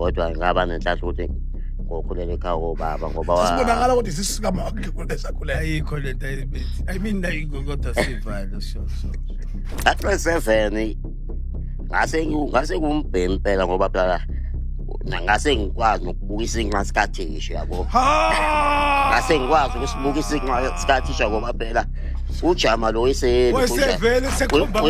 Kodwa ngaba nenhlanhla ukuthi ngokhulela ekhaya kobaba ngoba Sibonakala ukuthi sisikamake kulesakhulela. Ayikho lento ayibethi. I mean, ayikho, kodwa sivale, sure. Ngathi 7 ngase kumbhemi impela, ngoba phela ngase ngikwazi nokubuka isinqa sikathisha, yabo. Ha! Ngase ngikwazi ukusibuka isinqa sikathisha, ngoba phela ujama lo iseli. Wesevele sekhomba.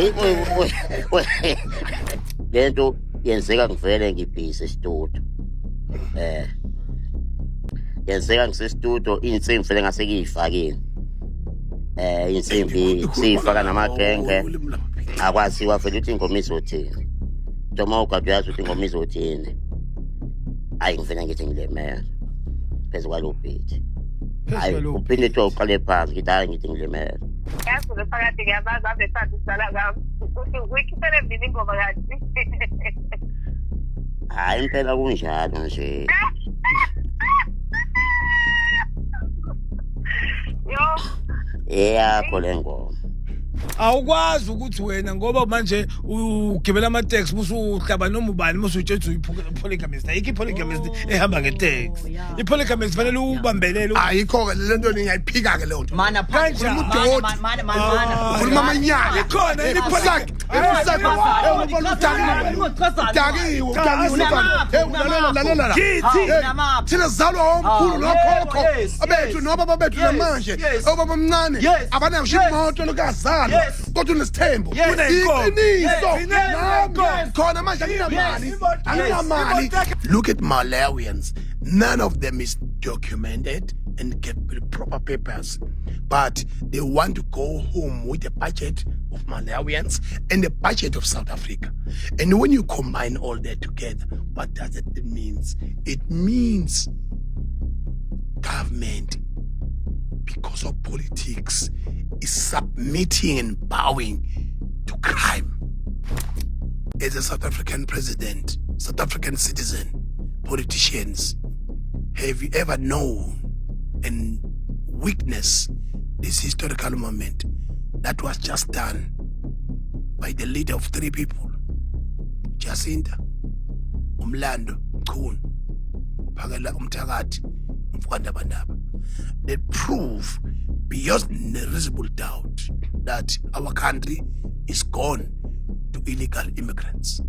Lento yenzeka ngivele ngibhizi esitudio, yenzeka ngisestudio, insimbi vele ngase ngiyifakile, insimbi siyifaka namagenge, akwaziwa vele ukuthi ingoma izothini. Noma ugade uyazi ukuthi ingoma izothini, hayi, ngivele ngithi ngilimele phezu kwalo beat. Hayi, uphinde kuthiwa uqale phansi, ngithi hayi, ngithi ngilimele. Yazi lo phakathi, ngiyabazi, ave thanda ukudlala ngami. Uthi uyikhiphele mina ingoma kanti. Hayi, impela kunjalo nje. Yo. Eyakho le ngoma. Awukwazi ukuthi wena, ngoba manje ugibela ama-taxi, musuhlaba noma ubani, musutshela ukuthi uyi-polygamist. Ayikho i-polygamist ehamba nge-taxi. I-polygamist fanele ubambelele. Ayikho ke lento, ngiyayiphika ke leyo nto. Mana. Kanjani? Mana, mana, mana, mana. Ukhuluma amanyala. Ikhona yini? Efusaki, efusaki. Hey, udakiwe, udakiwe mfana. Hey, lalela, lalela la. Kithi. Hey, thina sizalwa omkhulu nokhokho abethu nobaba bethu namanje, obaba omncane abanayo ngisho imoto lokazalwa, kodwa unesithembu. Uneyinkomo. Iqiniso. Nami. Khona manje anginamali, anginamali. Look at Malawians, none of them is documented and get the proper papers, but they want to go home with the budget of Malawians and the budget of South Africa. And when you combine all that together, what does it means? It means government, because of politics, is submitting and bowing to crime. As a South African president, South African citizen, politicians, have you ever known and witnessed this historical moment that was just done by the leader of three people, Jacinta, Umlando, Mchunu, uPhakela umthakathi, umfokandabandaba, that prove beyond reasonable doubt that our country is gone to illegal immigrants?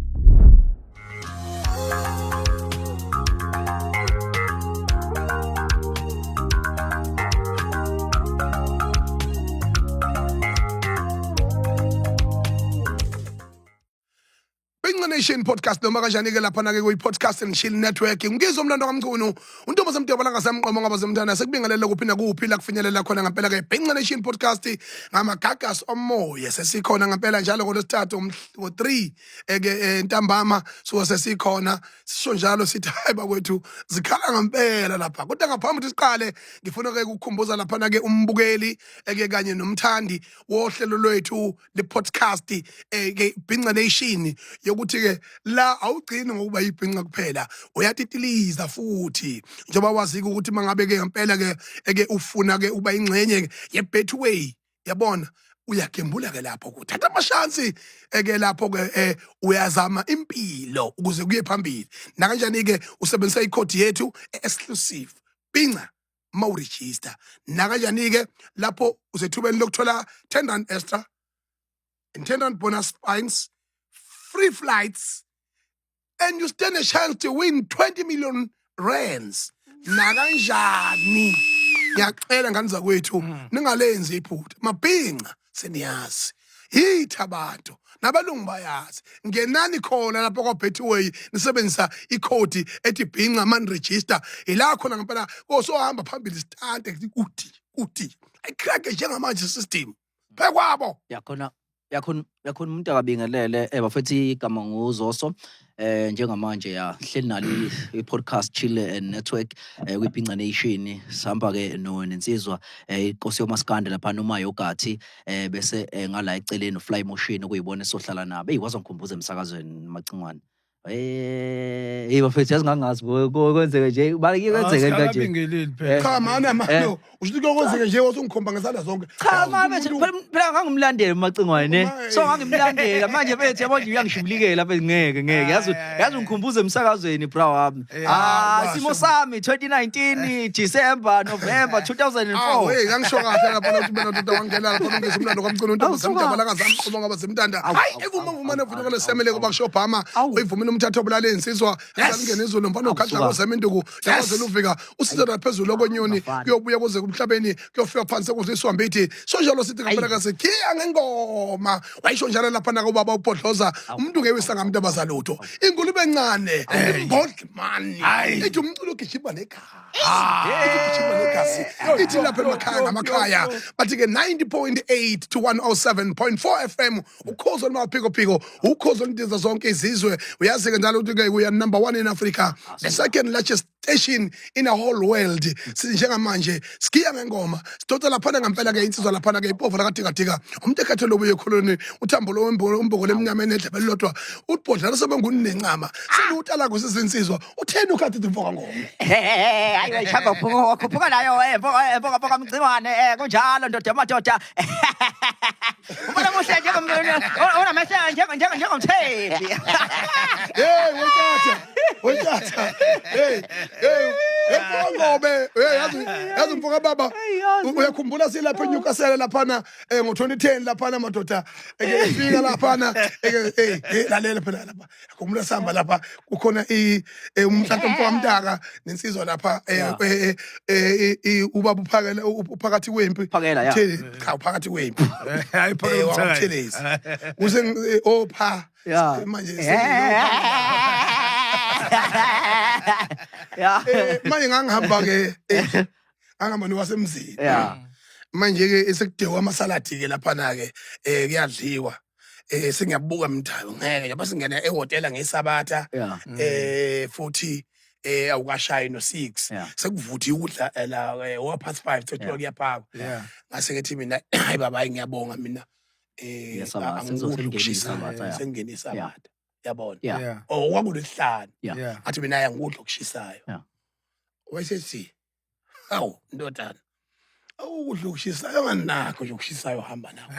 Bhinca Nation Podcast, noma kanjani ke lapha ke kuyi Podcast and Chill Network. Ngizwe umlando kaMchunu, untombi zemdwebo langasemqomo ngabasemntana, sekubingelele kuphi nakuphi la kufinyelela khona ngempela ke Bhinca Nation Podcast ngamagagas omoya. Sesikhona ngempela njalo ngolwesithathu ngo3 eke ntambama, so sesikhona, sisho njalo sithi hayi bakwethu, zikhala ngempela lapha. Kodwa ngaphambi ukuthi siqale, ngifuna ke ukukhumbuza lapha ke umbukeli eke kanye nomthandi wohlelo lwethu le podcast ke Bhinca Nation, yokuthi ke la awugcini ngokuba yibhinca kuphela, uyatitiliza futhi, njengoba wazi ukuthi mangabe ke ngempela ke eke ufuna ke uba ingxenye ye Betway, yabona, uyagembula ke lapho, kuthatha amashansi eke lapho ke uyazama impilo ukuze kuye phambili. Nakanjani ke usebenzisa ikhodi yethu exclusive Bhinca mawuregister, nakanjani ke lapho usethubeni lokuthola R10 extra and R10 bonus spins, free flights, and you stand a chance to win 20 million rands. Nakanjani ngiyacela ngane zakwethu, ningalenzi iphutha, mabhinca seniyazi yithi abantu nabalungu bayazi. Ngenani khona lapho kwa-Betway, nisebenzisa ikhodi ethi Bhinca maniregister. Ila khona ngempela kosohamba phambili stante uthi uthi ayicrack njengamanje system phekwabo. Yakhona, yakhona, yakhona. Umuntu akabingelele, bafethi, igama nguZoso. Njengamanje ya hleli nalo i-Podcast Chill and Network kwiBhinca Nation. Sihamba ke no nensizwa inkosi yomaskandi lapha noma yogathi, bese ngala eceleni uFly Motion, okuyibona esohlala nabo. Hey, waze ngikhumbuza emsakazweni macingwane. Hey bafethu, yazi ngangazi kwenzeke nje, baleke kwenzeke kanje. Asikakabingeleli phela. Cha mana mano, usho ukuthi kuyokwenzeka nje wasungikhomba ngezandla zonke. Cha ma bethu, phela ngangimlandela uMacingwane ne. So ngangimlandela manje bethu, yabo nje uyangishibilikela mfethu, ngeke ngeke. Yazi ungikhumbuza emsakazweni bra wami. Ah, simo sami 2019 December November Ah, 2004. wey, ngangisho kahle lapha ukuthi mina ndoda wangena lapha ngizwe umlando kaMchunu untombi Awu, suka. zamdaba lakazamqomo ngaba zemntanda. Awu, Hayi, awu, evuma awu, vumane awu, futhi awu, ngale semele awu, kuba kusho Obama Awu. uyivumile umthatho obulala insizwa azalingena izulu mfana Awu, ugadla suka. kozema induku yakwazela uvika usizela phezulu okwenyoni Bafana. kuyobuya kuze kumhlabeni kuyofika phansi kuze iswambithi so njalo sithi ngempela kasikhiya ngengoma wayisho njalo lapha na ubaba ubhodloza umuntu ngewisa ngamuntu abazalutho ingulube encane bold man ithi umculo ugijima nekhaya ithi ugijima negazi ithi lapha emakhaya ngamakhaya bathi ke 90.8 to 107.4 FM ukhozo olumaphikophiko ukhozo olundiza zonke izizwe. Uyazi-ke njalo ukuthi-ke we are number one in Africa, the second largest station in the whole world. Njengamanje sigiya ngengoma sidonsa laphana ngempela-ke insizwa laphana-ke ipovo lakadikadika umuntu ekhathe lobuye ekhulweni uthambo lomboko lemnyameni edlebe elilodwa ubhodlela sebengunencama selutalako sizinsizwa utheni ukhathi mfoka ngoma. Hayi wayishamba khuphuka nayo mfoka mfoka Mcingwane, kunjalo ndoda yamadoda. Ubona muhle njengomnamehla njengomthembi. Hey wethatha wethatha hey hey mfoka Ngobe, hey yazi mfoka baba, uyakhumbula silapha eNewcastle laphana ngo-2010 laphana madoda eke efika laphana eke hey lalela phela lapha khumbula sihamba lapha kukhona umhlanhla mfoka Mtaka nensizwa lapha ubaba uphakela uphakathi kwempi. Phakela, ya. Cha, uphakathi kwempi. Hayi, phakela umthakathi. WakwaButhelezi. Kuse opha manje manje ngangihamba ke ngangihamba nowasemzini. Manje ke esekudewa amasaladi ke laphana ke kuyadliwa sengiyabuka mthayo ngeke njengoba singena ehhotela ngesabatha futhi awukashayi no 6 sekuvuthiwe ukudla la wa past 5 sekuthiwa kuyaphakwa. Ngase ngithi mina hayi baba, hayi ngiyabonga mina Ngesabatha, angikudli sengingena ukushisayo, isabatha, ya. sengingena isabatha yabona. Oh, kwakulesihlanu. Athi mina hayi angikudli okushisayo. Wayesethi hawu ndodana, awukudla okushisayo anganakho nje okushisayo hamba nakho.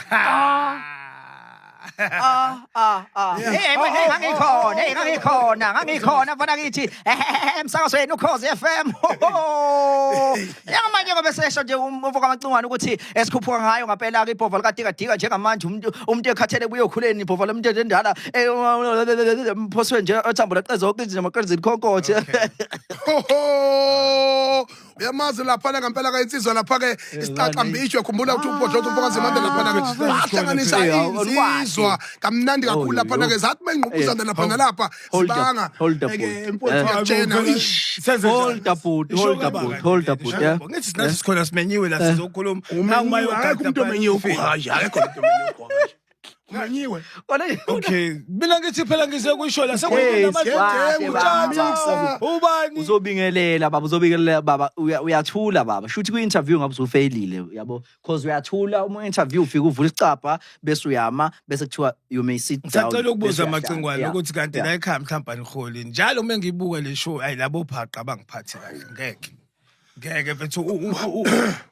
Ah ah ah. Hey hey ngangikhona, hey ngangikhona, ngangikhona mfana kithi emsakazweni Ukhozi FM. Njengamanje ngoba sesho nje umfo kaMacingwane ukuthi esikhuphuka ngayo ngempela ke ibhova likadika dika njengamanje umuntu ekhathele buye okhuleni ibhova lomuntu endala mphoswe nje othambo laqeza zonke izinto amaqiniso likhonkothe. Ho uyamazi laphana ngempela ka insizwa lapha ke isiqaqambishwe khumbula ukuthi ubhodloza umfokazi Mandela laphana ke bahlanganisa insizwa kamnandi kakhulu laphana ke zathi bengqubuzana lapha nalapha Hold up, sibanga hold up, ke bhuti. mfowethu uyakutshena ish. Hold up, bhuti, hold up, bhuti, hold up, bhuti, yeah. Ngithi sinathi sikhona simenyiwe la sizokhuluma. Umenyiwe, akekho umuntu omenyiwe ugohaji, akekho umuntu omenyiwe ugohaji umenyiwe. Okay, mina ngithi phela ngize kuyisho la Hey, sekunabantu mixer. ubani Uzobingelela baba, uzobingelela baba, uyathula baba. Shuthi kwi-interview ngabe usufeyilile yabo, cause uyathula uma interview ufika uvula isicabha bese uyama bese kuthiwa you may sit down. Ngisacela ukubuza bese uyahlala. Macingwane ukuthi kanti la ekhaya mhlawumbe aniholi njalo uma ngibuka le show ayi labo phaqa abangiphathi kahle ngeke ngeke mfethu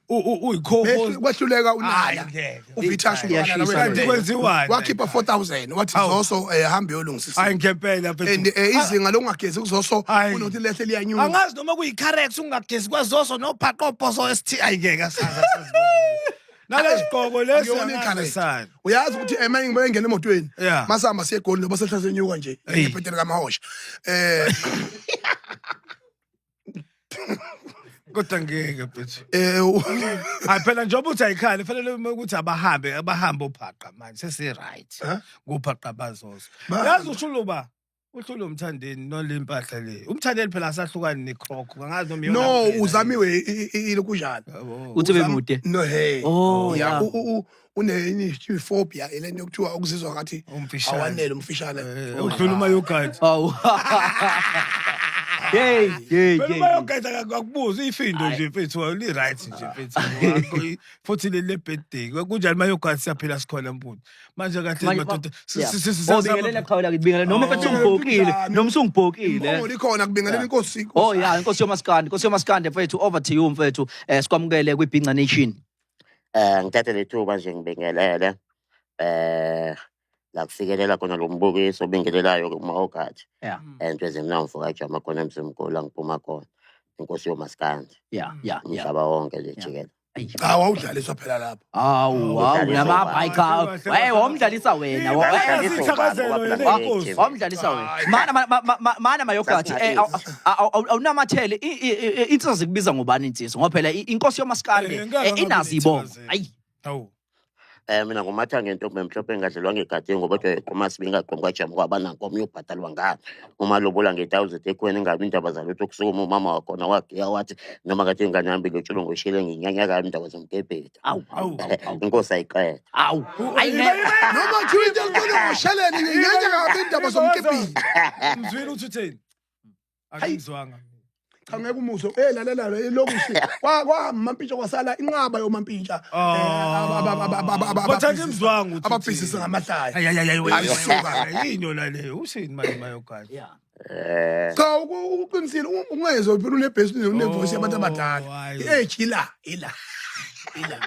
uyi-co-host Kwehluleka Hayi, unala ngeke. uvithasha Iyashisa unala Kanti le. kwenziwani? wakhipha 4000 wathi Hawu. Zoso hambe yolungisa Hayi ngempela mfethu. and izinga lokungagezi kuZoso Hayi. kunokuthi lehle liyanyuka. Angazi noma kuyi-character ungagezi kwaZoso nophaqa obhoso ST ayi ngeke asazi asazi. Nalesigqoko lesi Akuyona angazi i-character. sani. Uyazi ukuthi ema ngingena emotweni masihamba siye eGoli noba sehla senyuka nje Eyi. ephethe kamahosha Kodwa ngeke mfethu. Hayi phela njengoba uthi ayikhali fanele ukuthi abahambe ophaqa manje sesi right. Kuphaqa bazozo. Yazi usholo ba uhlolo umthandeni nole impahla le. Umthandeni phela asahlukani necroc. Angazi noma iyona No kuphela. uzamiwe ilokujana. Yabo. Uthi bemude. No hey. Oh, Yeah, yeah. une phobia lento yokuthiwa ukuzizwa ngathi Umfishane. awanele umfishane. Uhlula uma yogurt. Awu. Hey, hey, Phela hey. umayogada akakubuzi ifindo nje mfethu li right nje mfethu wakho, futhi le birthday kunjani mayogada siyaphila sikhona mpuntu manje kahle Manje, madoda yeah. Oh, bingelela qhawe lakithi, bingelela. Noma mfethu Oh, ungibhokile, kunjani? noma usungibhokile. Imbongolo ikhona kubingelela inkosi. Oh yeah, inkosi yomaskandi, inkosi yomaskandi mfethu, over to you mfethu. Sikwamukele kwiBhinca Nation. Ngithathe lethuba nje ngibingelele la kufikelela khona lo mbukiso obingelelayo kuMahogadi. Into ezimnandi mfokajama khona eMzimkhulu la ngiphuma khona. Inkosi yomaskandi. Umhlaba wonke nje jikelele. Ayi. Cha, wawudlaliswa phela lapho. Awu, awu, Udlalisa namabhayi ubani? cha. Hey, wawumdlalisa wena. Udlalisa Isithakazelo ubani? yena Ngoba phela inkosi. ngeke Wawumdlalisa wena. Mana mayogathi eh awunamathele insizwa zikubiza ngobani insizwa ngoba phela inkosi yomaskandi Eh, ngeke ngabe inazi ibongo. nethakazelo. Ayi. Hawu. Mina ngumathanga intombi emhlophe engadlelwa ngegadini ngoba kodwa uma sibingaqomi kwajama kwaba nankomo uyobhatalwa ngani uma lobola nge-thousand ekhweni ingabi indaba zalutho kusukuma umama wakhona wagiya wathi noma kade ingane yami ilotsholo ngoshile nginyanya kabi indaba zomkebheda. Awu, awu, awu. Inkosi ayiqeda. Awu. Ayi ngeke. Noma kuthiwa into elibona ngosheleni nginyanya kabi indaba zomkebhini. Mzwile uthi utheni? Akuzwanga. Cha, ngeke umuzwe. Lalela lo lokushi. Kwa kwa mampintsha kwasala inqaba yomampintsha. Oh. But angimzwanga ukuthi Ababhizinisi uthini. ngamahlaya. Ay ay ay ay. Hayi, suka. Yini la leyo? Uthini manje mayogada? Yeah. Cha, uqinisile ungezwe phela unebhesi une-voice yabantu abadala. Oh, hayi. I-age ila ila. Ila.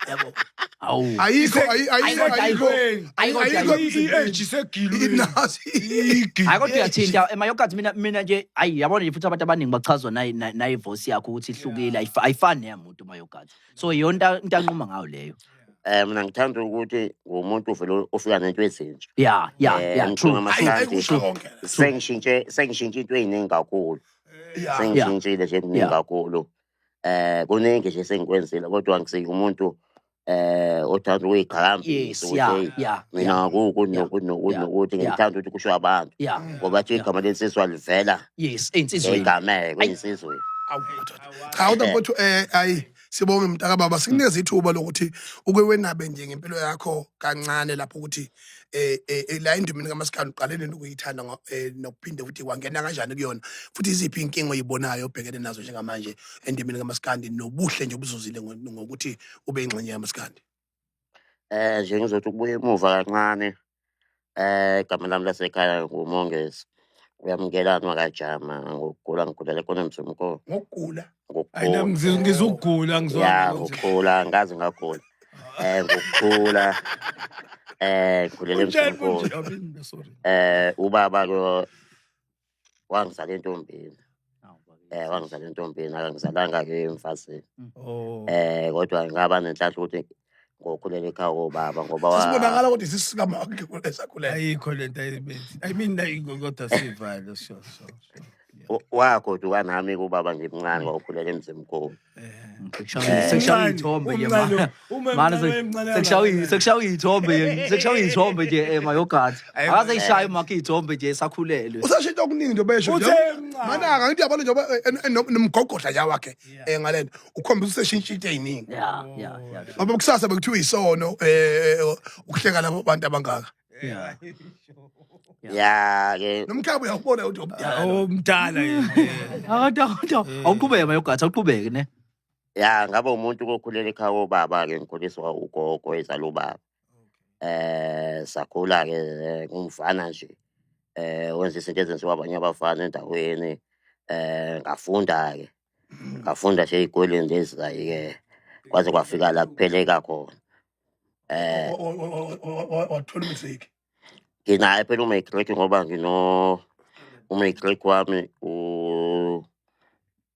Yabo. Awu. Ayikho ayikho ayikho. Ayi, kodwa Ayikho I-age isegilweni. Inazi. Hayi kodwa uyathinta emayogathi mina nje ayi yabona nje futhi abantu abaningi bachazwa nayi nayi voice yakho ukuthi ihlukile ayifani neyamuntu mayogathi. So iyona into anquma ngayo leyo. Mina ngithanda ukuthi ngumuntu vele ofika nento ezintsha. Yeah, true. Mkhulu Ayi Maskandi, ayikusho konke. Sengishintshe into ey'ningi kakhulu. Sengishintshile nje kuningi kakhulu. Kuningi nje sengikwenzile kodwa ngisiye umuntu othanda ukuyiqhakambisa ukuthi hey, mina kuku nokuthi nokuthi nokuthi ngithanda ukuthi kusho abantu ngoba bathi igama lensizwa livela Yes, insizweni. egameko insizweni. Awu madoda. Cha kodwa mfowethu ayi sibonge mntaka baba sikunikeza ithuba lokuthi uke wenabe nje ngempilo yakho kancane lapho ukuthi la endimeni kaMaskandi uqale nini ukuyithanda nokuphinde futhi wangena kanjani kuyona futhi iziphi inkinga oyibonayo obhekene nazo njengamanje endimeni kaMaskandi nobuhle nje obuzuzile ngokuthi ube ingxenye kaMaskandi. Nje ngizothi ukubuya emuva kancane. Igama lami lasekhaya nguMongezi. Uyamukelani wakajama ngokugula ngigulele khona eMzimkhulu. Ngokugula. Ayi nami Ngokugula. ngizukugula Ya ngizwa. ngokukhula ngaze ngagula. Ngokukhula ngigulele Unjani eMzimkhulu. kunje? Abini, sorry. Ubaba lo wangizala entombini. Wangizala entombini akangizalanga ke emfazini. Oh. Kodwa ngaba nenhlanhla ukuthi ngokhulela ekhaya kobaba ngoba Sisibonakala kodwa isisuka makhe esakhulela. Ayikho lento ayibenzi. I mean ayikho kodwa sivale sure sure. sure. Wagoduka nami kubaba ngimncane ngokhulela eMzimkhulu. Sekushawa iy'thombe nje Umncane, uma mana emncane, emncane sekushawa kangakanani? sekushawa iy'thombe nje emayogathi. Ayi, Akaze ishaye makhe iy'thombe nje esakhulelwe. Usashintsha okuningi nje besho Uthe nje. emncane. Manaka ngithi yabona nje nomgogodla nje wakhe ngalento ukhombisa useshintsha into eziningi. Yeah. Ngoba kusasa bekuthiwa isono ukuhleka labo bantu abangaka. Yeah. Ya ke Nomkhaba uyawubona ukuthi omdala. Oh mdala yena. Akade awuqhubeke mayogathi awuqhubeke ne. Ya ngaba umuntu okhulela ekhaya kobaba ke ngikhuliswa ugogo ezala ubaba. Sakhula ke ngumfana nje. Wenza izinto ezenziwa abanye abafana endaweni. Ngafunda ke. Ngafunda nje ey'koleni lezi ke kwaze kwafika la kupheleka khona. Wathola umatric. Nginaye phela umatric ngoba ngino umatric wami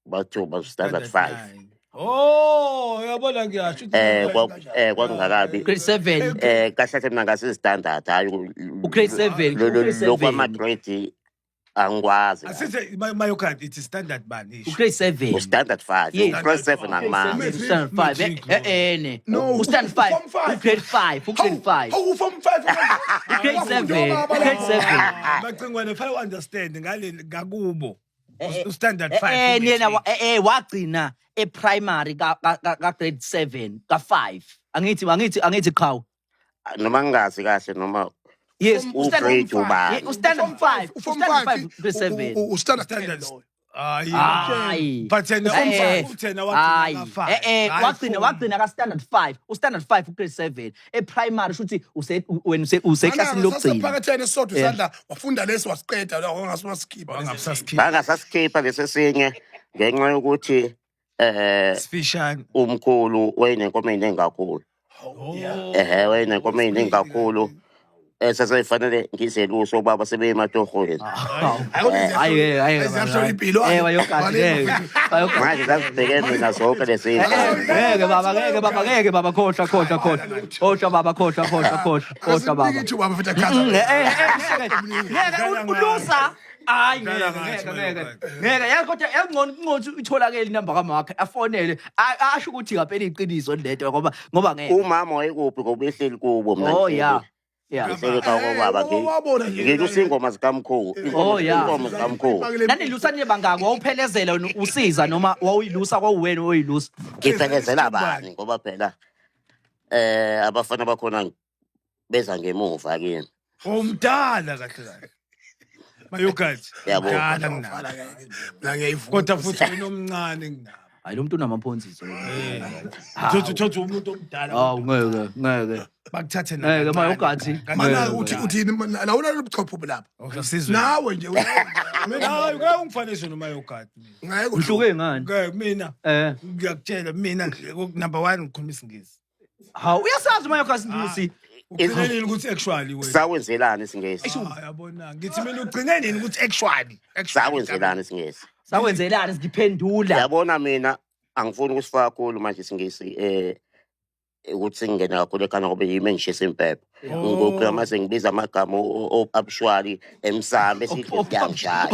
bathiwa ba standard 5. Oh, uyabona ngiyasho ukuthi Kwakungakabi. Grade 7. Kahle kahle mina ngase standard hayi U-grade 7, u-grade 7. Lokwa grade angikwazi. Asithi mayokhadi ithi standard bani isho. U-grade 7. U-standard 5. Yes. U-grade 7 angimazi. U-standard 5. Ne. No, U-standard 5. form five. U-grade 5. U-grade 5. Hawu form 5. U-grade 7. U-grade 7. Macingwane fanele understand ngale ngakubo. U-standard 5. Yena wagcina e-primary ka grade 7 ka 5. Angithi qhawe. Noma ngingazi kahle noma Yes, u-grade ubani. U-standard 5. Form U-standard 5 5 grade 7. U-standard Standard 10 loyo. Hayi. Hayi. But yena uthena Hayi. wagcina ka-five. Eh Hayi, wagcina four. wagcina ka standard 5. U standard 5 u grade 7. E primary shuthi use wena use useklasini lokugcina. Phakathene esisodwa isandla wafunda lesi wasiqeda la wangasikhipha. Wangabusasikhipa. Bangasasikhipha lesi sinye ngenxa yokuthi Sifishane. umkhulu wayenenkomo ey'ningi kakhulu. Oh. Ehhe, wayenenkomo ey'ningi kakhulu esaseyifanele ngizeluse obaba sebeyematohweni. Hayi hayi. Ziyahlola impilo. Eh wayokati ngeke. Wayokati. Manje zazibheke mina zonke lezi zinto. Ngeke baba, ngeke baba, ngeke baba, khohlwa, khohlwa, khohlwa. Khohlwa baba, khohlwa, khohlwa, khohlwa. Khohlwa baba. Akasiniki ithuba mfethu achaza. Ngeke ulusa. Hayi ngeke Dlala ngathi ngeke ngeke. wena. Ngeke yazi kodwa yakungcono ukuthi itholakele inamba kaMark afonele asho ukuthi ngaphela iqiniso lento ngoba ngeke. Umama wayekuphi ngoba ehleli kubo mina. Oh yeah. Yeah. Ngihleli ekhaya kobaba Wabona nje. ngilusa iy'ngoma zikamkhulu. Oh, yeah. Iy'nkomo zikamkhulu. Nanilusa niye bangaki wawuphelezela wena usiza noma wawuyilusa kwawuwena oyilusa. Ngiphelezela bani ngoba phela abafana bakhona beza ngemuva kimi. Umdala kahle kahle. Mayogathi. Yabo. Mdala kunabo. Mina ngiyayivuma. Kodwa futhi wena omncane kunabo. Hayi lo muntu unamaphonziso. Thothi thothi umuntu omdala. Hawu ngeke ngeke. Bakuthathe Ngeke mayogathi. Mana uthi uthini lawula lobuchopho lapha. Sizwe. Nawe nje Mina hayi ngeke ungifanishe nomayogathi. ngeke Uhluke ngani? Ngeke mina ngiyakutshela mina number 1 ngikhuluma isiNgisi. Hawu uyasazi mayogathi Ndusi. Ugcine nini ukuthi actually wena? Sawenzelani isiNgisi? Ah, yabona ngithi mina ugcine nini ukuthi actually? Sawenzelani isiNgisi? Sakwenzelani singiphendula. Yabona mina angifuni ukusifaka kakhulu manje isiNgisi ukuthi singene kakhulu ekhanda ngoba yimi engishisa impepho. Ngokuya mase ngibiza amagama abushwali emsamo bese idlozi liyangishaya.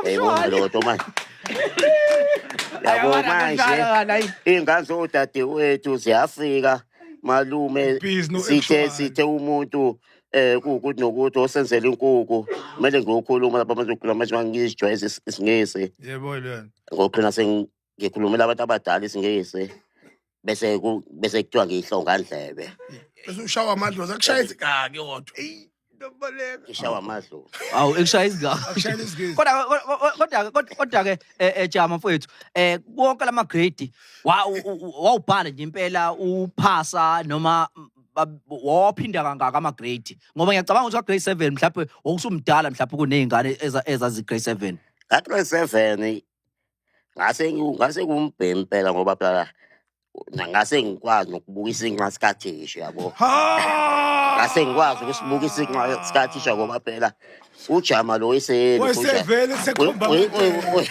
Yayibona leyo nto manje. Yabo manje iy'ngane zodadewethu ziyafika malume Busy no sithe actual. sithe umuntu kuwukuthi nokuthi osenzela inkukhu kumele ngiyokhuluma lapha manje ukhuluma manje ngizijwayeze isiNgisi Yebo lona. ngokuqina sengikhulumela abantu abadala isiNgisi bese bese kuthiwa ngiyihlongandlebe Bese ushawa amadlozi akushaya izigaki kodwa. Nobaleka. ngishawa amadlozi. Awu ekushaya izigaba. Akushaya isiNgisi. Kodwa ke Jama mfowethu wonke lama grade wawubhala nje impela uphasa noma wawaphinda kangaka ama grade ngoba ngiyacabanga ukuthi grade 7 mhlawumbe wawusumdala mhlawumbe kunezingane ezazi grade 7. Ka-grade 7 ngase kumbhemi impela ngoba phela ngase ngikwazi nokubuka isinqa sikathisha yabo. Ha! Ngase ngikwazi ukusibuka isinqa sikathisha ngoba phela ujama lo weseli Wayesevele sekhomba Wayekhomba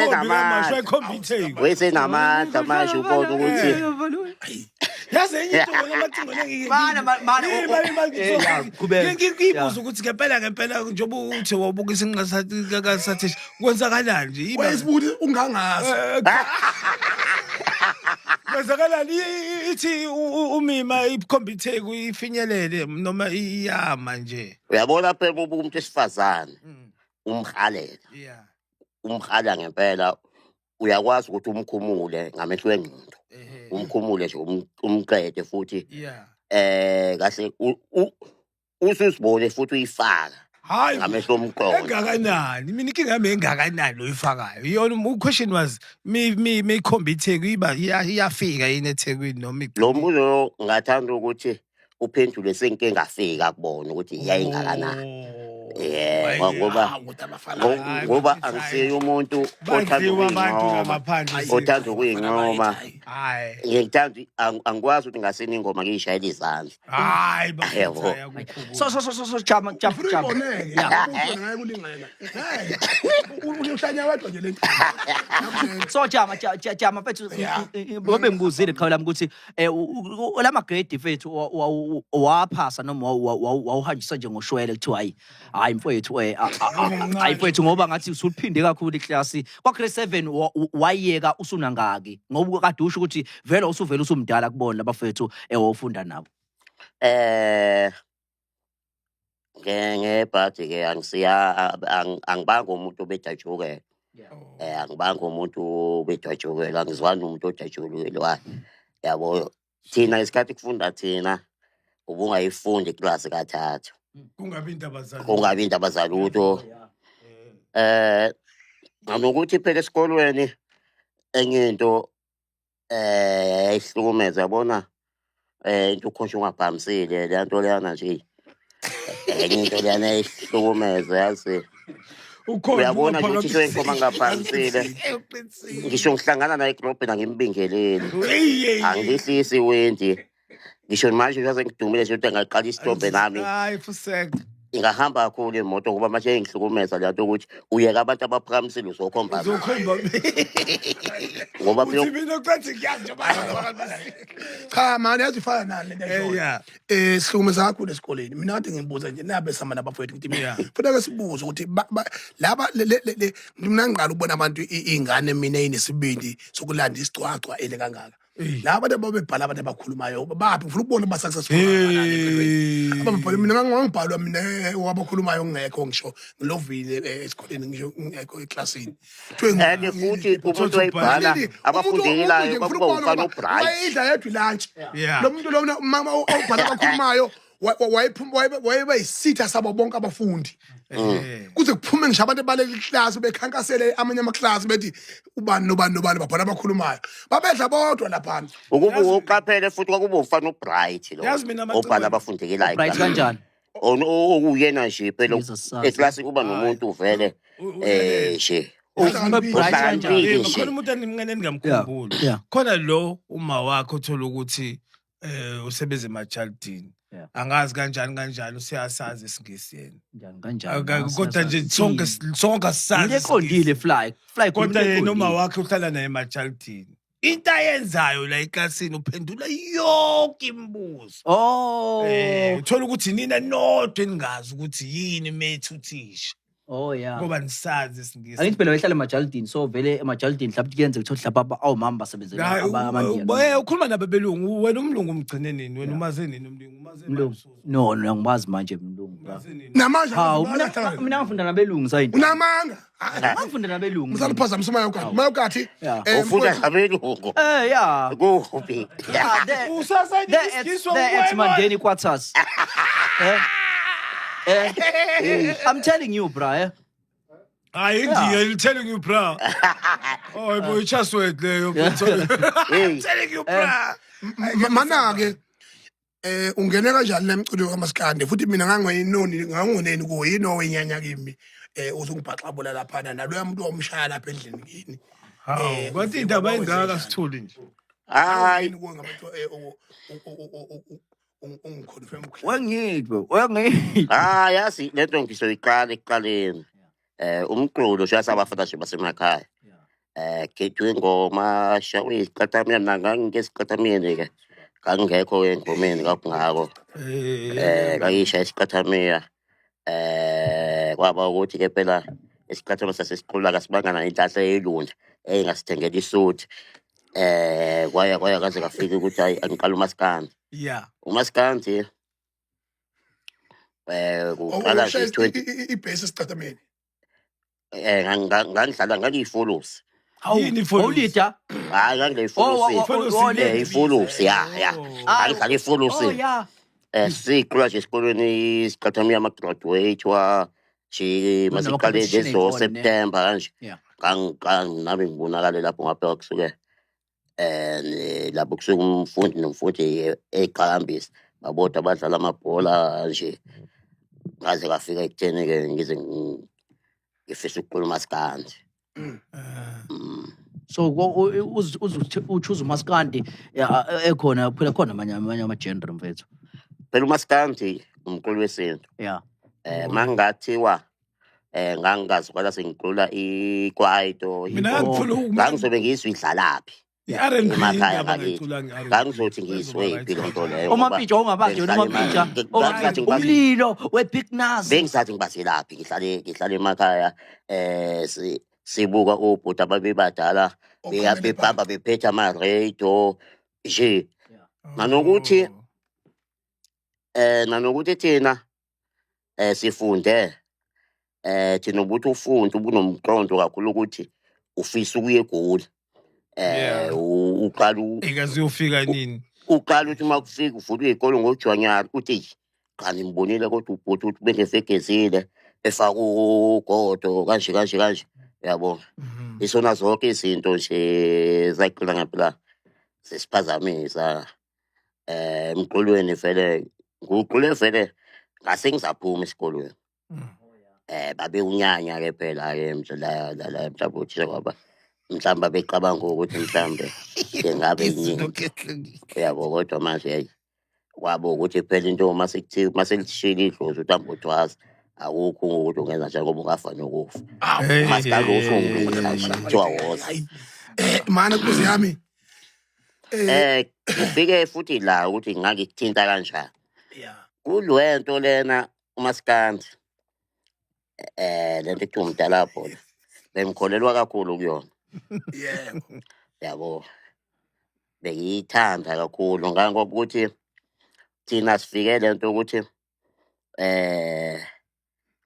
kamasho wayekhomba itheku. wayesenamandla manje ubona ukuthi Yazi enye into wena amacingwane ngike Mana, mana, ya, qhubeka. Ngiyibuza ukuthi ngempela ngempela njengoba uthi wabuka isinqa sakathisha kwenzakalani nje Wayesibuthi ungangazi. Kwenzakalani ithi umima ikhomba itheku ifinyelele noma iyama nje. Uyabona phela ubuka umuntu wesifazane umhalela Yeah. umhala ngempela uyakwazi ukuthi umkhumule ngamehlo engqondo Ehhe. umkhumule nje umqede futhi Yeah. kahle usuzibone futhi uyifaka Hayi ngamehlo omqondo. Engakanani mina inkinga yami engakanani loyifakayo iyona u-question was mi mi mikhomba itheku iba iyafika yini eThekwini noma Lo mbuzo lo ngathanda ukuthi uphendule sengike ngafika kubona ukuthi yayingakanani. Oh. Ngoba Hawu, kodwa abafana. Hayi, ngoba bakithi, angisiye umuntu othanda Badliwa abantu ukuyincoma ngaphandle. othanda ukuyincoma. Hayi. Ngithanda angikwazi ukuthi ngasina ingoma ngiyishayele izandla. Hayi bakithi Yebo. ayakukho. So Jama Jama Ufuna Jama. uyiboneke. Yeah. Ngeke ulingena. Hey. Uhlanya wedwa nje lento. So Jama Jama mfethu Yeah. ngobe ngibuzile qhawe lami ukuthi lama grade mfethu waphasa noma wawuhanjiswa nje ngoshwele kuthiwa hayi hayi mfowethu hayi mfowethu ngoba ngathi usuliphinde kakhulu iklasi kwa grade 7 wayeka usunangaki ngoba kade usho ukuthi vele usuvele usumdala kubona labafethu ewofunda nabo. Ngebhadi ke angisiya angibanga umuntu obedajukela. Angibanga umuntu obedajukela angizwani nomuntu odajukelwayo. Yabo thina isikhathi kufunda thina ubungayifundi iklasi kathathu. Kungabi indaba zalutho. Kungabi indaba zalutho. Nanokuthi phela esikolweni enye into yayihlukumeza yabona into ukhosha ungabhamisile le nto leyana nje enye into leyana yayihlukumeza yazi. Ukhona Uyabona nje ukuthi isho inkomo angabhamisile. Ngisho ngihlangana naye edolobheni angimbingeleli. Angihlisi iwindi. Ngisho manje uyaze ngidumile nje ukuthi angaqala isitobhe nami. Hayi fusek. Ingahamba kakhulu imoto ngoba manje ingihlukumeza le nto ukuthi uyeka abantu abaphakamisile uzokhomba mina. Uzokhomba Ngoba phela uthi mina ucathi ngiyazi nje Cha mani yazi ifana nani lento Eh, eshoyo. yeah. Sihlukumeza kakhulu esikoleni. Mina kade ngibuza nje nabe sihamba nabafowethu ngithi mina Yeah. funeka sibuze ukuthi laba mina ngiqala ukubona abantu iy'ngane mina ey'nesibindi sokulanda isigcwagcwa ele kangaka. Laba abantu ababebhala abantu abakhulumayo baphi ngifuna ukubona ba successful kangakanani empilweni. Ababebhala mina ngangibhalwa mina wabakhulumayo ngingekho ngisho ngilovile esikoleni ngisho ngingekho eklasini. Kuthiwe And futhi umuntu wayibhala abafundelayo kwakuba umfana obright. Wayidla yedwa ilantshi. Yeah. Lo muntu lona mama obhala abakhulumayo wayephuma wayeba yisitha sabo bonke abafundi. Kuze kuphume ngisho abantu abaleli class bekhankasele amanye ama class bethi ubani nobani nobani babhala abakhulumayo. Babedla bodwa laphana. Ukuba uqaphele futhi kwakuba umfana obright lo. Yazi mina Obhala abafundekelayo. Bright kanjani? Okuyena nje phela Jesus, sazi. eklasini kuba nomuntu vele nje. Bright kanjani? Uhlakaniphile nje. Khona umuntu enimncane engingamkhumbuli. Yeah. Khona lo uma wakhe uthola ukuthi usebenza emajaldini. Yeah. Angazi kanjani kanjani useyasazi isiNgisi yena. Kanjani kanjani? Kodwa nje sonke sonke asisazi. Into eqondile fly. Fly Kodwa yena uma wakhe uhlala naye emajaldini. Into ayenzayo la eklasini uphendula yonke imibuzo. Oh. Uthola ukuthi nina nodwa eningazi ukuthi yini methu uthisha. Oh yeah. Ngoba nisazi isiNgisi. Angithi phela behlala emajaldini so vele emajaldini mhlawumbe kuyenzeka ukuthi mhlawumbe awumama basebenzela Hayi, amaNdiya. Ukhuluma nababelungu wena umlungu umgcine nini wena umaze nini umlungu umaze Mlungu. No, no ngibazi manje mlungu. bra. umaze nini Namanje Hawu mina ngifunda nabelungu sayini. Unamanga. Ngifunda nabelungu. Msala phazamisa uMayokathi. Mayokathi. Yeah. Ufunda ngabelungu. Yeah. Kuphi? Yeah, there- usasayini there at isiNgisi there at Mandeni quarters. I'm telling you, bra. Hayi Yeah. India I'm telling you bra. Oh boy just wait leyo. I'm telling you bra. Mana ke ungene kanjani lemculo kaMaskandi futhi mina ngangiyinoni ngangoneni kuwo yini owenyanya kimi uzungibhaxabula laphana naloya muntu omshaya lapha endlini kini. Hawu kwathi indaba engaka sithuli nje. Hayi Kuwo ngabantu ungiconfirm Wengidwe, wengidwe. Ah yazi lento ngisoyiqala ekuqaleni. Umculo sho sabafana nje basemakhaya. Gejwe ingoma shawe isiqathamiyane mina ngangingesiqathamiyeni ke. Ngangingekho engomeni ngakho. Ngayisha isiqathamiya. Kwaba ukuthi ke phela isiqathamiya sasesiqhula kasibangana inhlanhla eyilunda engasithengela isuthi. Kwaya kaze kafika ukuthi hayi angiqala umaskandi. Yeah. Umaskandi kuqala nje 20 ibhesi esiqathameni. Ngangidlala ngangiyifolosi. Yini ifolosi? Owulida? Hayi ngangiyifolosi. Oh, Ifolosi ya ya. Ngangidlala ifolosi. Oh yeah. Siqula nje esikolweni isiqathamiya ama-graduate wa nje masiqale Kunama-competition lezo ey'khona, ne? September kanje. Yeah. Nami ngibonakale lapho ngapha kusuke lapho kusuke umfundi nomfundi eqhakambisa babodwa abadlala amabhola nje. Ngaze ngafika ekutheni ke ngize ngifisa ukuqula umaskandi. So uchoose umaskandi ekhona phela khona amanye ama genre mfethu. Phela umaskandi umculo wesintu. Yeah. Mangathiwa ngangingazwakala sengiqula ikwaito. Mina ngifuna Ngangizobe ngizwe idlalaphi. i-R&B Emakhaya indaba ngakithi. ngicula nge-R&B. Ngangizothi ngiyizwe iphi loo nto leyo. Omampitsha ongabazi wena umampitsha. Umlilo we-Big Nuz. Bengisathi ngibazelaphi ngihlale emakhaya sibuka obhuti ababebadala bebhamba bephethe ama-radio nje. Nanokuthi nanokuthi thina sifunde thina ubuthi ufunde ubunomqondo kakhulu ukuthi ufisa ukuya eGoli. Uqala Ekaze uyofika nini? Uqala uthi uma kufika uvula iy'kole ngoJanuwari uthi cha ngimbonile kodwa ubhuti uthi bengefegezile efaka ugodo kanje kanje kanje. Uyabo, isona zonke izinto nje zagcina ngempela zisiphazamisa emculweni. Vele nguqule, vele ngase ngizaphuma esikolweni. Babe unyanya ke phela ke la la la, mhlawumbe uthisha, ngoba mhlawumbe becabanga ukuthi mhlawumbe ngingabe yini, uyabo. Kodwa manje hey, kwabo ukuthi phela into uma sekuthiwa uma selishilo idlozi ukuthi hamba uthwasa, akukho ukuthi ungenza njani ngoba ungafa nokufa. Hey, Masikade hey, usungidla nje kuthiwa woza. Hayi, mana nkosi yami. Ngifike futhi la ukuthi ngangikuthinta kanjani kulwento lena umasikandi, lento ekuthiwa umdalabho la, bengikholelwa kakhulu kuyona. Yabo, bengiyithanda kakhulu ngangokuthi thina sifike lento ukuthi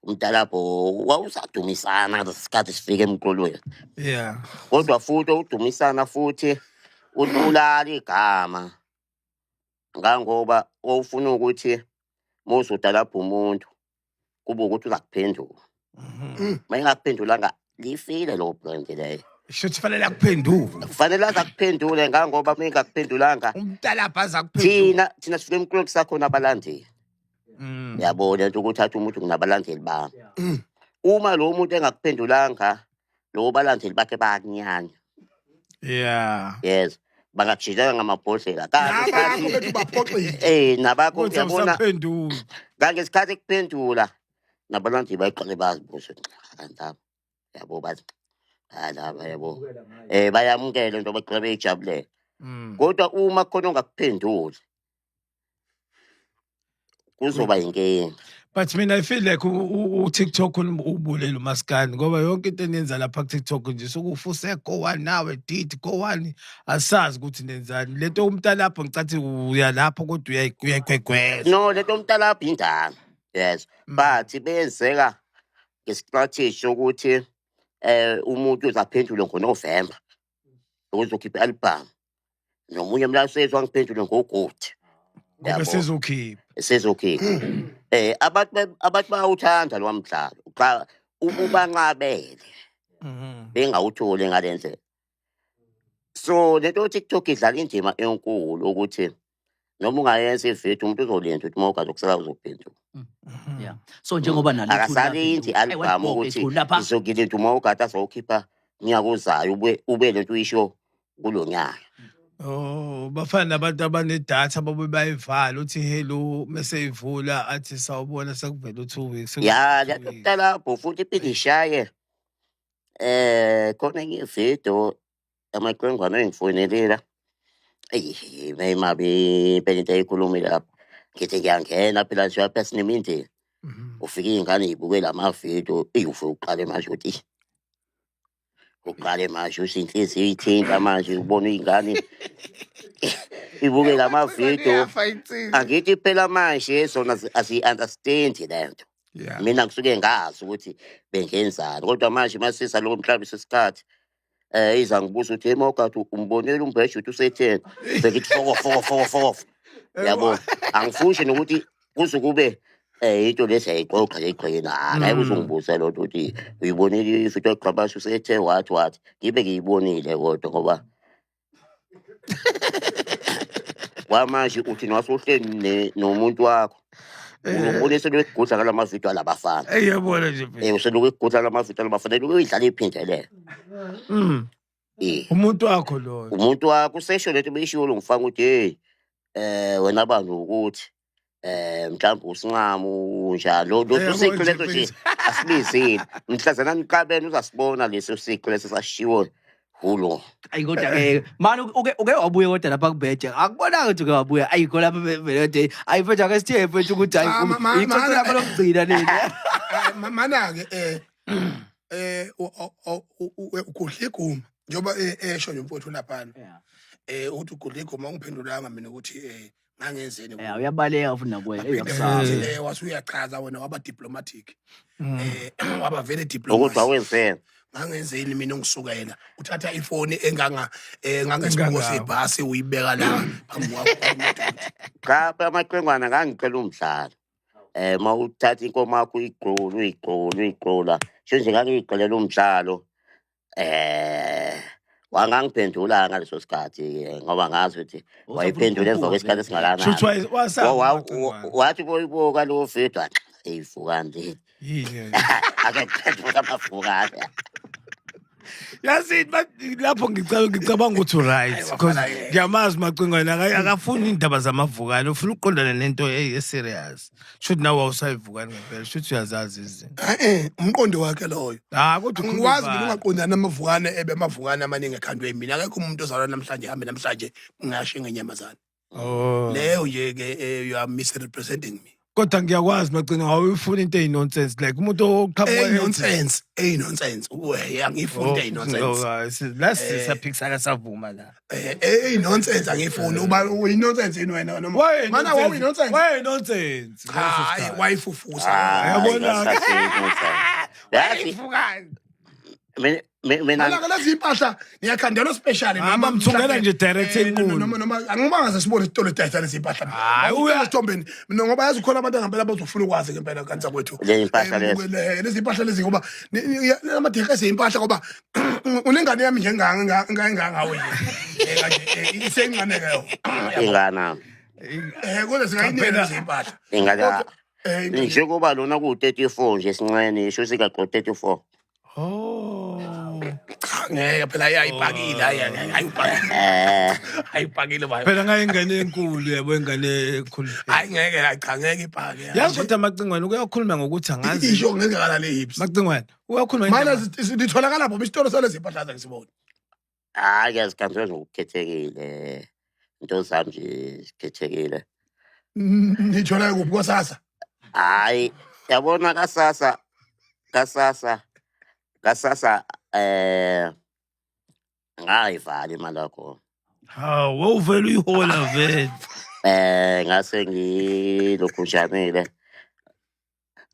umdalabho wawusadumisana ngesikhathi sifike emculweni. Kodwa futhi udumisana futhi ulibulala igama, ngangoba wawufuna ukuthi mawuzodalabha umuntu kube ukuthi uzakuphendula. Uma engakuphendulanga, lifile lo brand leyo. Shuthi fanele akuphendule. Kufanele aze akuphendule, ngangoba uma engakuphendulanga, Umntalapha aze akuphendule. thina sifike emculweni kusakhona abalandeli. Yabo, lento ukuthi athi umuntu nginabalandeli bami, uma lo muntu engakuphendulanga, lo balandeli bakhe bayakunyanya. Yes, bangajikela ngamabhodlela kanti Nabakho bethu baphoxile. Nabakho Ukuthi uyabona awusaphenduli. Ngangesikhathi ekuphendula, nabalandeli bayiqale bazibuze kanti laba, yabo, bathi hayi laba, yabo, bayamukela into baqale beyijabulela. Kodwa uma khona ongakuphenduli, kuzoba inkinga. But mina I feel like u-TikTok ubulela umaskandi, ngoba yonke into eniyenza lapha ku-TikTok nje sokufuse go one nawe did go one, asazi ukuthi nenzani. Lento umntalapho ngicathi uya lapho kodwa uyayigwegweza. No, lento umntalapho indala, yes, but benzeka ngestrategy sokuthi umuntu uzaphendule ngoNovember ukuzokhipha i-album, nomunye mlasezo angiphendule ngogodi. Ngoba Yabo. sezokhipha. Sezokhipha. Abantu bayawuthanda lo mdlalo, cha, ububanqabele bengawutholi ngale ndlela. So lento TikTok idlala indima enkulu ukuthi noma ungayenza ividiyo, umuntu uzolinda ukuthi uma ugazi ukusela uzophendula. Yeah. So njengoba nalo Akasalindi i-album ukuthi lapha izokulinda uma ugada azowukhipha unyaka ozayo, ube lento uyisho kulo nyaka. Oh, bafana nabantu abanedatha babe bayivala, uthi hello mase ivula athi sawubona, sekuvela u2 weeks. Ya, sekuvela 2 weeks. Lento futhi iphinde ishaye khona enye ividiyo amaqengwane engifonelile. Eyi, mayimabi impela into ayikhulumile lapha. Ngithi ngiyangena phela nje lapha sinemindeni. Ufike iy'ngane y'buke la mavidiyo, eyi, ufike uqale manje ukuthi uqale manje uthi inhliziyo ithinta manje ubona iy'ngane ibuke la mavidiyo. Iyafa insizwa. Angithi phela manje zona aziyi-understand le nto. Mina ngisuke ngazi ukuthi bengenzani, kodwa manje masisa lokho mhlawumbe sesikhathi iza ngibuza ukuthi hey mawugathi umbonile umbhesha ukuthi usetheni, sengithi foko foko foko foko, yabo. Angifuni nokuthi kuze kube into lesi yayiqoqa leyigqina hayi, uzongibuza loo nto ukuthi uyibonile ividiyo egqabasha usethe wathi wathi, ngibe ngiyibonile, kodwa ngoba kwamanje uthi nwasohleli nomuntu wakho, uzobona selokugudla ngala mavidiyo alabafana. Ey, yabona nje phela. Uselokhu egudla la mavidiyo alabafana, elokhu uyidlala iphindelela. Umuntu wakho loyo. Umuntu wakho usesho lento beyishiwo lo mfana ukuthi hey, wena bantu ukuthi mhlawumbe usinqamu njalo lo Yabo siqu nje leso nje mfethu. asibizile mhlazana niqabene, uzasibona leso siqu leso sashiwo hulo. Ayi, kodwa ke mani uke wabuya kodwa lapha kubheje, akubonanga ukuthi uke wabuya. Ayikho lapha vele, ayi mfethu, ake sithe mfethu ukuthi hayi Cha, ixoxo lakho lokugcina leli. Ah, mana-ke ugudla iguma njengoba esho nje umfowethu laphana ukuthi ugudla iguma, ungiphendulanga mina ukuthi ngangenzeni. Yeah, uyabaleka futhi nakuwena. Eyi, Waphinde uyakusaba. futhi wase uyachaza wena, waba diplomatic, waba very Ukuthi diplomatic. wawenzeni? Ngangenzeni mina? Ngisukela uthatha ifoni enganga ngangesibuko Engangawo. sebhasi, uyibeka la phambi kwakho. Cha phela amaqengwana ngangicela umdlalo mawuthatha inkomo yakho uyigqola uyigqola uyigqola, sho nje ngangiyiqelela umdlalo. Wangangiphendula ngaleso sikhathi ke ngoba ngazi ukuthi wayiphendula emva kwesikhathi esingakanani. Shuthi wasaba uMacingwane. Wathi boyibuka lo video wathi eyivukane le. Yini? Ake kuphendula amavukane. Yazi lapho ngicabanga ukuthi right because ngiyamazi Macingwane akafuni indaba zamavukane, ufuna ukuqondana nento e-serious. Shuthi nawe awusayivukani ngempela, shuthi uyazazi izinto. Eh, umqondo wakhe loyo. Ah, kodwa ukhuluma Angikwazi mina ibala. ungaqondani namavukane ebe amavukane amaningi ekhandwe yimina. Akekho umuntu ozalwa namhlanje hambe namhlanje ngasho ngenyamazane. Oh. Leyo nje ke you are misrepresenting me. Kodwa ngiyakwazi Macingwane, awuyifuni into eyi-nonsense like umuntu oqhamuka Ey nonsense, ey nonsense. Uwe angifuni into ey nonsense. La sisaphikisana savuma la. Ey nonsense angifuni. Uba uyi nonsense yini wena noma? Why Mana wawuyi nonsense. Why nonsense? Hayi wayifufusa. Yabona. Yazi mina mina Mina lezi impahla ngiyakhandela special Ah, bamthungela nje direct enqunu. Noma angibanga sesibone isitolo edayisa lezi impahla. Hayi, Isithombeni mina ngoba yazi khona abantu ngempela bazofuna ukwazi ngempela kanti kwethu. Le impahla lezi. Lezi impahla lezi ngoba namadeka ezimpahla ngoba unengane yami nje nganga ngawe nje. Kanje isencane ke yo. Ingana. Kodwa singayinika lezi impahla. Ingana. Eh Njengoba lona ku-34 nje sincane isho sikaqo 34. Oh. Cha ngeke phela ayipakile ayipakile. Ayipakile bayo. Phela ngayingane enkulu yabo ingane ekhulu. Hayi ngeke hayi cha ngeke ipake. Yazi kodwa Macingwane uyakhuluma ngokuthi angazi. Isho ngengakanani hips. Macingwane uyakhuluma Mana litholakala phi isitolo salezi impahla zangisibona. Hayi ke zikhanjwe ngokukhethekile. Into zami nje zikhethekile. Nithola kuphi kwasasa? Hayi yabona kasasa kasasa kasasa ngayivala imali yakho. Hawu wawuvele uyihola vele. Ngase ngilokhu njanile.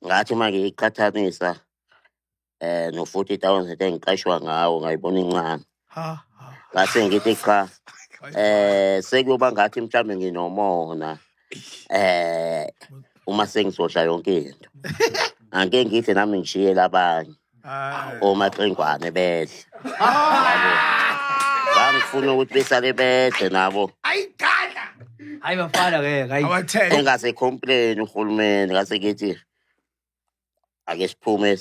Ngathi uma ngiyiqhathanisa no 40,000 engiqashwa ngawo ngayibona incane. Ha ha. Ngase ngithi cha sekuyoba ngathi mhlawumbe nginomona uma sengizodla yonke into. Angeke ngithi nami ngishiye labanye Hayi. omaqengwane bedle. Bangifuna ukuthi besale bedle nabo. Ayigada. Hayi bafana ke hayi. Awathele. Engase complain uhulumeni ngase ngithi ake siphume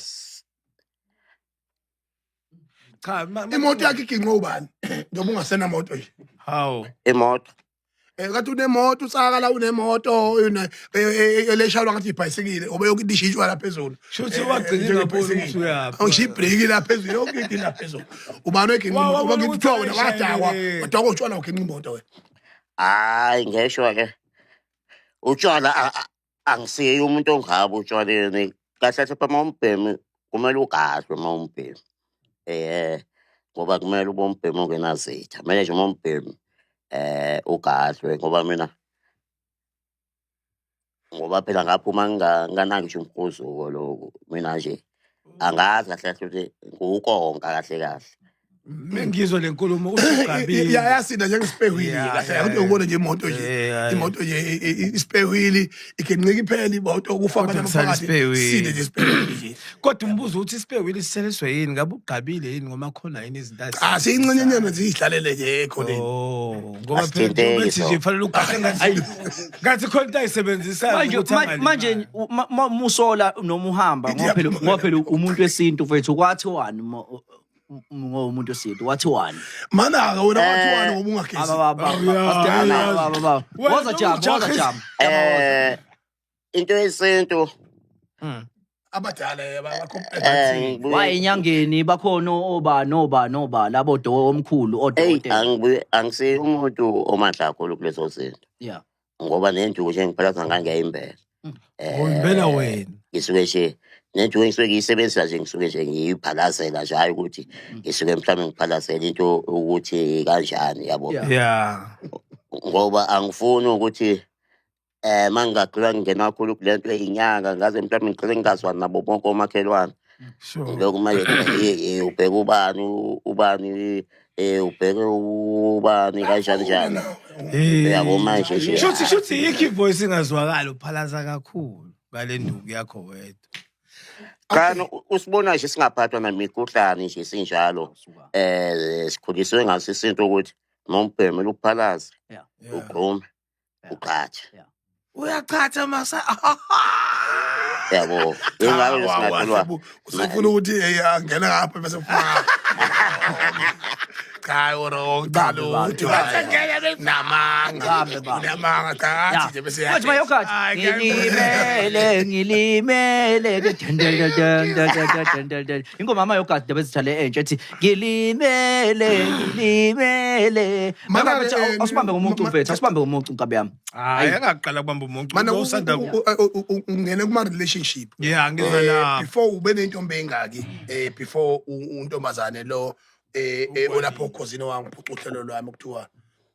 Cha Imoto yakhe iginqwe ubani? Njengoba ungasenamoto nje. Hawu. Imoto. Kathi unemoto usaka la unemoto eleshayelwa ngathi ibhayisikile obe yonke into ishintshwa la phezulu. Shuthi wagcina ingaboni ukuthi uyaphi. Angisho ibhreki la phezulu yonke into la phezulu. Ubani oginqa Wa- imoto? wabona Ngoba ukuthi kuthiwa wena wadakwa. ayishayelile. Wadakwa utshwala uginqa imoto wena. Hayi ngesho ke. Utshwala angisiye umuntu ongaba utshwaleni. Kahle kahle phela umbhemi kumele ugadwe uma umbhemi. Ngoba kumele ube umbhemi ongenazitha. Kumele nje uma umbhemi ugadwe ngoba mina ngoba phela ngaphuma nginganaki ngisho umhuzuko lokhu mina nje angazi kahle kahle ukuthi ngukonka kahle kahle. Mengizwa le nkulumo usugqabile. Yasinda njengespare wheel kahle kahle ubona nje imoto nje. Imoto nje ispare wheel iginqika iphela imoto kufa Kodwa abantu kusale phakathi. ispare wheel. Sinde nje ispare wheel nje. Kodwa umbuzo uthi ispare wheel siseliswe yini ngabe ugqabile yini ngoma khona yini izinto Ah siyincenyenyana ziyihlalele nje ekhoneni. Oh, ngoba phela Asithinteki njengoba ethi so. nje fanele ugahle ngathi ngathi khona into ayisebenzisayo Manje ukuthi angalimali. manje musola noma uhamba ngoba phela ngoba phela umuntu wesintu mfethu kwathiwani ngoba umuntu wesintu kwathiwani? Mana ke wena kwathiwani ngoba ungagezi. Aba Wena Woza jam, woza ujahe- jam. Into yesintu Abadala ngibuye Wayenyangeni bakhona oba noba noba labo do omkhulu Ey odokotela. angibuye angisiye umuntu omandla kakhulu kulezo zinto. Ngoba nenduku nje ngiphela ngangiyayimbela. Oh, impela wena. Ngisuke nje nenduku engisuke ngiyisebenzisa nje ngisuke nje ngiyiphalazela nje hayi ukuthi ngisuke mhlawumbe ngiphalazela into ukuthi kanjani yabo. Ngoba angifuni ukuthi mangingagcina ngingena kakhulu kule nto eyinyanga ngaze mhlawumbe ngigcine ngingazwani nabo bonke omakhelwane. Lokhu manje ubheke ubani ubani ubheke ubani kanjani njani. Uyabo manje nje. Shuthi yikho ivoice ingazwakali uphalaza kakhulu ngale nduku yakho wedwa. Cha, no, usibona nje singaphathwa namikhuhlane nje sinjalo. Awusuka. Sikhuliswe ngaso isintu ukuthi noma ubheme uphalaze, ugqume, uqhathe. Uyachatha masa. Yabo, ingakho nje singatholwa. Usufuna ukuthi angena ngapha bese uphuma ngapha. Cha, wrong, cha, Bambe, bambe. lutho. Namanga. Bambe, bambe. Namanga, cha, nje bese Manje mayokathi Hayi, ngilimele ngilimele ke den den den den den den den den den. Ingoma amayokathi ndaba le entsha ethi ngilimele ngilimele. Mana, Manje awusibambe ngomuntu mfethu, awusibambe ngomuntu nkabi yami. Hayi, angaqala kubamba umuntu. Mana usanda. ungene kuma relationship. Yeah, ngizwa lapho. Before ube nentombi engaki before untombazane lo olapho okhosini wangiphuca uhlelo lwami kuthiwa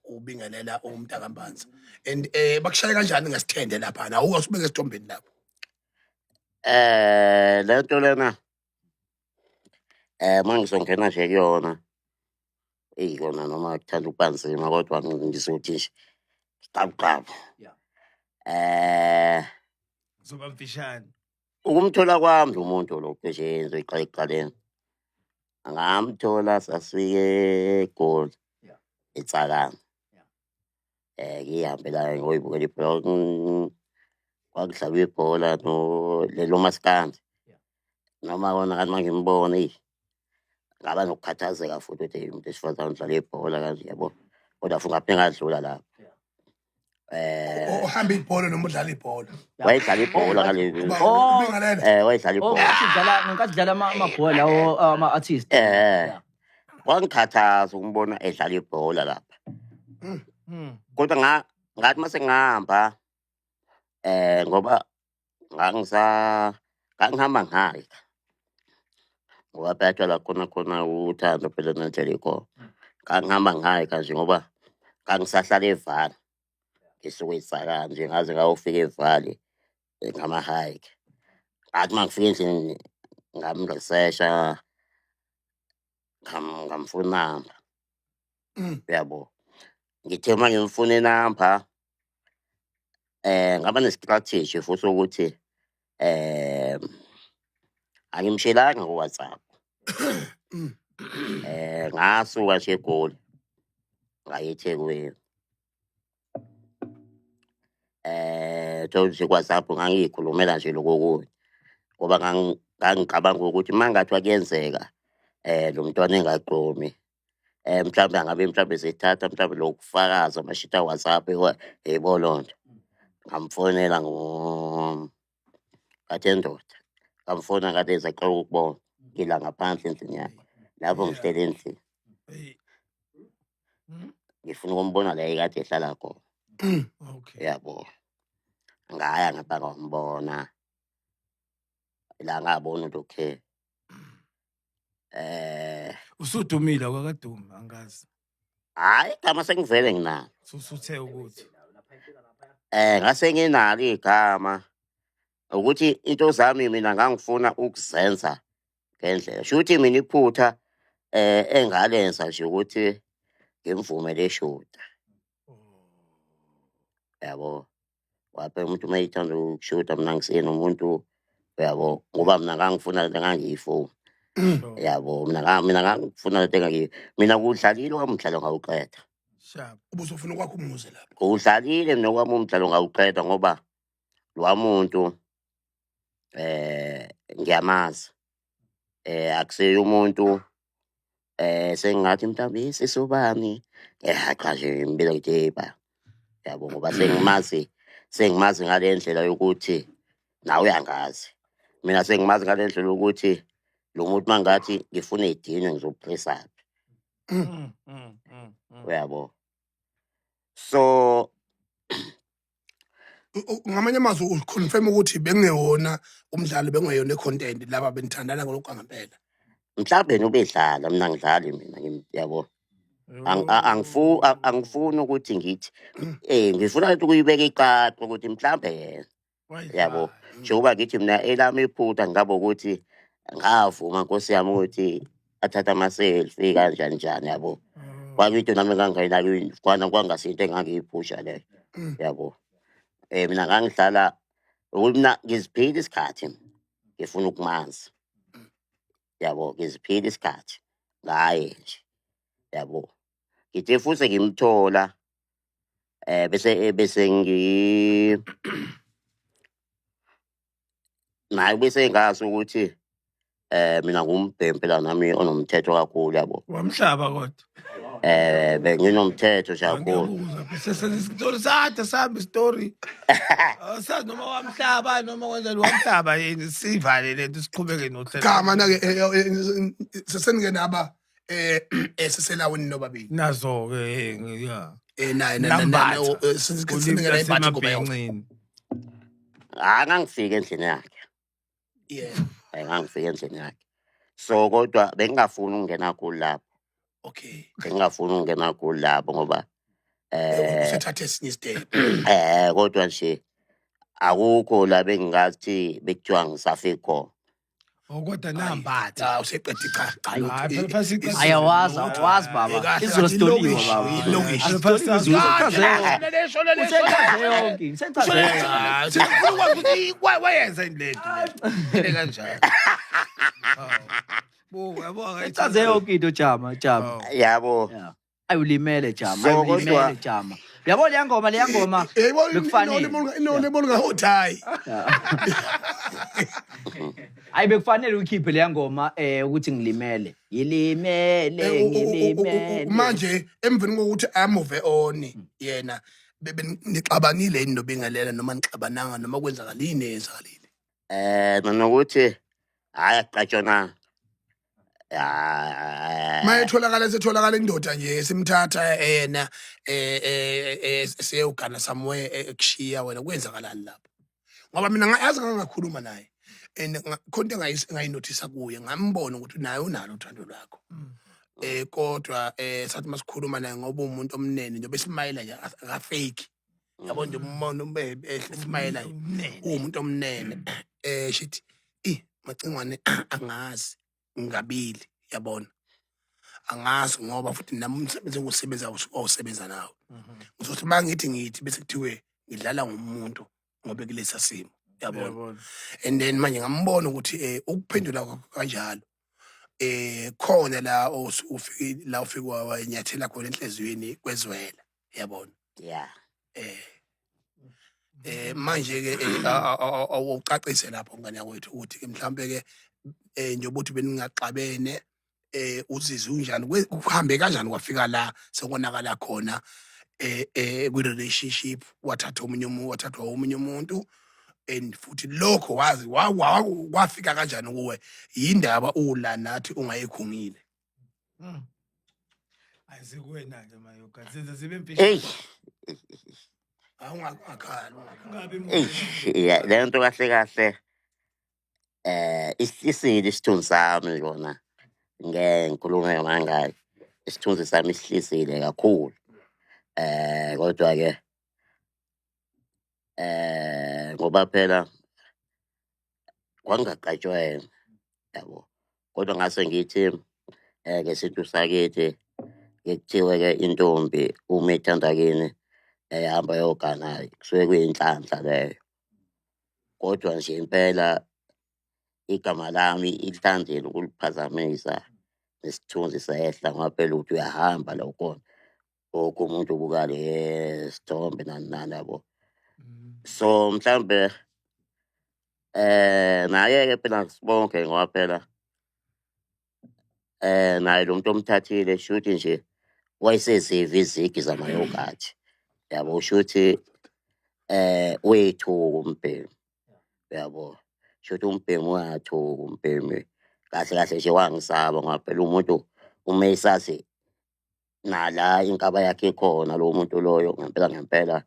ubingelela umntakampanza, and bakushaya kanjani ngesithende lapha na awusibeke esithombeni lapho? Lento lena mangizongena nje kuyona, eyikona noma kuthanda ukuba nzima, kodwa ngizothi nje qabu qabu. Zoba mfishane. Ukumthola kwami lo muntu lo nje ngizoyiqala ekuqaleni, ngamthola sasifike eGoli, eTsakane. Ngihambela ngoyibukela ibhola, kwakudlalwa ibhola no lelo maskandi. Noma kona ngathi mangimbona, eyi, ngaba nokukhathazeka futhi ukuthi, "Hey, umuntu wesifazane udlala ibhola kanje," yabo, kodwa futhi ngaphinde ngadlula lapho. Uhamba ibhola noma udlala ibhola? Wayedlala ibhola ngale. Oh. Ubingelela. Wayedlala Oh, ibhola. ngenkathi dlala amabhola lawo ama-artist. Kwangikhathaza ukumbona edlala ibhola lapha. Kodwa ngathi mase ngihamba ngoba ngangihamba ngihayika. Ngoba phela la khona khona uthando phela nendlela ikhona. Ngangihamba ngihayika nje ngoba ngangisahlala eVaal. Ngisuke eSakane nje ngaze ngayofika eVaal ngama-hike. Ngathi uma ngifika endlini ngamrisesha, ngamfuna inamba. Uyabo. Ngithe uma ngimfuna inamba ngaba ne-strategy futhi ukuthi angimshelanga ku-WhatsApp. Ngasuka nje eGoli ngaya eThekwini. Thola nje ku-WhatsApp ngangiyikhulumela nje lokho okunye. Ngoba ngangicabanga ukuthi uma kungathiwa kuyenzeka lo mntwana engagqomi, mhlawumbe angabe mhlawumbe sethatha mhlawumbe lokufakaza amashita WhatsApp, yebo loo nto. Ngamfonela ngathi endoda, ngamfona ngathi ngiyacela ukukubona ngila ngaphandle endlini yakho. Lapho ngihleli endlini. Hey. Ngifuna ukumbona la ekade ehlala khona. Yabo. Ngaya ngapha ngambona. La ngabona ukuthi okay. Usudumile akakadumi, angazi. Hayi, igama sengivele nginalo. Usuthe ukuthi Ngase nginalo igama ukuthi into zami mina ngangifuna ukuzenza ngendlela. Shuthi mina iphutha engalenza nje ukuthi ngimvumele eshuta. Yabo. Waphe umuntu uma ethanda ukushuta, mina ngisiyena umuntu, uyabo, ngoba mina ngangifuna lento engangiyifuna. Yabo, mina ngangifuna lento engangiyi mina kudlalile wami umdlalo ngawuqeda. Sharp. Ubusufuna ukwakha umuzi lapho? Udlalile mina kwami umdlalo ngawuqeda ngoba lo muntu ngiyamazi. Akusiye umuntu sengingathi mhlawumbe isisubani, cha nje impilo ngithi hey ba. Yabo, ngoba sengimazi ngale ndlela yokuthi nawe uyangazi. Mina sengimazi ngale ndlela yokuthi lo muntu mangathi ngifuna idinwe ngizophrisaphi. Uyabo. So Ngamanye amazwi uconfirm ukuthi bekungewona umdlalo, bekungeyona i-content, laba benithandana ngalokhu ngempela? Mhlawumbe yena ubedlala, mina ngidlali mina, yabo. Angifuni ukuthi ngithi ngifuna ukuthi ukuyibeka icace ukuthi mhlawumbe yena, yabo, njengoba ngithi mina elami iphutha ngabe ukuthi ngavuma, nkosi yami, ukuthi athathe ama-selfie kanjani njani, yabo. Kwakuyinto nami engangingenalo kwana kwangasinto engangiyiphusha leyo. Yabo, mina ngangidlala ukuthi mina ngiziphile isikhathi. Ngifuna ukumanzi. Yabo, ngiziphile isikhathi ngaye nje. Yabo. Ngithe futhi ngimthola bese ngi naye bese ngazi ukuthi mina ngumbhemu phela nami onomthetho kakhulu, yabo. Wamhlaba kodwa. Benginomthetho nje kakhulu. Ngiyabuza sesitori sade sami story. Asazi noma wamhlaba noma kanjani, wamhlaba yini, sivale lento siqhubeke nohlelo. Cha mana-ke sesenike naba seselawini nobabili. Nazo ke ya. Naye Lambatha. Senike nayiphathi ngoba yonke. EmaBhincini. Hayi, ngangifika endlini yakhe. Yeah. Ngangifika endlini yakhe. So kodwa bengingafuni ukungena kakhulu lapho. Okay. Bengingafuni ukungena kakhulu lapho ngoba Usethathe esinye istep. Kodwa nje akukho la bengingathi bekuthiwa ngisafike khona. Oh, kodwa nambatha. Cha, useqede, cha cha. Hayi, phela phela siqedile. Ayawazi, awazi baba. Kahle, Izolo kahle, sitoliwe ilokishi, baba. ilokishi. Asitoliwe izolo. Usechaze yonke, usechaze yonke. Ah, sifuna ukwazi ukuthi wayenza yini le nto le. Ile kanjani. Bo, yabo. Usechaze yonke into, Jama, Jama. Yabo. Yeah. Ayilimele Jama, So, ayilimele kodwa- Jama. Yabo leya ngoma, leya ngoma bekufanele. Inolimo hotayi. Hayi, bekufanele uyikhiphe leya ngoma ukuthi ngilimele. Ngilimele, ngilimele. Manje emveni kokuthi amove on yena, bebe nixabanile yini nobingelela noma nixabananga noma kwenzakalini eyenzakalile? Nokuthi hayi, akuqatshona. Ah. Mayetholakala, setholakala indoda nje simthatha yena seyogana somewhere, ekushiya wena, kwenzakalani lapho? Ngoba mina ngayazi, ngangakhuluma naye and khona into engayinothisa kuye, ngambona ukuthi naye unalo uthando lwakho, kodwa sathi masikhuluma naye, ngoba umuntu omnene nje, besimayela nje, akafake, yabo nje, umbona esimayela nje, uwumuntu omnene, shithi i macingwane angazi ngingabili, yabona, angazi ngoba futhi nami umsebenzi engiwusebenza awusebenza nawo, ngizothi uma ngithi bese kuthiwe ngidlala ngomuntu ngoba kulesa simo, yabona. And then manje ngambona ukuthi ukuphendula kwakho kanjalo khona la ufike la ufike wanyathela khona enhliziyweni kwezwela, yabona. Manje ke awucacise lapho ngane yakwethu ukuthi ke mhlambe ke njengoba uthi beningaxabene, uzizwe unjani, kuhambe kanjani kwafika la sekonakala khona kwi relationship, wathatha omunye umuntu, wathathwa omunye umuntu, and futhi lokho wazi kwafika kanjani kuwe, yindaba ula nathi ungayikhungile? Ayisikuwena-ke mayoga, senze zibe mfishane. Eyi. Awungakhali. Ungabi Eyi, yeah, le nto kahle kahle isihlisile isithunzi sami kona, ngeke ngikhulume mangayo, isithunzi sami isihlisile kakhulu, kodwa ke ngoba phela kwangaqatshwene, yabo, kodwa ngase ngithi ngesintu sakithi kuthiwe ke intombi uma ithanda kini ehamba yogana, kusuke kuyinhlanhla leyo. Kodwa nje impela igama lami ilithandile ukuliphazamisa nesithunzi sehla, ngoba phela uthi uyahamba la ukhona, wonke umuntu ubuka le sithombe nani nani, yabo. So mhlambe naye ke phela sibonke, ngoba phela naye lo muntu omthathile shuthi nje wayeseziva izigi zamayogathi, yabo, shuthi wethuka umbhemi, yabo, shuthi umbhemi uyathuka umbhemi kahle kahle nje, wangisaba, ngoba phela umuntu uma esazi nala inkaba yakhe ikhona lo muntu loyo, ngempela ngempela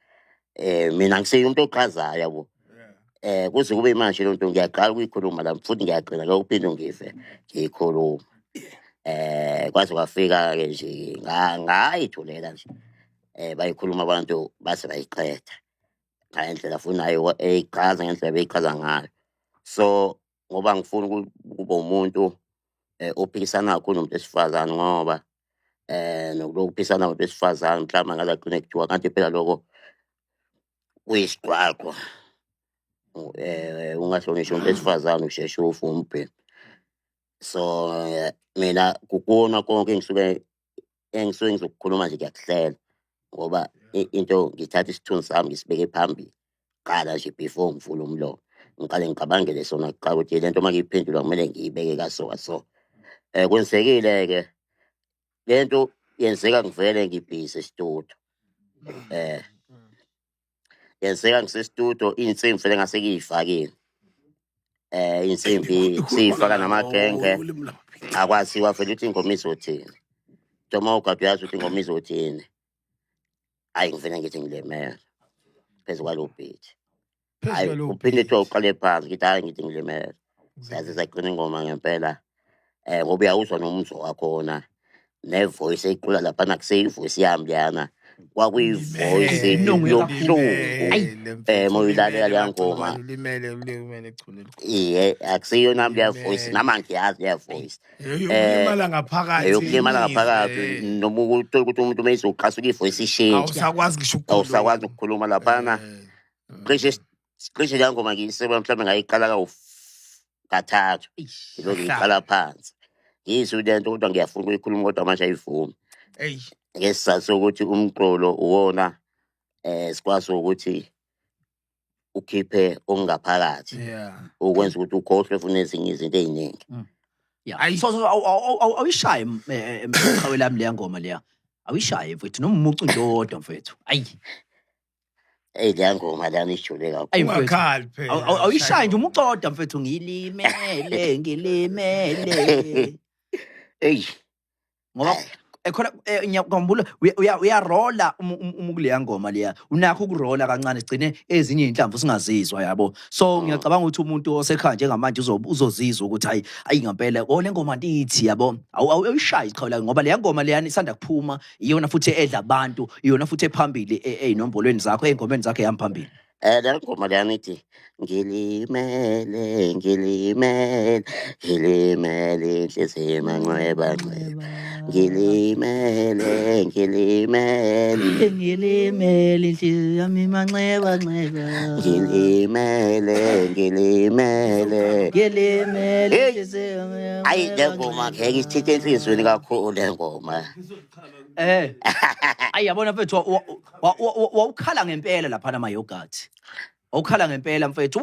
mina ngisiye umuntu oqhazayo, yabo. Kuze kube manje lo nto ngiyaqala ukuyikhuluma la, futhi ngiyagcina lokuphinde ngife ngiyikhuluma. Kwaze kwafika ke nje ngayithulela nje, bayikhuluma abantu base bayiqeda ngendlela futhi nayo eyichaza ngendlela beyichaza ngayo. So ngoba ngifuna ukuba umuntu ophikisana kakhulu nomuntu wesifazane, ngoba nokulokhu kuphisana nomuntu wesifazane mhlawumbe angaze agcine kuthiwa kanti phela lokho kuyisigqwagqwa. Ungahlonishwa umuntu wesifazane usheshe ufe umbhemi. So mina kukona konke engisuke ngizokukhuluma nje ngiyakuhlela ngoba into ngithatha isithunzi sami ngisibeke phambili kuqala nje before ngivule umlomo. Ngiqale ngicabangele sona kuqala ukuthi le nto uma ngiyiphendula kumele ngiyibeke kaso kaso. Kwenzekile-ke le nto yenzeka ngivele ngibhizi esitudiyo. Yenzeka ngisestudio iy'nsimbi vele ngase ngiy'fakile. Iy'nsimbi siy'faka namagenge akwaziwa vele ukuthi ingoma izothini. Noma ugade uyazi ukuthi ingoma izothini. Hhayi ngivele ngithi ngilimele phezu kwalo beat. Phezu Hhayi kwalowo kuphinde beat. kuthiwa uqale phansi ngithi hhayi ngithi ngilimele. Saze sagcina ingoma ngempela. Ngoba uyawuzwa nomuzwa wakhona ne-voice ecula laphana kuseyi-voice yami leyana. Kwakuyi-voice Inongwe kakhulu. yobuhlungu. Ulimele, mfethu, Uma uyilalela ulimele, leya ngoma. Macingwane, ulimele, ulimele, chunu elikhulu. Iye, akusiyo nami leya voice, Ulimele. nami angiyazi leya voice. Eyokulimala ngaphakathi. Eyokulimala imizwa, ngaphakathi noma uthola ukuthi umuntu uma ezoqasuka i-voice ishintshe. Awusakwazi ngisho ukukhuluma. Awusakwazi ukukhuluma laphana. Cishe leya ngoma ngiyiseba mhlawumbe ngayiqala kathathu. Ngilokhu ngiyiqala phansi. Ngiyizwe le nto kodwa ngiyafuna ukuyikhuluma kodwa manje ayivumi. Eyi. Ngesizathu sokuthi umculo uwona sikwazi ukuthi ukhiphe okungaphakathi. Ukwenza ukuthi ukhohlwe futhi nezinye izinto ey'ningi. Yeah. So awuyishaye qhawe lami leya ngoma leya. Awuyishaye mfethu noma umucu nje owodwa mfethu. Ayi. Eyi leya ngoma leyana ijule kakhulu. Ayi mfethu. Ungakhali phela. Awuyishaye nje umucu owodwa mfethu ngilimele ngilimele. Eyi. Ngoba ekhona ngiyakhumbula uyarola uma kuleya ngoma leya. Unakho ukurola kancane sigcine ezinye izinhlamvu singazizwa yabo. So ngiyacabanga ukuthi umuntu osekhaya njengamanje uzozizwa ukuthi hayi ayi ngempela oh le ngoma ntithi yabo. Awuyishayi iqhawe ngoba leya ngoma leyana isanda kuphuma iyona futhi edla abantu, iyona futhi ephambili ey'nombolweni zakho, ey'ngomeni zakho ehamba phambili. Le ngoma leyana ithi ngilimele ngilimele ngilimele inhliziyo emanxeba nxeba ngilimele ngilimele Ngilimele inhliziyo yami manxeba nxeba ngilimele ngilimele ngilimele Hey! inhliziyo yami Ayi le manxeba ngoma nxeba. ngeke isithinte enhliziyweni kakhulu le ngoma. Ayi yabona mfethu wawukhala ngempela laphana ama-yogurt. Wawukhala ngempela mfethu.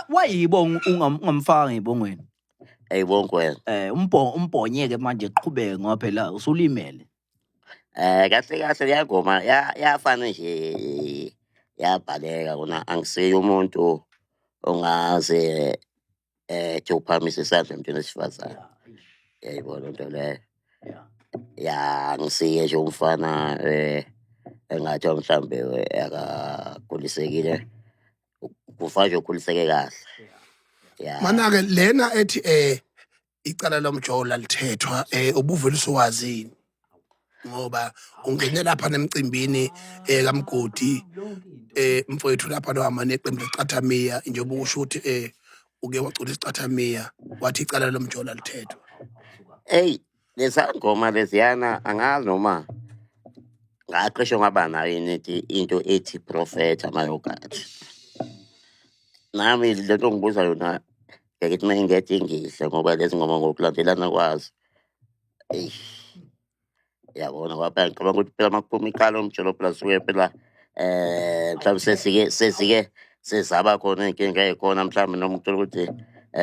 Why yibonga ungamfaka ngey'bongweni? Ey'bongweni. Umbhonye-ke manje qhubeke ngoba phela usulimele. Kahle kahle leya ngoma yafana nje yabhaleka kona angisiye umuntu ongaze ethi uphakamisa isandla emntwini wesifazane. Yayibona into leyo. Ya ngisiye nje umfana engathi mhlambe akakhulisekile. Kufa nje ukhuliseke kahle. Ya. Mana-ke lena ethi icala lomjolo alithethwa ubuvele usuwazini ngoba ungene lapha nemcimbini kaMgodi mfowethu lapha lohamba neqembu lecathamiya njengoba usho ukuthi uke wacula isicathamiya wathi icala lomjolo alithethwa. Eyi leza ngoma leziyana angazi noma ngaqisho ngaba nayo yini into ethi prophet amayogathi. Nami le nto ngibuza yona ngithi uma ngingethi ngihle ngoba lezi ngoma ngokulandelana kwazo. Eyi yabona ngoba ngicabanga ukuthi phela makuphuma iqala umjolo phela suke phela mhlawumbe sesike sezaba khona iy'nkinga ey'khona mhlawumbe noma uthola ukuthi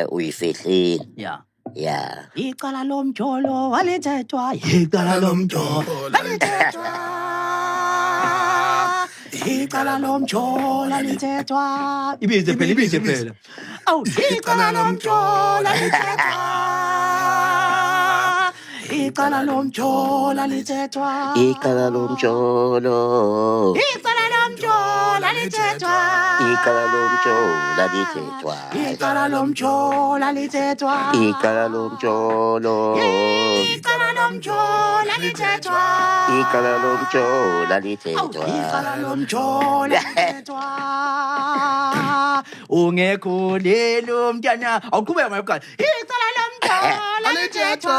uyifihlile. Yeah. Yeah. Icala lomjolo alithethwa, icala lomjolo alithethwa. Icala lomjolo alithethwa. Ibize phela, ibize phela. Awu, icala lomjolo alithethwa. Icala lomjolo alithethwa. Icala lomjolo. Icala lomjolo alithethwa. Icala lomjolo alithethwa. Icala lomjolo alithethwa. Icala lomjolo. Icala lomjolo alithethwa. Icala lomjolo alithethwa. Icala lomjolo alithethwa. Ungekhulile umntwana. Awuqhubeka manje. Icala lomjolo Alithethwa.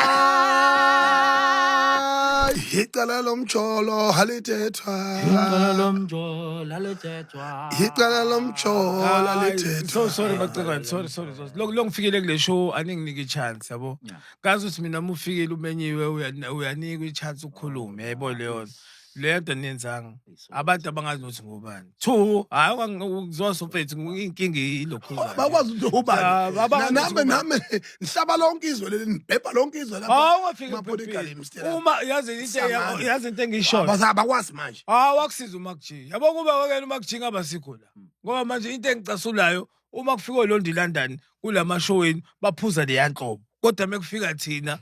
Icala lomjolo alithethwa. Icala lomjolo alithethwa. Icala lomjolo Hayi, alithethwa. So sorry bacekwane, sorry sorry sorry. Lo ngifikile kule show aninginike i-chance yabo. Ngazi ukuthi mina uma ufikile umenyiwe uyanikwa i-chance ukukhuluma, yayibona leyo nto. Leyo nto aniyenzanga. Abantu abangazi nokuthi ngubani. Two, hayi ungizoso mfethu inkinga ilokhuzana. Bakwazi ukuthi ubani. Ya, abakwazi Nami ukuthi nami ngihlaba lonke izwe leli ngibhebha lonke izwe lapha. Hawu ungafiki Ma-polygamist lapha. Uma yazi into Sangana. yazi into engishoyo. Abakwazi manje. Hawu akusiza uMacG. Yabo kuba wakena uMacG ngaba sikho la. Ngoba manje into engicasulayo uma kufika oLondi London kulama show wenu baphuza leya nhlobo. Kodwa mekufika thina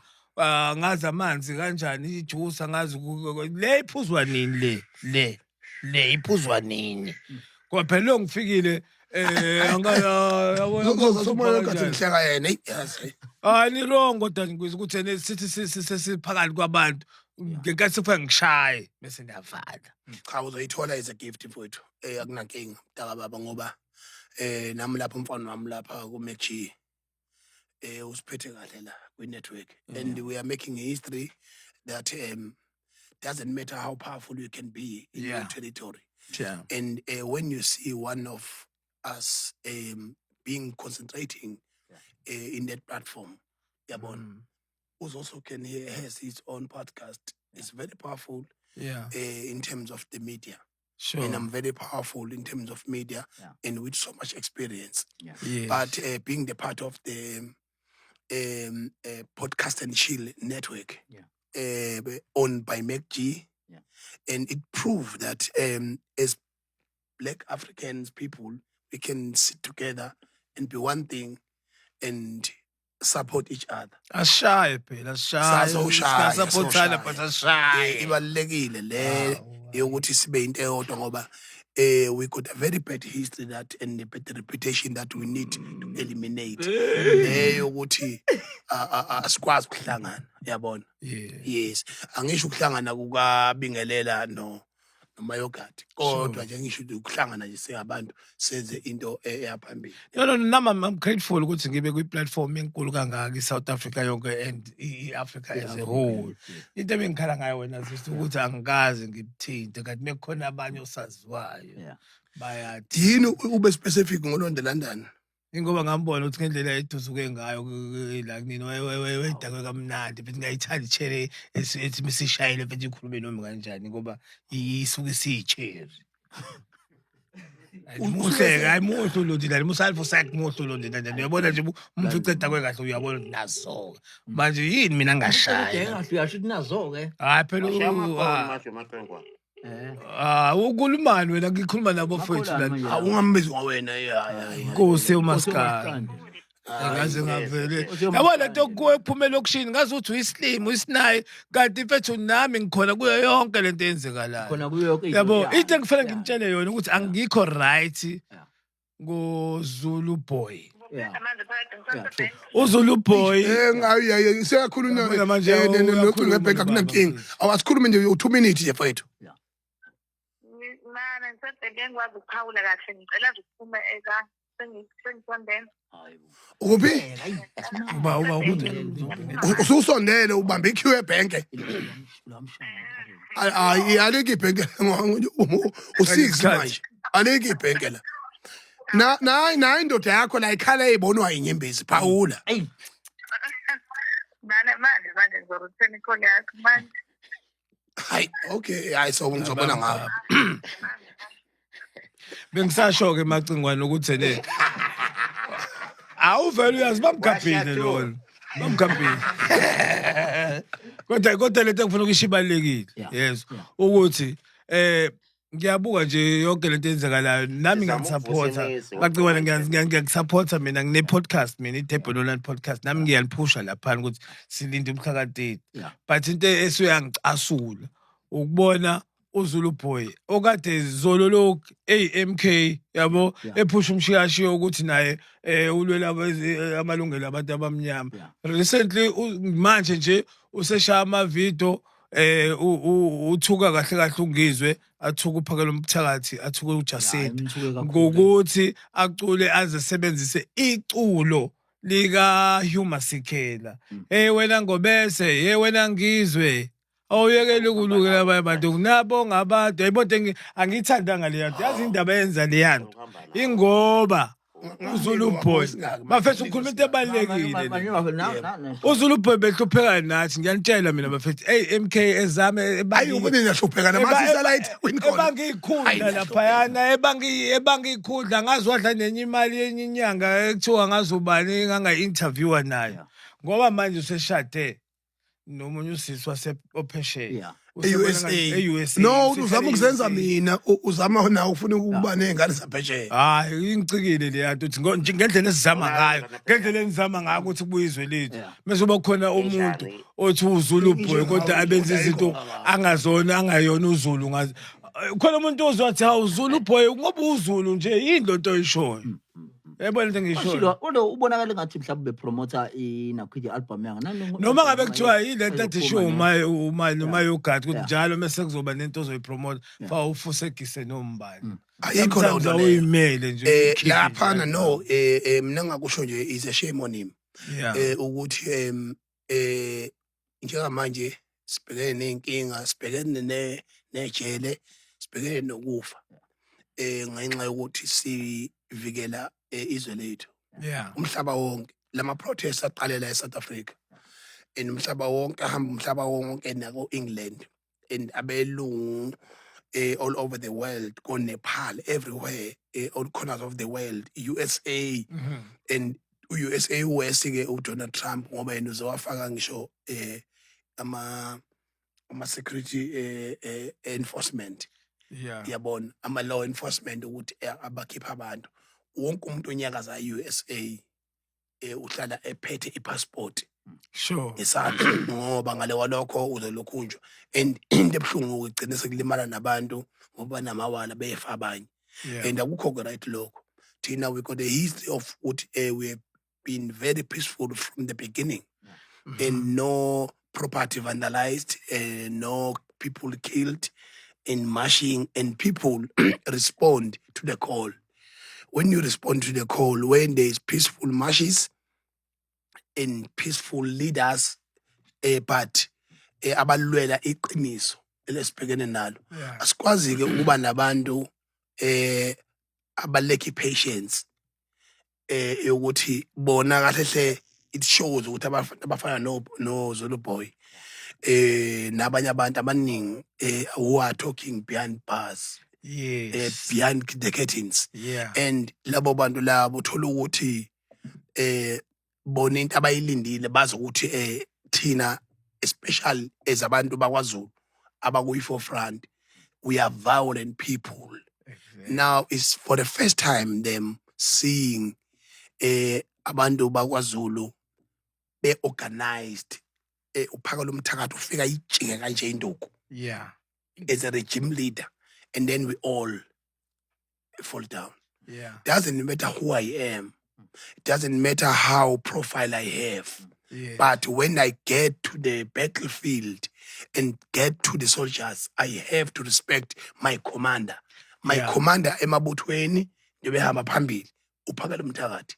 ngazi amanzi kanjani ijuice angazi le iphuzwa nini le le le iphuzwa nini. Ngoba phela lo ngifikile angaya yabo Uzomoya ngathi ngihleka yena. Eyi, yazi. Hayi ni wrong kodwa ngikuzwa ukuthi ene sithi sesiphakathi kwabantu ngenkathi sekufika ngishaye bese niyavala. Cha uzoyithola as a gift mfowethu. Akunankinga mntaka baba ngoba nami lapha umfana wami lapha ku Mac G usiphethe kahle la kwi network and we are making history that doesn't matter how powerful you can be in your territory. And when you see one of us being concentrating in that platform, yabona, who's also can he has his own podcast. It's very powerful in terms of the media. And I'm very powerful in terms of media and with so much experience. But being the part of the Podcast and Chill network, owned by Mac G, and it proved that as Black Africans people, we can sit together and be one thing and support each other. Asishaye phela, asishaye. Sazoshaya, Siyasupportana sazoshaya. but asishaye. Ibalulekile le Hawu, yokuthi sibe into eyodwa ngoba we got a very bad history that and a bad reputation that we need to eliminate. Le yokuthi asikwazi ukuhlangana, yabona. Yes, angisho ukuhlangana kukabingelela no nomayogadi kodwa nje ngisho ukuthi ukuhlangana nje singabantu senze into eyaphambili. No, nami I'm grateful ukuthi ngibe kwi-platform enkulu kangaka i-South Africa yonke and i-Africa as a whole. Into ebengikhala ngayo wena sister ukuthi angikaze ngikuthinte kanti mekukhona abanye osaziwayo bayathi. Yini ube specific ngoLonde London? Ingoba ngambona ukuthi ngendlela eduzuke ngayo la kunini wayedakwe kamnandi futhi ngayithanda i-cherry ethi misishayile futhi ikhulume noma kanjani ngoba isuke isiyi-cherry. Muhle hayi muhle uLondi la musalfo sak muhle uLondi la uyabona nje umuntu uceda kwe kahle uyabona ukuthi nazo manje yini mina ngashaya Kahle uyasho ukuthi nazo-ke. Hayi phela Washiya amakhona manje uMaqengwane. Ukulumani wena ngikhuluma nabo fethu Makholani la. manje. Awungambizi ngowena ya ya. Nkosi uMaskandi. Ngaze ngavele. Yabo lento kuwe ephuma elokishini ngaze uthi uyislim uyisinayi kanti mfethu nami ngikhona kuyo yonke lento eyenzekalayo. Khona kuyo yonke into. Yabo into engifanele ngimtshele yona ukuthi angikho right ngoZulu boy. Manje phakathi ngisasebhenki. uZulu boy. Ngayi seyakhulunywa Yabona manje nocingo uyakhuluma ebhenki baba. akunankinga. Awasikhulume nje u2 minutes nje mfowethu. Mana ngisebhenki ngikwazi ukuphawula kahle ngicela nje ukuphume eka sengisondela. Ukuphi? Uba ukuthi Ususondele ubambe iqueue ebhenki. Ayi alikho ibhenki u6 manje. Alikho ibhenki la. Na na na indoda yakho la ikhala ezibonwa inyembezi phawula. Eyi. Mana manje manje ngizoreturn i-call yakho manje. Hayi okay hayi so ngizobona ngawe. Bengisasho ke macingwane ukuthi ne awuvele uyazi bamgabhile lona. Bamgabhile. Kodwa lento engifuna ukuyisho ibalulekile. Yes. Ukuthi ngiyabuka nje yonke lento eyenzekalayo nami Sizama ngiyakusupporta ukuvusa imizi, Macingwane ngiyakusupporta mina ngine podcast mina iDurban Online Podcast nami ngiyaliphusha lapha ukuthi silinde umhla ka-30 but into esuyangicasula ukubona uZulu boy okade zolo lokhu eyi-MK yabo ephusha umshiyashiyo ukuthi naye ulwela amalungelo abantu abamnyama. Recently manje nje useshaya amavidiyo uthuka kahle kahle ungizwe athuka uphakela umthakathi athuka uJacinta Imthuke kakhulu. ngokuthi acule aze sebenzise iculo lika Hugh Masekela. Hey wena Ngobese, hey wena Ngizwe. Awuyekele ukulukela abanye abantu nabo ngabantu yayibona into angiyithandanga leya nto. Yazi indaba eyenza leya nto ingoba uZulu boy bafethu ukhuluma into ebalulekile le. uZulu boy behlupheka nathi, ngiyanitshela mina bafethu. Ey, MK ezame. Ayi, ubone niyahlupheka namasi sala eThekwini khona. Ebanga ikhundla laphayana, ebanga ikhundla, ngazi wadla nenye imali yenye inyanga ekuthiwa ngazubani ngangayi-interviewa nayo, ngoba manje useshade nomunye usisi wase ophesheya. E-USA. E-USA. No, uzama ukuzenza mina, uzama nawe ufuna ukuba ney'ngane zaphesheya. Hayi, ingicikile leya nto ukuthi ngendlela esizama ngayo, ngendlela enizama ngayo ukuthi kubuye izwe lethu, mase uba khona umuntu Enjani? othi uZulu boy kodwa abenza izinto angazona, angayona uZulu. Ngazi khona umuntu ozothi, hawu, Zulu boy, ngoba uZulu nje, yini lento oyishoyo? Yayibona into engiyishoyo? Shilo, kodwa ubonakala ngathi mhlawumbe bepromotha inakhwidi album yanga. Noma ngabe kuthiwa yile nto athi sho uma noma yogurt ukuthi njalo mase kuzoba nento ozoyipromotha, fa ufusegise nombani. Ayikho leyo nto Sometimes leyo. awuyimele nje, uyikhiphe Laphana nje. No, mina ngakusho nje is a shame on him. Ukuthi njengamanje sibhekene nenkinga, sibhekene nejele, sibhekene nokufa. Ngenxa yokuthi sivikela izwe lethu. Umhlaba wonke lama protests aqalela eSouth Africa. And umhlaba wonke ahamba, umhlaba wonke, nako England and abelungu all over the world, ko Nepal, everywhere, all corners of the world, USA and u-USA west ke uDonald Trump, ngoba yena uzowafaka ngisho ama security enforcement, yabona, ama law enforcement ukuthi abakhipha abantu. Wonke umuntu onyakaza e-USA uhlala ephethe ipassport ngesandla, ngoba ngale kwalokho uzolokhunjwa. And into ebuhlungu ugcine sekulimala nabantu ngoba namawala, befa abanye. And akukho ke right lokho. Thina we got a history of ukuthi we have been very peaceful from the beginning and no property vandalized, no people killed in marching, and people respond to the call. When you respond to the call, when there is peaceful marches and peaceful leaders, but abalwela iqiniso elesibhekene nalo, asikwazi ke ukuba nabantu abaleki patience yokuthi bona kahle hle. It shows ukuthi abafana no Zulu boy nabanye abantu abaningi who are talking behind bars, behind the curtains, and labo bantu labo uthola ukuthi bona into abayilindile bazi ukuthi thina, especially as abantu bakwaZulu abakuyi forefront, we are violent people. Now it's for the first time them seeing abantu bakwaZulu be-organized, uphaka lomthakathi ufika ijike kanje induku as a regime leader, and then we all fall down. Doesn't matter who I am, it doesn't matter how profile I have, but when I get to the battlefield and get to the soldiers, I have to respect my commander, my commander emabuthweni njengoba ehamba phambili uphakela umthakathi,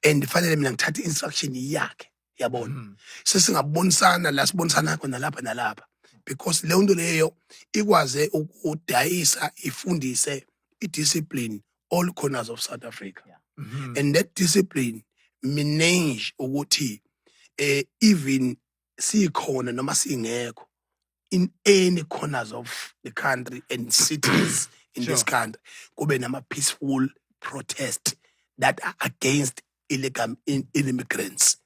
and fanele mina ngithathe instruction yakhe, yabona. Sesingabonisana la sibonisana khona lapha nalapha, because leyo nto leyo ikwaze ukudayisa, ifundise i-discipline all corners of South Africa. And that discipline manage ukuthi even sikhona noma singekho in any corners of the country and cities in this country, kube nama peaceful protest that are against illegal immigrants.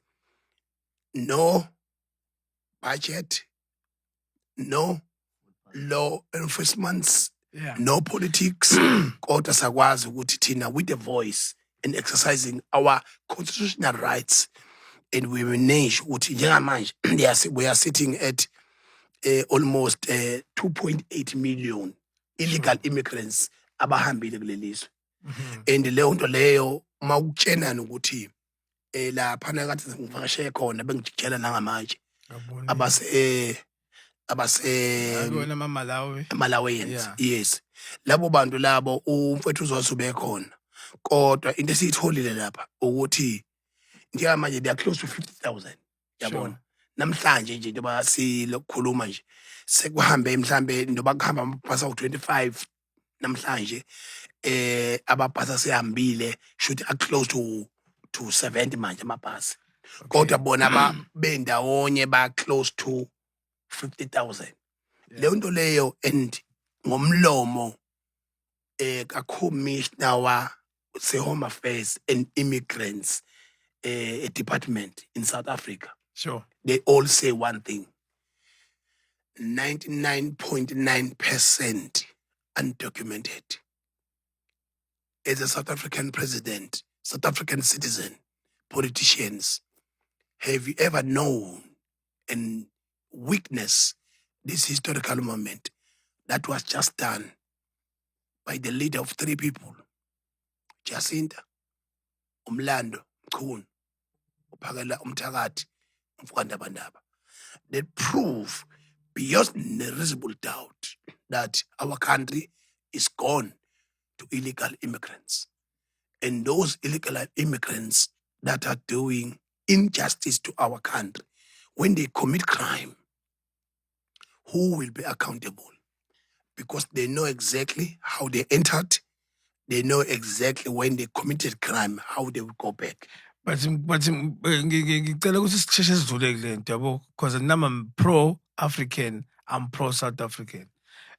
No budget, no law enforcements, no politics, kodwa sakwazi ukuthi thina with the voice and exercising our constitutional rights, and we manage ukuthi njengamanje we are sitting at almost 2.8 million illegal immigrants abahambile kulelizwe. And leyo nto leyo uma ukutshenana ukuthi laphana kathi ngivakashe khona, bengijikela nangamanje Ngabona. abase Akuyona ama-Malawi. Malawians. Yes, labo bantu labo, umfethu uzothi khona, kodwa into esiyitholile lapha ukuthi njengamanje they are close to 50,000, yabona. Namhlanje nje njengoba silokukhuluma nje sekuhambe mhlambe ndoba kuhamba amabhasi awu-25 namhlanje, amabhasi asehambile shuthi a close to 70 manje amabhasi, kodwa bona ba bendawonye ba close to 50,000. Leyo nto leyo, and ngomlomo ka-commissioner wa se-Home Affairs and Immigrants department in South Africa, they all say one thing: 99.9% undocumented. As a South African president, South African citizen, politicians, have you ever known and witnessed this historical moment that was just done by the leader of three people, Jacinta, Umlando, Mchunu, uPhakela umthakathi, umfukandabandaba, that prove beyond reasonable doubt that our country is gone to illegal immigrants, and those illegal immigrants that are doing injustice to our country, when they commit crime, who will be accountable? Because they know exactly how they entered, they know exactly when they committed crime, how they will go back. But ngicela ukuthi sisheshe sidlule kule nto, yabo, because nami I'm pro African, I'm pro South African,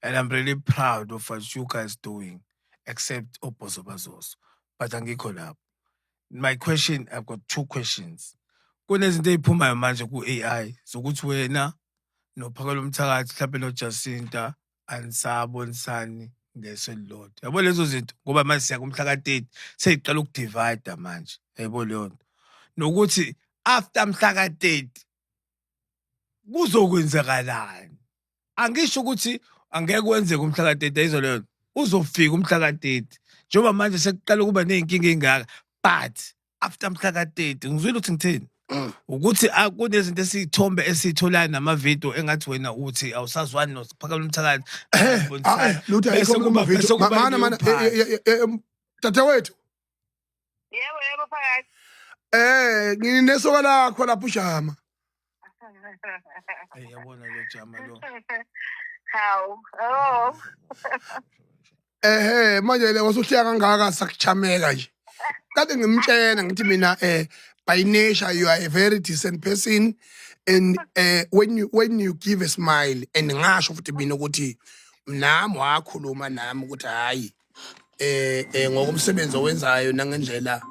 and I'm really proud of what you guys doing, except oBozo Bazoso, but angikho lapho. My question, I've got two questions. Kunezinto ey'phumayo manje ku-AI zokuthi wena noPhakela umthakathi mhlawumbe noJacinta anisabonisani ngeso elilodwa, yabo, lezo zinto, ngoba manje siya kumhla ka-30, seyiqala ukudivida manje, yaybo leyo nto, nokuthi after mhla ka-30 kuzokwenzakalani. Angisho ukuthi angeke kwenzeke umhla ka-30, ayizo leyo nto, uzofika umhla ka-30 njengoba manje sekuqala ukuba ney'nkinga ey'ngaka, but after mhla ka-30, ngizwile ukuthi ngithini, ukuthi kunezinto esiyithombe esiyitholayo namavidiyo engathi wena uthi awusazwani noPhakela umthakathi. Ah, lutho, Bese ayikho amavidiyo. bese kuba Mana mana, leyo part. Dadewethu. Yebo, phakathi. Nginesoka lakho lapho uJama. Hey, yabona lo Jama lo. Hawu. Oh. Ehe, manje le wasuhleka kangaka, sakuchameka nje. Kade ngimtshela ngithi mina by nature you are a very decent person, and when you give a smile, and ngasho futhi mina ukuthi nami wakhuluma nami ukuthi hayi, ngokomsebenzi owenzayo nangendlela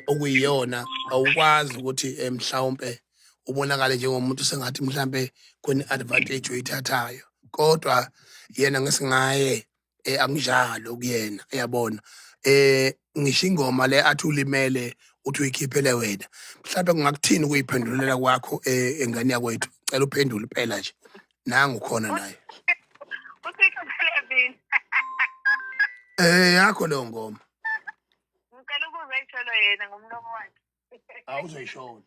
okuyiyona, awukwazi ukuthi mhlawumbe ubonakale njengomuntu sengathi mhlambe khona advantage oyithathayo, kodwa yena ngesingaye anginjalo kuyena, uyabona. Ngisho ingoma le athi ulimele uthi uyikhiphele wena, mhlawumbe kungakuthini ukuyiphendulela kwakho engane yakwethu? Cela uphendule impela nje, nangu khona naye. Usiyikhiphele mina. Yakho leyo ngoma. Ngicela ukuze ayisholo yena ngomlomo wakhe. Awuzoyishona.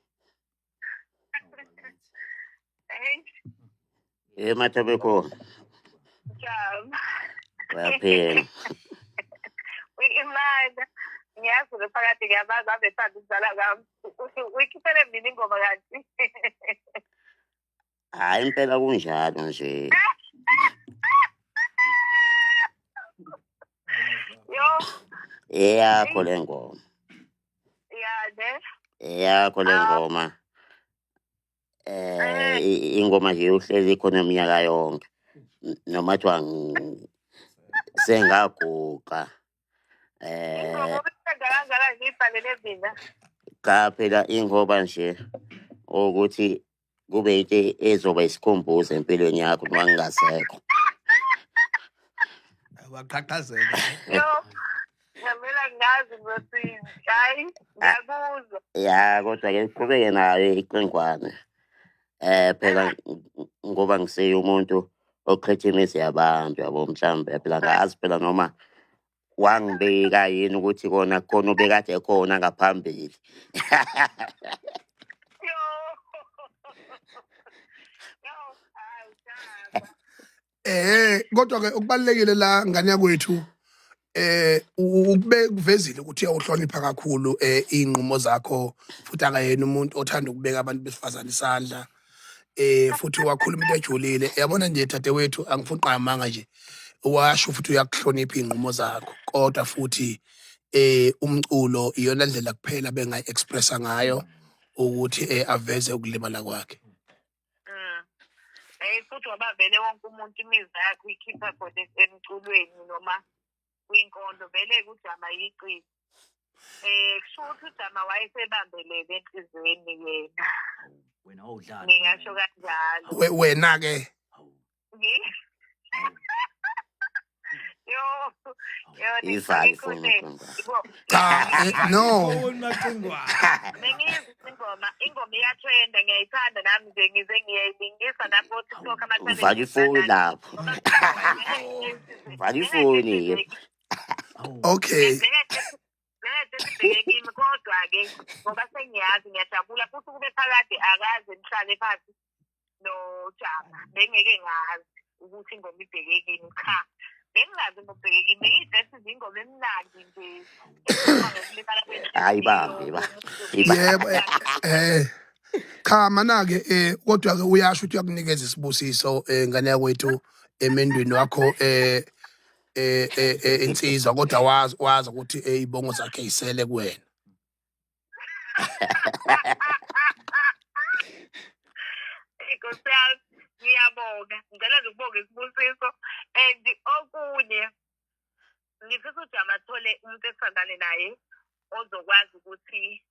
Hey, Hey Mathabeko, Jama. Uyaphila. Imana. Ngiyazi lo phakathi, ngiyabazi, ave thanda ukudlala ngami. Uyikhiphele mina ingoma kanti. Hayi, impela kunjalo nje. Yo, Eyakho le ngoma. Ya ne. Eyakho le Ah. ngoma. Ingoma nje uhlezi ikhona iminyaka yonke. Noma kuthiwa sengaguqa. Ingoma uyithanda kangaka ngiyibhalele mina. Cha, phela ingoba nje ukuthi kube into ezoba isikhumbuzo empilweni yakho noma ngingasekho. Waqhaqhazela. Yo. Ngamela ngazi ngizothini. Hayi, ngiyakuzwa. Ya, kodwa ke qhubeke nayo iqengwane. Phela ngoba ngisiye umuntu okhetha imizi yabantu, yabo, mhlambe phela ngazi phela noma wangibika yini ukuthi kona khona ubekade khona ngaphambili. Yo. Yo, hayi, Jama. Kodwa ke okubalekile la, ngane yakwethu, Ukube kuvezile ukuthi uyawuhlonipha kakhulu iy'nqumo zakho, futhi akayena umuntu othanda ukubeka abantu besifazane isandla. Futhi wakhuluma into ejulile. Yabona nje dadewethu, angifuni uqamanga nje. Washo futhi uyakuhlonipha iy'nqumo zakho, kodwa futhi umculo iyona ndlela kuphela bengayi-expressa ngayo ukuthi aveze ukulimala kwakhe. Futhi ngoba vele wonke umuntu imizwa yakhe uyikhipha khona emculweni noma kwinkondlo, vele kujama yiciko. Kusho ukuthi uJama wayesebambelele enhliziyweni yena. Wena awudlali. Ngingasho kanjalo. Wena ke Yo, yo, Ivale ningifake ifoni ekhoneni. Ntombi. Yebo, Cha, no. Ifoni Macingwane. Bengiyizwa ingoma, ingoma iyatrenda, ngiyayithanda nami nje, ngize ngiyayilingisa nami ko-TikTok ama-challenge. Vala ifoni lapho. Vala ifoni. Okay. Bheke kimi kodwa-ke ngoba sengiyazi, ngiyajabula futhi kube phakade akaze nihlale phansi noJama, bengeke ngazi ukuthi ingoma ibheke kimi. Cha, bengingazi ngokubheke kimi, bengiyidress ingoma emnandi nje ekhuluma ngokulimala kwenhliziyo. Hayi bambe ba. Ibambe. Yebo, cha mana ke, kodwa ke uyasho ukuthi uyakunikeza isibusiso, ngane yakwethu, emendweni wakho, insizwa, kodwa wazi ukuthi izibongo zakhe isele kuwena. Nkosi yami, ngiyabonga, ngicela nje ukubonga isibusiso. And okunye, ngifisa uJama athole umuntu esifazane naye ozokwazi ukuthi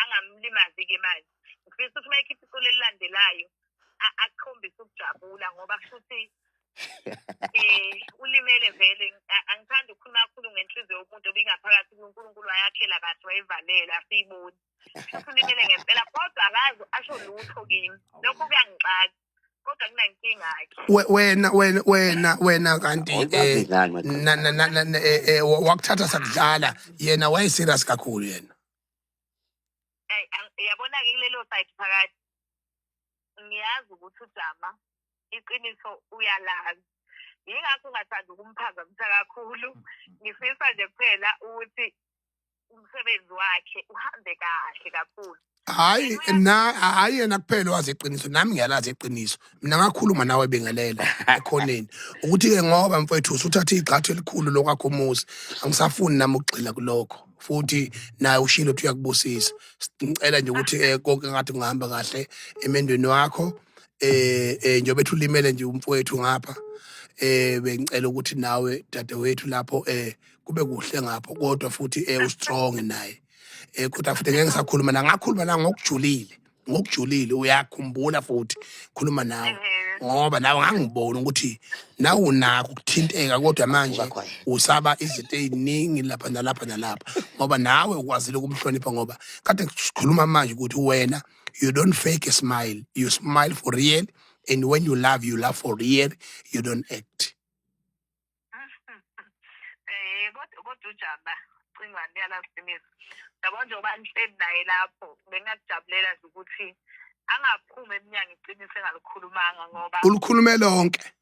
angamlimazi-ke manje. Ngifisa ukuthi uma ekhipha iculo elilandelayo akhombise ukujabula, ngoba kusho ukuthi ulimele vele. Angithandi ukukhuluma kakhulu ngenhliziyo yomuntu obingaphakathi, kuNkulunkulu wayakhela kahle, wayivalela, asiyiboni. Kusho ukuthi ulimele ngempela, kodwa akaze asho lutho kimi, lokho kuyangixaka, kodwa kunankinga-ke. Wena kanti Awuyibambi ngani Macingwane? na na na na- eh, eh, wakuthatha sakudlala, yena waye serious kakhulu yena. Ey, yabona-ke kulelo side phakathi, ngiyazi ukuthi uJama iqiniso uyalazi, yingakho ungathandi ukumphazamisa kakhulu. Ngifisa nje kuphela ukuthi umsebenzi wakhe uhambe kahle kakhulu. Hayi na, hayi yena kuphela wazi iqiniso, nami ngiyalazi iqiniso. Mina ngakhuluma nawe bengelela ekhoneni ukuthi ke ngoba mfowethu usuthatha igxathu elikhulu lokwakho umuzi, angisafuni nami ukugxila kulokho. Futhi naye ushilo ukuthi uyakubusisa. Ngicela nje ukuthi konke ngathi kungahamba kahle emendweni wakho, njengoba ethi ulimele nje umfowethu ngapha, bengicela ukuthi nawe dadewethu lapho kube kuhle ngapho, kodwa futhi ustrong naye. Kodwa futhi ngeke ngisakhuluma la, ngakhuluma la ngokujulile, ngokujulile, uyakhumbula futhi khuluma nawe, ngoba nawe ngangibona ukuthi nawe unakho ukuthinteka, kodwa manje Uba quiet. usaba izinto ey'ningi lapha nalapha nalapha, ngoba nawe ukwazile ukumhlonipha, ngoba kade sikhuluma manje ukuthi wena you don't fake a smile, you smile for real, and when you love, you love for real, you don't act. Kodwa uJama Cingwane uyalazi iqiniso. Yabo, njengoba nihleli naye lapho, bengingakujabulela nje ukuthi angaphumi emnyango iqiniso engalikhulumanga, ngoba Ulikhulume lonke.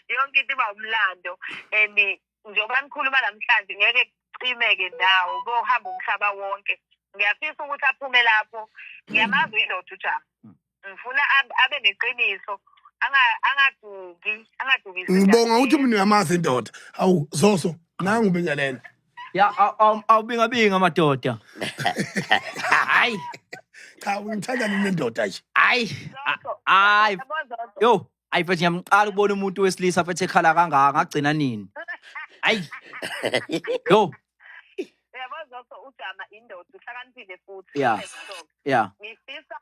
Yonke into iba umlando, and njengoba nikhuluma namhlanje ngeke kucimeke ndawo, kohamba umhlaba wonke. Ngiyafisa ukuthi aphume lapho. Ngiyamazi uyindoda uJama, ngifuna abe neqiniso, angaduki, angadukisi. Ngibonga ukuthi mina uyamazi indoda. Hawu Zoso, nangu ubingelela. Ya, awubingabinga madoda. Hayi, Cha, ngithanda mina indoda nje. Hayi. Hayi. Yo, ayi mfethu, ngiyamqala ukubona umuntu wesilisa mfethu ekhala kangaka, ngagcina nini? Hayi. Yo, Uyabo Zoso, uJama indoda, uhlakaniphile futhi. Ngifisa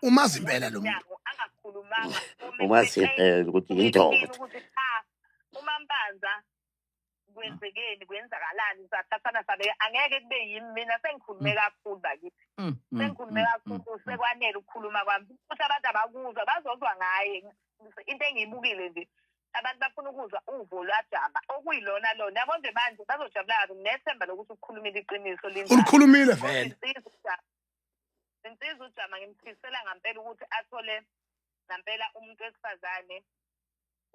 Umazi impela lo muntu. Angakhulumanga. Umazi impela ukuthi indoda. Ukuthi cha, uMampanza kwenzekeni, kwenzakalani, sathathana sabeka, angeke kube yimi mina, sengikhulume kakhulu bakithi. Sengikhulume kakhulu, sekwanele ukukhuluma kwami, futhi abantu abakuzwa, bazozwa ngaye. Into engiyibukile nje, abantu bafuna ukuzwa uvo lwaJama okuyilona lona. Yabo nje manje bazojabula kabi, nginethemba lokuthi ukukhulumile iqiniso linjalo. Ulikhulumile vele. Insizwa uJama, ngimfisela ngampela ukuthi athole ngampela umuntu wesifazane.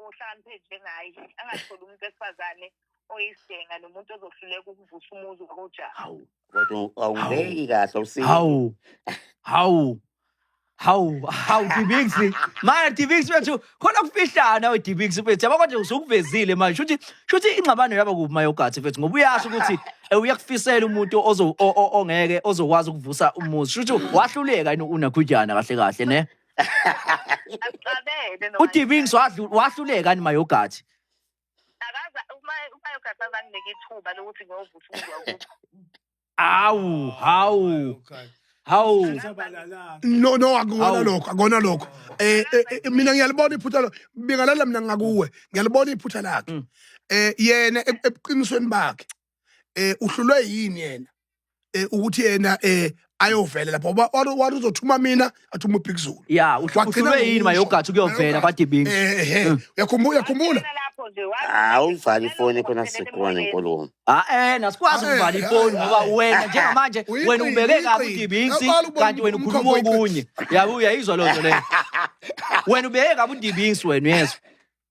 ohlakaniphe njengaye angatholi umuntu wesifazane oyisidenga nomuntu ozohluleka ukuvusa umuzi wakojaha. Hawu. Kodwa awubeki kahle usile. Hawu. Hawu. Hawu, hawu Dibix. Manje Dibix wethu khona kufihlana we Dibix mfethu. Yabo kodwa usukuvezile manje. Shuthi shuthi ingxabano yaba kuphi mayogathi mfethu ngoba uyasho ukuthi uyakufisela umuntu ozo ongeke ozokwazi ukuvusa umuzi. Shuthi wahluleka yini unakhujana kahle kahle ne? Asixabene noma UDibix wahluleka yini mayogathi? Akaza uma umayogathi azanginike ithuba lokuthi ngiyovusa umuzi wakubo. Awu, hawu. Hawu. No no, akukona Hawu. lokho, akona lokho. Mina ngiyalibona iphutha lo. Bingalela mina ngakuwe. Ngiyalibona iphutha lakhe. Yena ebuqinisweni bakhe. Uhlulwe yini yena? Ukuthi yena ayovela lapho ngoba wathi uzothuma mina athuma uBig Zulu. Ya, Wagcina uhlulwe yini ngokusho. mayogathi ukuyovela kwaDibix? Uyakhumbula, uyakhumbula? Wangena lapho nje wathi Awuyivali ifoni khona sikhona nenkulumo. Ah nasikwazi ukuvala ifoni ngoba wena njengamanje Uyiqili, wena ubeke kabi uyiqili. uDibix Yaqala ukubona kanti wena ukhuluma umkhombo oyiqili. okunye. Yabo uyayizwa loo nto leyo. Wena ubeke kabi uDibix wena uyezwa.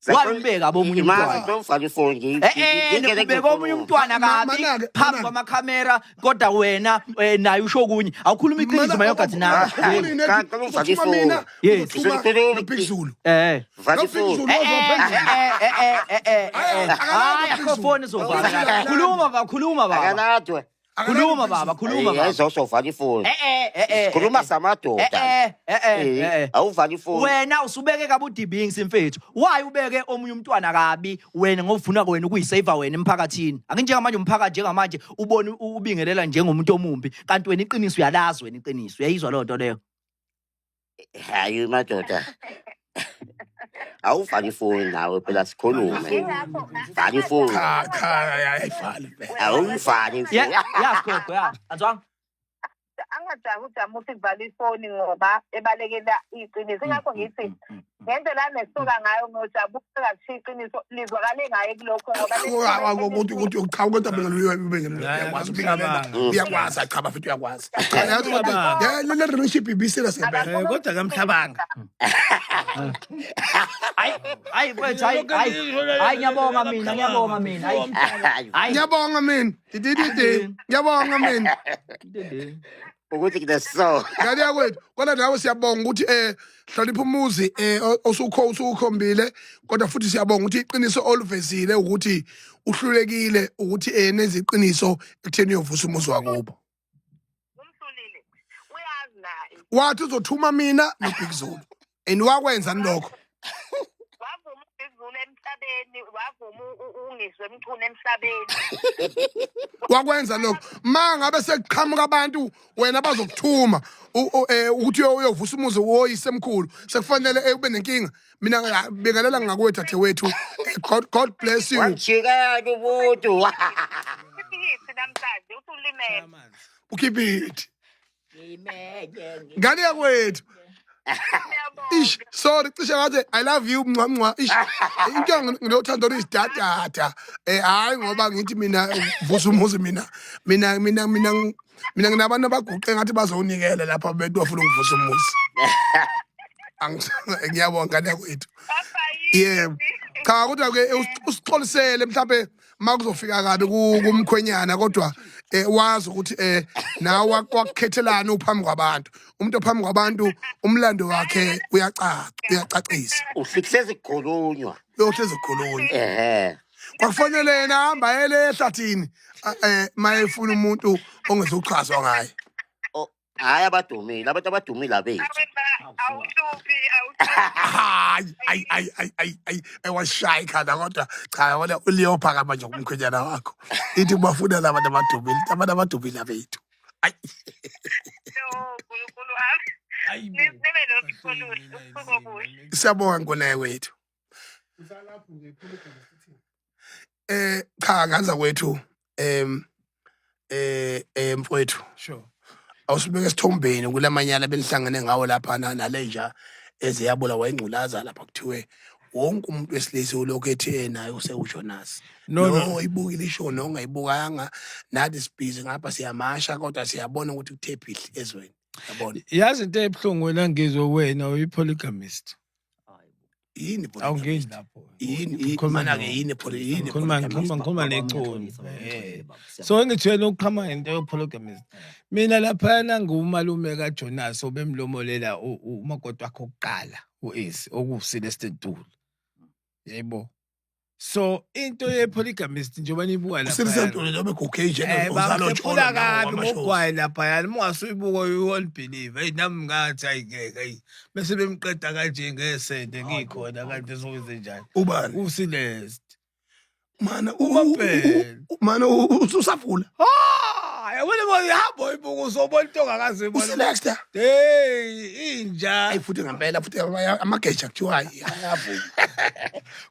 Wambeka kabi omunye umntwana. Manje uvala ifoni nje. Ubeke omunye umntwana kabi Mana-ke, phambi mana-ke. kwamakhamera kodwa wena naye usho okunye. Awukhuluma iqiniso mayogathi nawe. Cha, cha, ufake Uzothuma ifoni. mina, Yes. uzothuma noBig Zulu. Vala No, Big ifoni. Zulu ozophendula. Hayi, Hayi, akho phone izovala. Khuluma baba, khuluma baba. Akanadwe. Khuluma baba, khuluma baba. Ayizosovala ifoni. Khuluma samadoda. Awuvali ifoni. Wena usubeke kabi uDibings mfethu. Why ubeke omunye umntwana kabi wena ngofuna wena ukuyisave wena emphakathini? Akinjengamanje umphakathi njengamanje ubone ubingelela njengomuntu omumbi kanti wena iqiniso uyalazi wena iqiniso. Uyayizwa loo nto leyo? Hayi madoda. Awuvali ifoni nawe phela sikhulume. Ingakho Vala ifoni. Cha, cha, ayifali vele. Awuyivali ifoni. Yeah, yeah sigogo ya. Anzwanga? Angajahi ujamu ukuthi kuvala ifoni ngoba ebalekela iqiniso. Ingakho ngithi ngendlela anesoka ngayo ngojabula engashiya iqiniso lizwakale ngaye kulokho ngoba Ukuthi ukuthi cha kodwa mina uyakwazi ubingelela. Uyakwazi cha bafethu uyakwazi. Cha yazi ukuthi le relationship ibisela sempela. Kodwa kamhlabanga. Hayi, hayi mfethu, hayi, hayi. Hayi ngiyabonga mina, ngiyabonga mina. Hayi. Hayi. Ngiyabonga mina. Didididi. Ngiyabonga mina. Ukuthi kuneso. Ngane yakwethu, kodwa nawe siyabonga ukuthi hlonipha umuzi osukho usukhombile, kodwa futhi siyabonga ukuthi iqiniso oluvezile ukuthi uhlulekile ukuthi nenze iqiniso ekutheni uyovusa umuzi wakubo. Umhlulile. Uyazi naye. Wathi uzothuma mina noBig Zulu. And wakwenza lokho. Wavuma uBig Zulu emhlabeni, wavuma uNgizwe Mchunu emhlabeni. Wakwenza lokho. Ma ngabe sekuqhamuka abantu wena bazokuthuma ukuthi uyovusa umuzi woyisemkhulu. Sekufanele ube nenkinga. Mina ngibingelela ngakwethu dadewethu. God bless you. Wangijikela umuntu. Ithi namhlanje usulimele. Ukhiphe ithi. Ngane yakwethu. Ish, sorry, cishe ngathi I love you mncwa mncwa. Ish, inkinga nginothando oluyisidadada. Hayi ngoba ngithi mina vusa umuzi mina. Mina mina mina mina nginabantu abaguqe ngathi bazonikela lapha bethi bafuna ukuvusa umuzi. Ngiyabonga ngane yakwethu. Yebo. Cha kodwa ke usixolisele mhlambe makuzofika kabi kumkhwenyana kodwa wazi ukuthi nawe wakukhethelana uphambi kwabantu. Umuntu ophambi kwabantu umlando wakhe uyacaca, uyacacisa. Uhlezi kukhulunywa. Uyohlezi kukhulunywa. Kwakufanele yena ahamba ayele ehlathini mayefuna umuntu ongezuchazwa ngaye. Hayi abadumile, abantu abadumile abethu. Awuhluphi, awuhluphi. Hayi, ayi ayi ayi ayi ayi ewashaya ikhanda kodwa cha yabona uliyophaka manje kumkhwenyana wakho. Ithi ubafuna labantu abadumile, abantu abadumile abethu. Ayi. No, Nkulunkulu wami. Nibe nosuku oluhle, usuku obuhle. Siyabonga nkona wethu. Cha nganza kwethu mfowethu. Sure. Awusibeke esithombeni kulamanyala benihlangene ngawo lapha nalenja eziyabula wayingculaza lapha kuthiwe wonke umuntu wesilisa ulokhu ethi naye usewuJonas. No, no. No, ibukile ishow no ongayibukanga nathi sibhizi ngapha siyamasha kodwa siyabona ukuthi kuthe phihli ezweni. Yabona. Yazi into ebuhlungu wena ngizwe wena uyi-polygamist. Yini Awungeni lapho. Yini Ngikhuluma mana ke no- yini yini Ngikhuluma polygamist? ngikhuluma ngikhuluma Baba, neconi. ngiyaxolisa, baba, ngixolele, baba. Siyabonga. So engithi wena uqhama ngento yopolygamist. Mina laphayana ngumalume kaJonas obemlomolela umakoti wakhe wokuqala u-Esi okuwuCeleste Ntuli. Yebo. So into ye-polygamist njengoba niyibuka Usilise laphayana. Ntuli noma eguge nje Basephula kabi ngogwayi laphayana uma ungasuyibuka you won't believe. Hey nami ngathi ayingeke hey. Bese bemqeda kanje ngesende ngikhona kanti sokwenze njani. Ubani? UCeleste. Mana Ubabhele. mana usavula. Ah, yabona manje hamba uyibuka uzobona into ongakaze uyibone. Uselexter. Hey, inja. Ayi futhi ngempela futhi amageja kuthiwa ayavuma.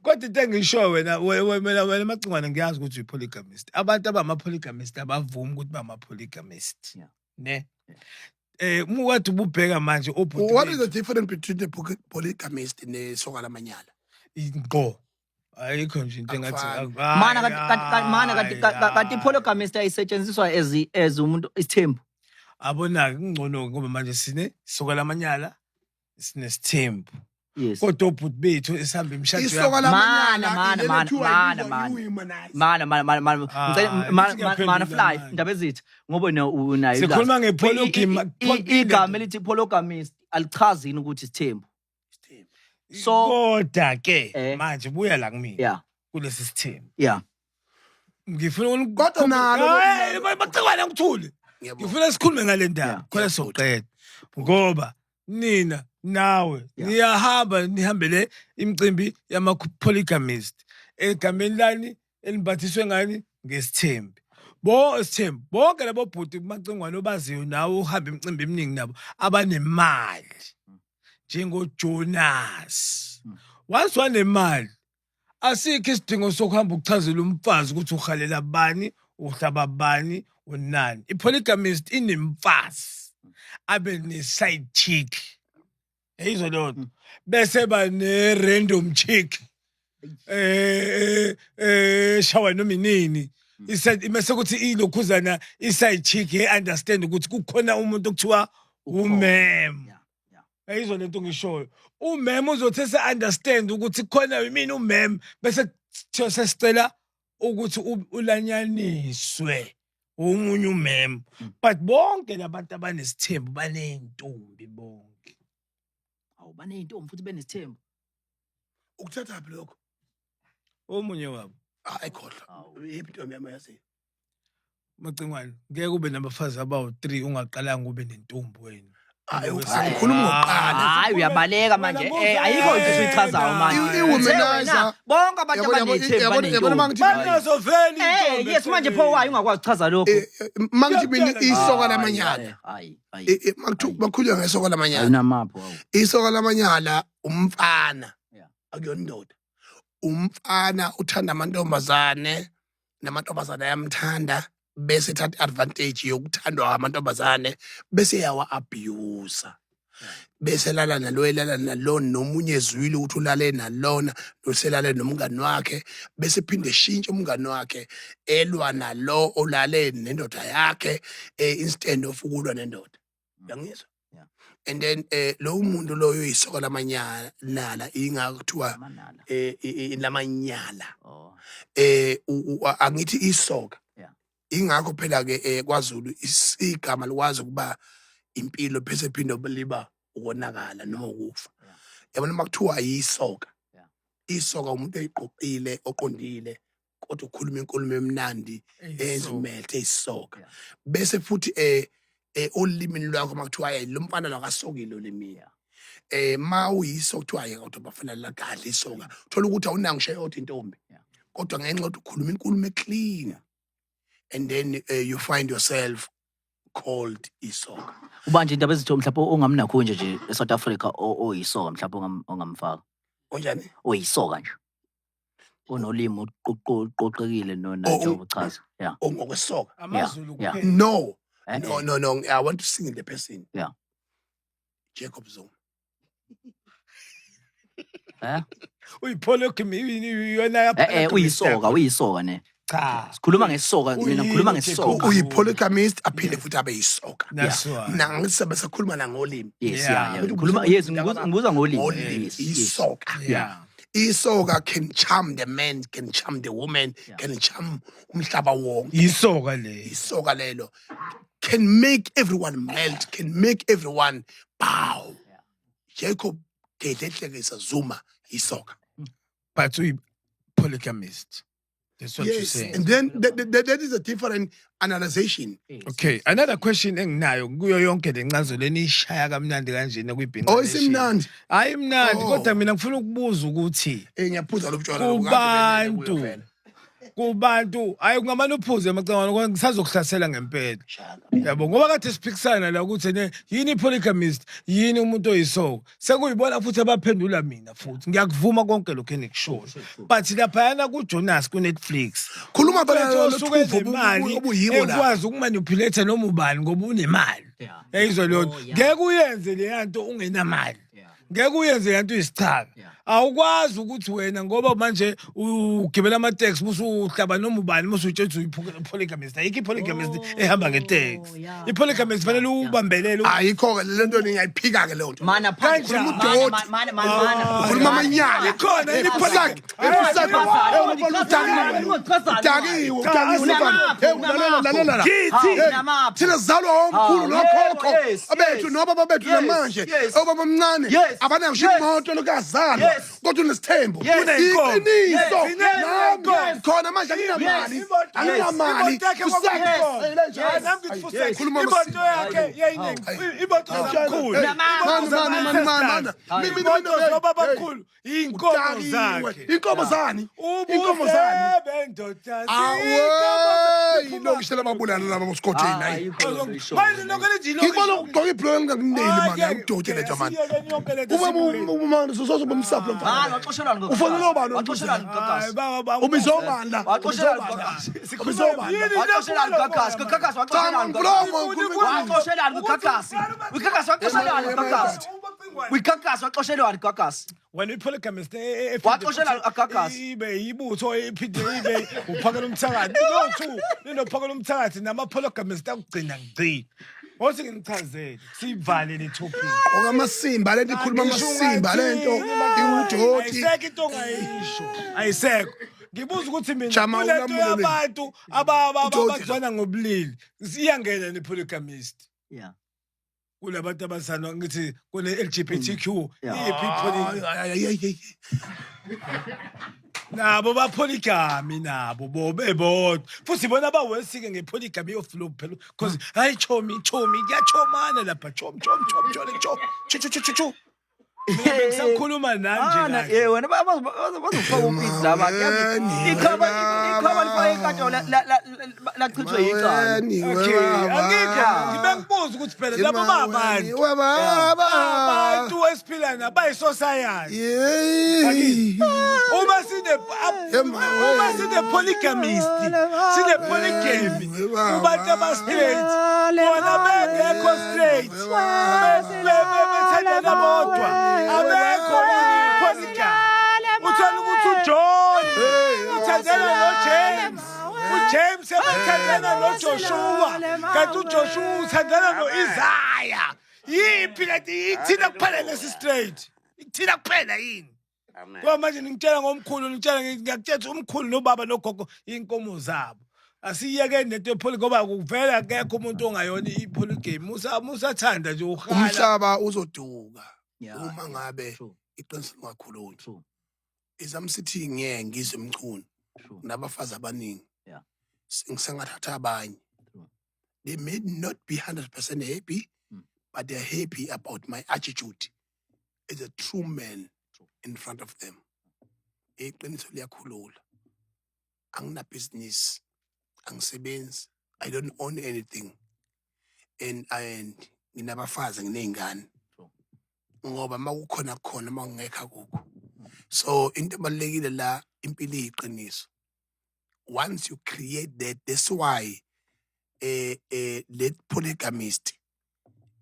Kodwa into engisho wena wena wena Macingwane ngiyazi ukuthi uyi-polygamist. Abantu abama-polygamist abavumi ukuthi bama-polygamist. Yeah. Ne? Uma ukade ububheka manje obhuti What is bethu, the difference between the polygamist nesoka lamanyala? Ngqo. Ayikho nje into engathi Akufani. Mana kanti mana kanti kanti i-polygamist ayisetshenziswa as umuntu isithembu. Abona-ke kungcono ngoba manje sine soka lamanyala sinesithembu. Yes. Kodwa obhuti bethu esihamba imishado Isoka yabo. lamanyala Mana, mana, ileli mana, ekuthiwa mana, ibizwa mana. i-womanizer. Mana mana mana mana Ah, ngicela ithi mana ngiyaphendula mana fly manje. indaba ezithi ngoba wena unayo Sikhuluma ulwazi. Igama elithi polygamist alichazi yini ukuthi isithembu. So Kodwa ke Eh. manje buya la kumina yeah kulesi sithembu. yeah Ngifuna Kodwa nalo- Hayi, Macingwane ngithule. Ngiyabonga. Ngifuna sikhulume ngale ndaba Yeah. khona soqeda. Ngoba nina nawe Yeah. niyahamba nihambele imicimbi yama polygamist. Egameni lani elimbathiswe ngani ngesithembu. Bo isithembu bonke labo bhuti Macingwane obaziyo nawe uhamba imicimbi eminingi nabo abanemali. NjengoJonas. Once wanemali asikho isidingo sokuhamba ukuchazela umfazi ukuthi uhalela bani, uhlaba bani, unani. I-polygamist inemfazi abe ne-side chick. Yayizwa leyo nto. Bese ba ne-random chick. Shawa noma inini. Iside mase kuthi ilokhuzana i-side chick e understand ukuthi kukhona umuntu okuthiwa umem. Yeah. Ayizwa lento ngishoyo. Umem uzothi ese understand ukuthi khona yimina umem bese kuthiwa sesicela ukuthi ulanyaniswe omunye umem. But bonke labantu abanesithembu baneyintombi bonke. Awu baneyintombi futhi benesithembu. Ukuthathaphi lokho? Omunye wabo Hayi khohlwa. Awu. Yiphi intombi yami yazi? Macingwane ngeke ube nabafazi abawu3 ungaqalanga ube nentombi wena. Hayi Hayi, ukhuluma ngokuqala. Hayi uyabaleka manje. Ayikho into esiyichazayo manje. I-womanizer. Uthe wena, bonke abantu Yabona- abanethembu yabona- yabona baneyintombi. mangithi- Banazo vele intombi. Yes manje pho wayi ungakwazi ukuchaza lokho. Mangithi mina isoka Hayi, lamanyala. Hayi hayi. Makuthiwa bakhulunywa ngesoka lamanyala. Ayinamapho awu. Isoka lamanyala umfana. Yeah. Akuyona indoda. Umfana uthanda amantombazane namantombazane ayamthanda bese ethatha advantage yokuthandwa amantombazane bese yawa abuse. Bese lala nalo elala nalo nomunye ezwile ukuthi ulale nalona noselale nomngani wakhe bese phinde eshintshe umngani wakhe elwa nalo olale nendoda yakhe instead of ukulwa nendoda. Uyangizwa? Yeah. And then lo muntu loyo isoka lamanyala ingakho kuthiwa Amanala. lamanyala. Oh. Angithi isoka. Yeah. Ingakho phela ke kwaZulu igama likwazi ukuba impilo bese phinde liba ukonakala noma ukufa. Yeah. Yabona makuthiwa yisoka. Yeah. Isoka umuntu oyiqoqile oqondile kodwa ukhuluma inkulumo emnandi ezimethe isoka. Yeah. Bese futhi olimini lwakho makuthiwa hey lo mfana lo akasokile olimini. Yeah. Ma uyiso kuthiwa yeka kodwa bafana la gadla isoka. Thola ukuthi awunango ngisho eyodwa intombi. Yeah. Kodwa ngenxa yokuthi ukhuluma inkulumo eclean and then you find yourself called isoka. Uba nje indaba ezitho mhlawumbe ongamnakho nje eSouth Africa oyisoka mhlawumbe ongamfaka. Onjani? Oyisoka nje. Onolimi oqoqekile nona Oh, njengoba uchaza. Yeah. Ongokwesoka. AmaZulu Yeah. kuphela. No. Eh, No, eh. no, no. I want to sing the person. Yeah. Jacob Zuma. Eh? Uyipolygamy yona Uyisoka, uyisoka ne. Cha. Sikhuluma ngesoka, mina ngikhuluma Uyini ngesoka. Uyi-polygamist aphinde futhi abe yisoka. That's why. Mina ngithi sabe sakhuluma nangolimi. Yes, Yeah. yeah, yeah. Ngikhuluma, yes, ngibuza ngolimi. Ngolimi, Yes. isoka. Isoka can charm the man, can charm the woman, can charm umhlaba wonke. Yisoka le. Isoka lelo can make everyone melt, can make everyone bow. Jacob Gedlehlekisa Zuma isoka. But uyi polygamist. That's what you're Yes, saying. and then that is a different analyzation. Yes. Okay, another question enginayo kuyo yonke le ncazelo enishaya kamnandi kanjena kwibhinqa. Oh, isimnandi. Hayi imnandi Oh. kodwa mina ngifuna ukubuza ukuthi Eh, ngiyaphuza lo butshwala lobu, kade kubantu vele kuyo kubantu hayi kungamane uphuze emacangwane ngoba ngisazokuhlasela ngempela. Yabo ngoba kade siphikisana la ukuthi ne yini polygamist, yini umuntu oyisoka. Sekuyibona futhi abaphendula mina futhi. Ngiyakuvuma konke lokho enikushoyo. But laphayana kuJonas kuNetflix. Khuluma phela Mfethu lo osuke thuvo enemali obuyibo la. ekwazi ukumanipulate noma ubani ngoba unemali. Yayizwa leyo nto. Oh, yeah. Ngeke uyenze leya nto ungenamali. Ngeke uyenze leya nto uyisichaka. Awukwazi ukuthi wena ngoba manje ugibela amateksi busuhlaba noma ubani musutshela ukuthi uyi-polygamist. Ayikho i-polygamist ehamba ngeteksi. I-polygamist fanele ubambelele. Ayikho-ke le nto ngiyayiphika-ke leyo nto. Mana phansi. Kanjani? Mana, mana, mana, mana. Ukhuluma amanyala. Ikhona Eh, yini fusak, eh, fusak. Eh, umfana udakiwe. Udakiwe, udakiwe umfana. Eh, ulalela, lalela la. Ngithi. Eh, Unamapho. Thina sizalwa omkhulu Hawu, nokhokho yebo, yes, abethu yes. nobaba bethu Yes, namanje yes. obaba omncane Yes, abanayo ngisho yes. imoto lokazalwa Yes. kodwa unesithembu. Yes. Uneyinkomo. Iqiniso. Yes, Nami yes. khona manje anginamali. Yes. Imoto- Anginamali. Imoto yakhe Fusak. kwakukhona. Eh, le nje. Hayi, nami ngithi fusak. Ayi, khuluma Imoto amasi- yakhe yayiningi. Imoto zamkhulu. Hey, Unamapho. mani, mani, mani, mani, mani. Imoto Hey, zobabamkhulu iy'nkomo Udakiwe. zakhe. Inkomo zani? Inkomo zani? Ubuhle bendoda. Awe, ilokishela ababulala laba bosikhotheni hayi. Ayikho lento oyishoyo. Manje lokho lithi ilokhu- Ngikubona ukugqoka ibhuloko engingakuneli mani, awudoti lento mani. Asiyekeni yonke lento Ube sibuye. mani sosobe umsapho lo Mana, mfana. waxoshelwani ngogagasi? Ufonela obani? Waxoshelwani ngogagasi? Hayi, baba, baba. Ubizobani la? Waxoshelwani Ubizobani la? ngogagasi? Ubizobani la? Yini Waxoshelwani ngogagasi? Ngogagasi, waxoshelwani ngogagasi? Cha, ngikhuluma Waxoshelwani ngogagasi? Ngogagasi, waxoshelwani ngogagasi? Ngogagasi, waxoshelwani ngogagasi? Wena uyi-polygamist Waxoshelwa agagasi. ibe yibutho iphinde ibe uphakela umthakathi no two ninophakela umthakathi nama-polygamist akugcina ngci othi nginichazele siyivale le topic. Okamasimba lento ikhuluma amasimba lento iwudoti. Ayisekho into ongayisho, ayisekho. Ngibuza ukuthi mina Jama kulento ulamulele. yabantu Udoti lo. abazwana ngobulili iyangena ne-polygamist kulabantu abazalwa ngithi kune-LGBTQ iyiphi Ay, ay, ay, ay, ay. Nabo bapolygamy nabo bobebodwa futhi bona bawesike ngepolygamy of love phela because hayi chomi chomi kuyachomana lapha chom chom chom chom chom chu chu chu chu chu. Mina bengisakhuluma nanje Ah, la. eh, wena bazofaka upisi laba. Emaweni, Ikhaba lifake ikatsho lachithwe yicala. Emaweni, Okay, webaba. angikho ngibe ngibuza ukuthi phela labo Emaweni, babantu webaba. abantu esiphila nabo bayisociety. Yeyi. Uma sine Emaweni. uma sine polygamist, sine polygamy kubantu aba straight, bona bengekho straight, bethandana bodwa, abekho polygamy. Uthola ukuthi uJohn uthandana noJames, uJames ebethandana noJoshua, kanti uJoshua uthandana noIsaiah. Yiphi kanti ithina kuphela lesi straight? Ithina kuphela yini? Amen. Ngoba manje ningitshela ngomkhulu, ningitshela ngiyakutshela ukuthi umkhulu nobaba nogogo inkomo zabo. Asiyekeni lento yepoly ngoba kuvela akekho umuntu ongayona i-polygamy. Musa musathanda nje uhala. Umhlaba uzoduka Yeah, uma ngabe true, iqiniso lingakhulunywa. true, Izamsithi ngeke ngizwe Mchunu true. nabafazi abaningi. Ngisengathatha abanye. True. They may not be 100% happy, but they're happy about my attitude as a true man in front of them. Iqiniso liyakhulula. Anginabhizinisi, angisebenzi, I don't own anything. And nginabafazi nginey'ngane. True. Ngoba uma kukhona kukhona uma kungekho akukho. So into ebalulekile la impilo iyiqiniso. Once you create that, that's why that polygamist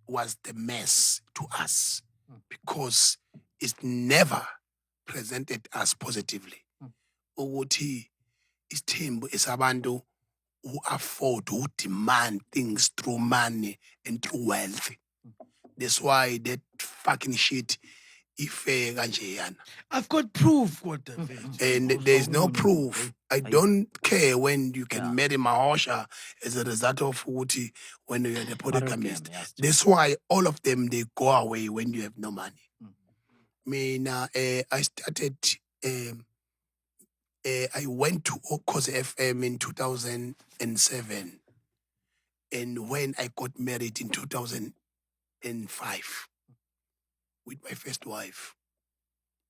was the mess to us because it's never presented us positively. Ukuthi Isithembu esabantu who afford, who demand things through money and through wealth. That's why that fucking shit ife kanjeyana. I've got proof kodwa, mfethu. And there is no proof. I don't care when you can marry Mahosha as a result of ukuthi when you are the polygamist. Yes. That's why all of them, they go away when you have no money. Mina, I started, I went to Ukhozi FM in 2007. And when I got married in 2005 with my first wife,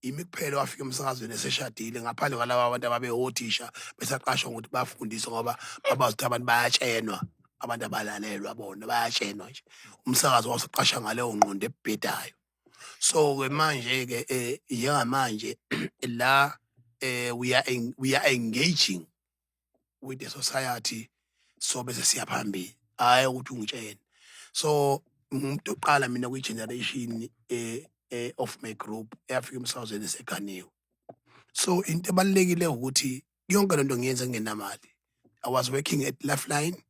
imi kuphela wafika emsakazweni eseshadile ngaphandle kwalaba abantu ababewothisha besaqashwa ngokuthi bafundise, ngoba babazi ukuthi abantu bayatshenwa, abantu abalalelwa bona bayatshenwa nje. Umsakazo wawusuqasha ngaleyo ngqondo ebhedayo. So-ke manje-ke, njengamanje la, we are engaging with the society, so bese siya phambili, hhayi ukuthi ungitshene. So ngumuntu oqala mina kwi-generation of my group eyafika emsakazweni eseganiwe. So into ebalulekile ukuthi yonke lento ngiyenza ngingenamali. I was working at Lifeline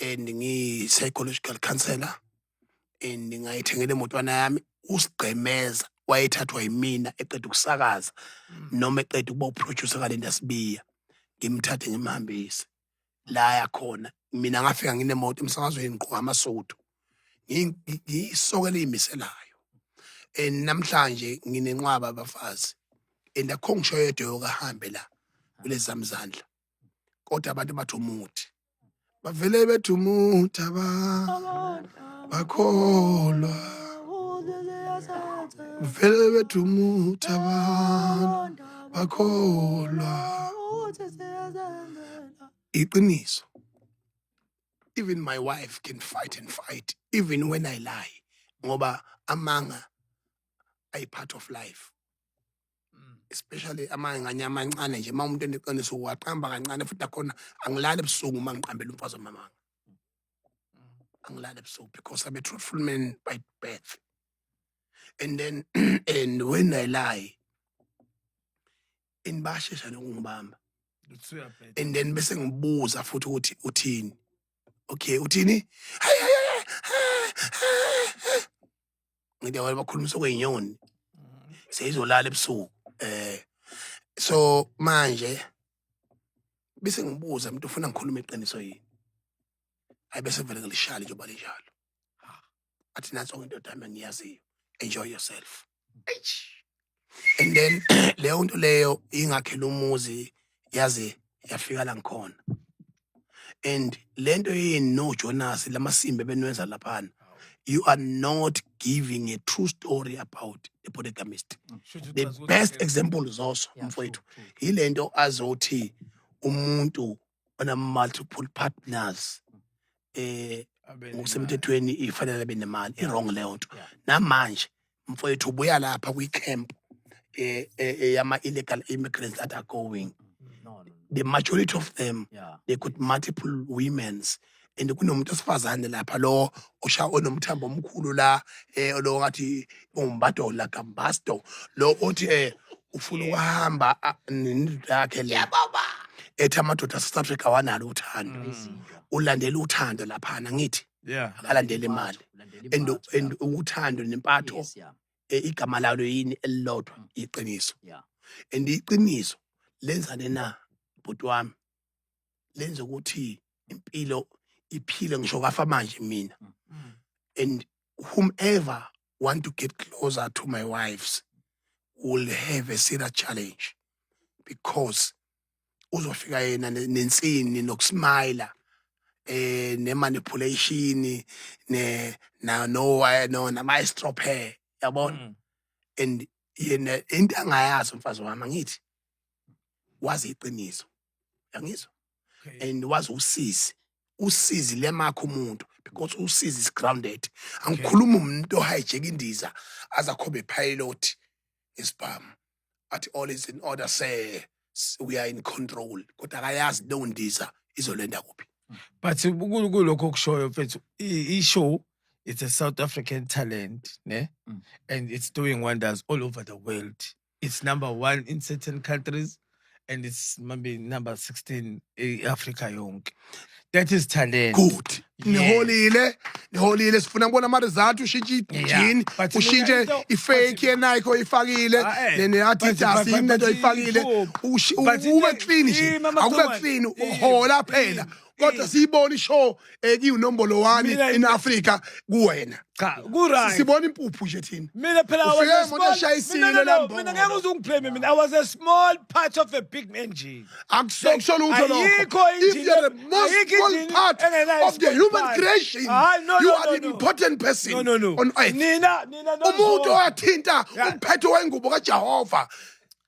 and ngiyi-psychological counselor and ngayithengela imotwana yami. Usigqemeza wayethathwa yimina eqeda ukusakaza noma eqeda ukuba uproducer kaLinda Sibiya, ngimthathe ngimhambise la yakhona. Mina ngafika nginemoto emsakazweni, ngigqoka amasudu, ngiyisoka eliyimiselayo, and namhlanje nginenqwaba abafazi and akho ngisho yedwa yokahambe la kulezi zami zandla, kodwa abantu bathi umuthi, bavele bethi umuthi, aba bakholwa, vele bethi umuthi, abantu bakholwa iqiniso. Even my wife can fight and fight even when I lie, ngoba amanga ayi part of life, especially amanganye amancane nje. Uma umuntu eneqiniso waqamba kancane futhi akhona, angilali ebusuku uma ngiqambela umfazi wamamanga, angilali ebusuku, because I'm a truthful man by birth. And then, and when I lie and bashesha nokungibamba and then bese ngibuza futhi ukuthi uthini. Okay, uthini? Hayi, hayi, hayi, ngithi wena bakhulumisa okweyinyoni, seyizolala ebusuku. So manje bese ngibuza umuntu ufuna ngikhulume iqiniso yini? Hayi, bese vele ngilishaya njengoba linjalo. Athi nanso indoda yami engiyaziyo, enjoy yourself. And then leyo nto leyo ingakhela umuzi yaze yafika la ngikhona. And lento yini no Jonas lamasimba benwenza laphana, you are not giving a true story about the polygamist. The best example zoso, mfowethu, yilento azothi umuntu ona multiple partners ngokusemthethweni ifanele abe nemali. I-wrong leyo nto. Namanje mfowethu ubuya lapha kwi-camp yama illegal immigrants that are going, No. the majority of them, they got multiple womens, and kunomuntu osifazane lapha lo osha onomthambo omkhulu la, lo ngathi umbadola gambasto lo othi ufuna ukuhamba nendoda yakhe le, ethi amadoda ase South Africa wanalo uthando. Izinja. Ulandela uthando laphana, ngithi akalandela imali. Ulandela And impatho. And uthando nempatho, igama lalo yini elilodwa? Iqiniso. And iqiniso lenzane na, bhuti wami? Lenza ukuthi impilo iphile ngisho kafa manje mina. And whomever want to get closer to my wives will have a serious challenge, because uzofika yena nensini nokusmila ne-manipulation ne na no no nama pair, yabona. And yena into angayazi umfazi wami, angithi wazi iqiniso, yangizwa? And wazi usizi, usizi lemakho umuntu, because usizi is grounded. Angikhuluma umuntu ohijack indiza azakhobe pilot isibhamu, athi all is in order sir, we are in control, kodwa akayazi leyo ndiza izolenda kuphi. But kulokho okushoyo, mfethu, i-show, it's a South African talent, ne? And it's doing wonders all over the world. It's number one in certain countries. And it's maybe number 16 e-Africa yonke. That is talent. Good. Yes. Niholile, niholile, sifuna kubona ama result, ushintshe Yeah. i-jean, But ushintshe mina into- i-fake ye-Nike oyifakile, Ah, eh. ne-Adidas But- but- into but oyifakile, iphupho. But ube into- clean nje, Eh, Mama akube Congwane. clean, Eh, uhola phela. eh, Kodwa eh. siyibona ishow ekuyiwunombolo 1 Mina in Africa kuwena. Cha, ku-right. Sibona impuphu nje thina. Mina phela I was Ufike a imoto small- eshayisile Mina, no, no, lambolo. mina ngeke uze ungiblame mina. I was a small part of a big engine. Akusokusho lutho lokho. Ayikho If engine- you're the most ayikho small engine part engenayo of the small human part. creation, Hayi, no, you no, are no, the no. important person No, no, no. on earth. Nina, nina Umuntu noZola. owathinta Yeah. umphetho wengubo kaJehova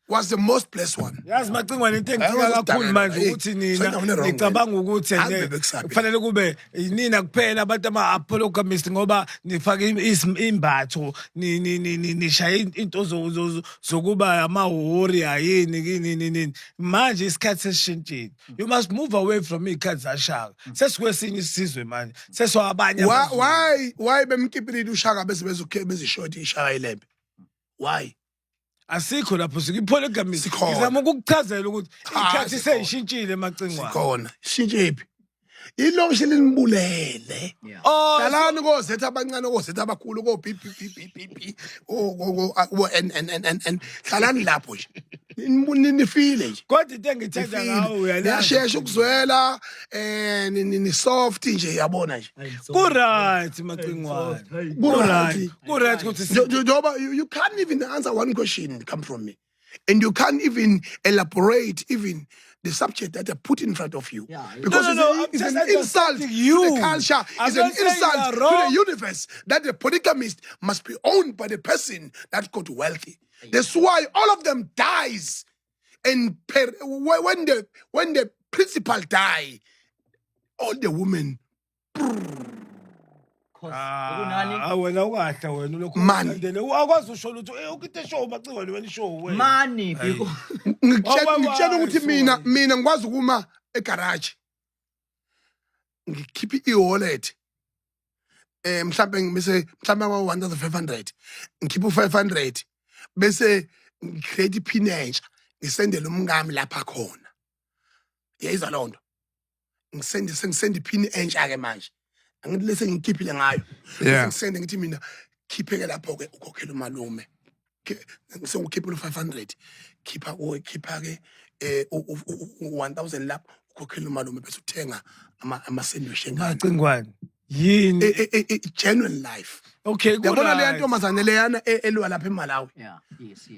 was the most blessed one. Yazi Macingwane, into Hayi, engicika kakhulu uzodakela. manje Hey, ukuthi nina sendaweni wrong nicabanga ukuthi Hayi, ene bebe kusaphi. kufanele kube yinina kuphela abantu ama-polygamist ngoba nifake imbatho, nishaya into zokuba ama-warrior yini kini nini nini. Manje isikhathi sesishintshile. You must move away from iy'khathi zashaka. Sesikwesinye isizwe manje. Sesiwabanye Why amaZulu. why bemkipilile uShaka bese bezokhe bezishoti ishaka ilembe? Why? Asikho lapho sikwi-polygamist. Sikhona. Ngizama ukukuchazela ukuthi Cha, iy'khathi sikhona. sey'shintshile Macingwane. Sikhona. Shintshe phi? Ilokishi linibulele. Yeah. Oh, Hlalani kozetha abancane, kozetha abakhulu, ko B B B B B B, o ko ko N N N N N, hlalani lapho nje. Nifile nje. Kodwa into engithanda Nifile. ngawe uyalazi. Niyashesha ukuzwela, ni soft nje, yabona nje. Ku-right Macingwane. Ku-right. Ku-right. Ku-right ukuthi Njengoba you can't even answer one question come from me. And you can't even elaborate even the subject that I put in front of you. Yeah, yeah. Because No, no, no, it's, I'm an, just it's an insult understanding you. to the culture. I'm It's an not saying you insult are to wrong. the universe that the polygamist must be owned by the person that got wealthy. That's why all of them dies. And when the principal die, all the women Cause bekunani? Ah, wena ukahle wena ulokhu Money. ulandele. Awukwazi usho lutho. Eh, ukite show Macingwane wena show wena. Money because ngikutshela Why, why, ngikutshela ukuthi sorry. mina ngikwazi ukuma egarage ngikhiphe i-wallet, mhlambe ngibese mhlambe kwa 1500 ngikhiphe u500 bese ngicreate ipin entsha, ngisendele umkami lapha khona. Yayizwa loo nto, ngisende sengisenda ipin entsha ke manje, angithi lese ngikhiphile ngayo. Bese ngisende ngithi mina khipheke lapho ke ukhokhela umalume. Sengukhiphela u500, khipha kuwe, khipha ke u1000 lapho ukhokhela umalume bese uthenga ama sandwich engane. Macingwane. Yini? Genuine life. Okay, Yabona ku-right. leya ntombazane leyana elwa lapha eMalawi Yeah, yes.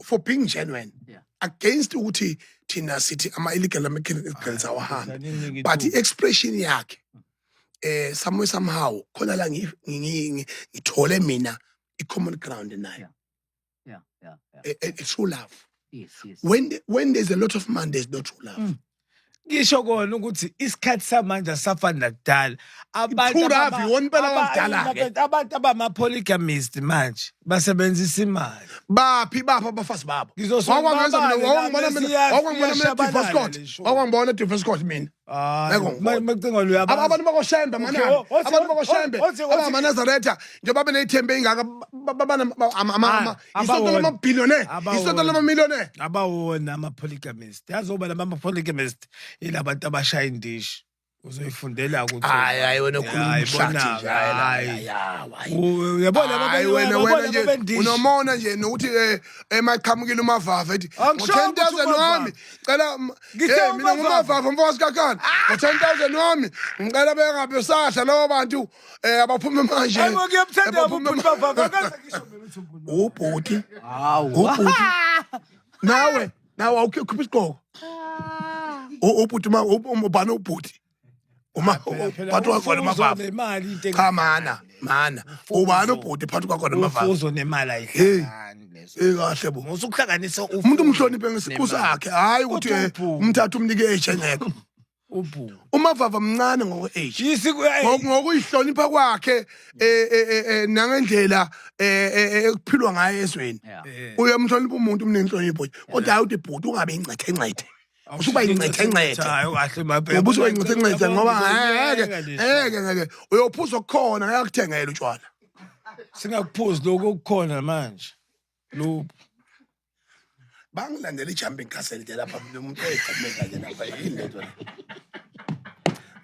for being genuine against ukuthi thina sithi ama illegal immigrants awahambe, Aninike but ithuba. i-expression yakhe somewhere somehow khona la ngithole mina i-common ground nayo. A true love. When there's a lot of money, there's no true love. Ngisho kona ukuthi isikhathi samanje asafani nakudala. Abantu True love, iwona impela wakudala-ke. Abantu abama-polygamist manje basebenzisa imali. Baphi baphi abafazi babo? Ngizosuke Wakwangenza mina, ngibabale wakangibona la, mina, bese wakangibona mina iyashabalala divorce court. le show. Wakangibona divorce court mina. Hayi, Ngeke ngibone. Macingwane uyabazi. Abantu bakoshembe Okay, manami, abantu bakoshembe abangamaNazaretha njengoba beneyithembe engaka, Ah, isonto abawona. lamabillionaire, Abawona. isonto lamamillionaire. Abawona ama-polygamist, yazi, oba lama ama-polygamist yilabantu abashaya indishi, uzoyifundela ukuthi Hayi hayi, wena ukhuluma Hayi, umhlathi bona-ke, nje, hayi, hayi. hayi, hayi. Uyabona Hayi wena, uyabona wena nje ababendishi. unomona nje nokuthi emaqhamukile uMavava ethi Angisho ngo-10,000 ukuthi wami cela Ngithe hey mina uMavava. nguMavava mfokasikhakhane, ngo-10,000 wami ngicela bengabe sahla labo bantu, abaphume manje. Hayi bo, ngiyamthanda Abaphume ubhuti Mavava, akaze ngisho mina ukuthi ubhuti Mavava. Ubhuti Hawu. ubhuti, nawe awukhipha isigqoko. Ubhuti ma ubani ubhuti uma Phela, phela, phakathi kwakho ufuzo noMavava? nemali into Cha, mana mana, ubani ubhuti phakathi kwakho noMavava? Ufuzo nemali ayihlangani lezo. Kahle bo. Musukuhlanganisa Umuntu umhloniphe ngesiqu sakhe, hayi ukuthi Kodwa ubhuti. umthathe umnike age engekho. Ubhuti. UMavava mncane ngokwe-age. Yisiku Ngokuyihlonipha kwakhe nangendlela ekuphilwa ngayo ezweni, uyamhlonipha umuntu, umnike inhlonipho nje, kodwa hayi uthi bhuti, ungabe incethe ncethe, usuba incethe ncethe. Hayi kahle maphe. Ngoba usuba incethe ncethe, ngoba ngeke ngeke ngeke uyophuza okukhona, ngeke akuthengele utshwala. Singakuphuzi lokho okukhona manje. Lo. Bangilandela i-jumping castle nje lapha, lo muntu oyigqumeka nje lapha, yini lento le?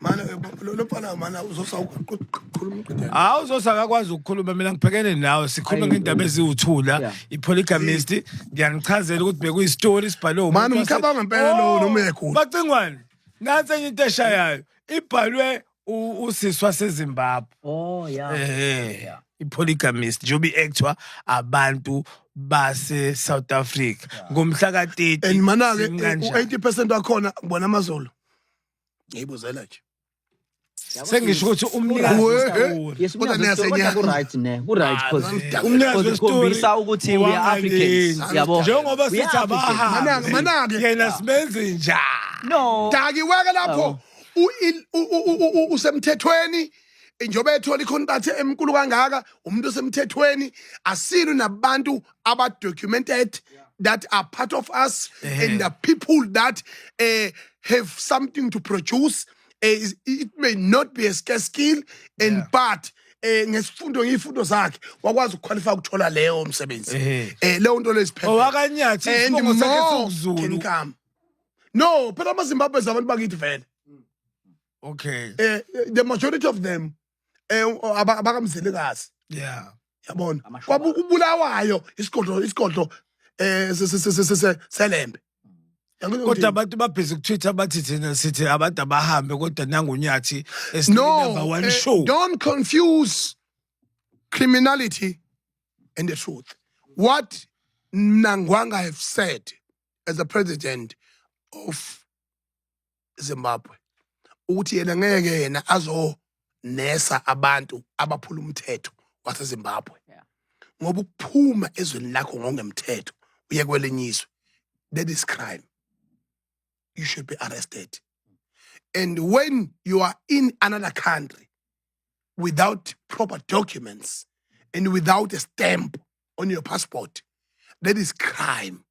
Mana lo mfana mana uzosawukhuluma uqedela. Hawu, uzosa akakwazi ukukhuluma. Mina ngibhekene nawe, sikhulume Ayi, ngendaba eziwuthula. I-polygamist, ngiyanichazela ukuthi bekuyi-story sibhalwe umuntu Mani, umkhaba ngempela lo, noma uyakhula. Bacingwane, nansi enye into eshayayo, ibhalwe usisi waseZimbabwe. Oh yeah. I-polygamist njengoba i-actwa abantu base-South Africa ngomhla ka-30. And mana-ke Sinkanjani? u-80% wakhona ngibona amaZulu. Ngiyibuzela nje. Sengisho ukuthi umnikazi Uwe. wesitori Yes, Kodwa umnikazi wesitori, niyasenyanya. kodwa ku-right ne, ku-right Ah, umnikazi because wesitori kukhombisa ukuthi we are Africans, owangakithi. yabo. Njengoba We sithi are Africans. abahambe, Mana-ke. yena simenze njani? No. Dakiweke lapho. Yabo. Usemthethweni njengoba ethola i-contract emkhulu kangaka, umuntu osemthethweni, asilo nabantu aba-documented that are part of us and the people that have something to produce. It may not be a scarce skill and but ngesifundo, ngezifundo zakhe wakwazi uku-qualify ukuthola leyo msebenzi. Leyo nto leyo is perfect. OwakaNyathi, And isibongo sakhe more siwuZulu. can come. No, phela amaZimbabwe abantu bakithi vele. The majority of them abakaMzilikazi. Yabona. Amashwa. Kwabu ubulawayo isigodlo seLembe. Yabona Kodwa ukuthi- abantu babhizi ku-Twitter bathi thina sithi abantu abahambe, kodwa nanguNyathi No, number one show. don't confuse criminality and the truth. What Mnangagwa have said as the president of Zimbabwe, ukuthi yena ngeke yena azonesa abantu abaphula umthetho waseZimbabwe. Ngoba ukuphuma ezweni lakho ngokungemthetho uye kwelinye izwe, that is crime. You should be arrested. And when you are in another country without proper documents and without a stamp on your passport, that is crime.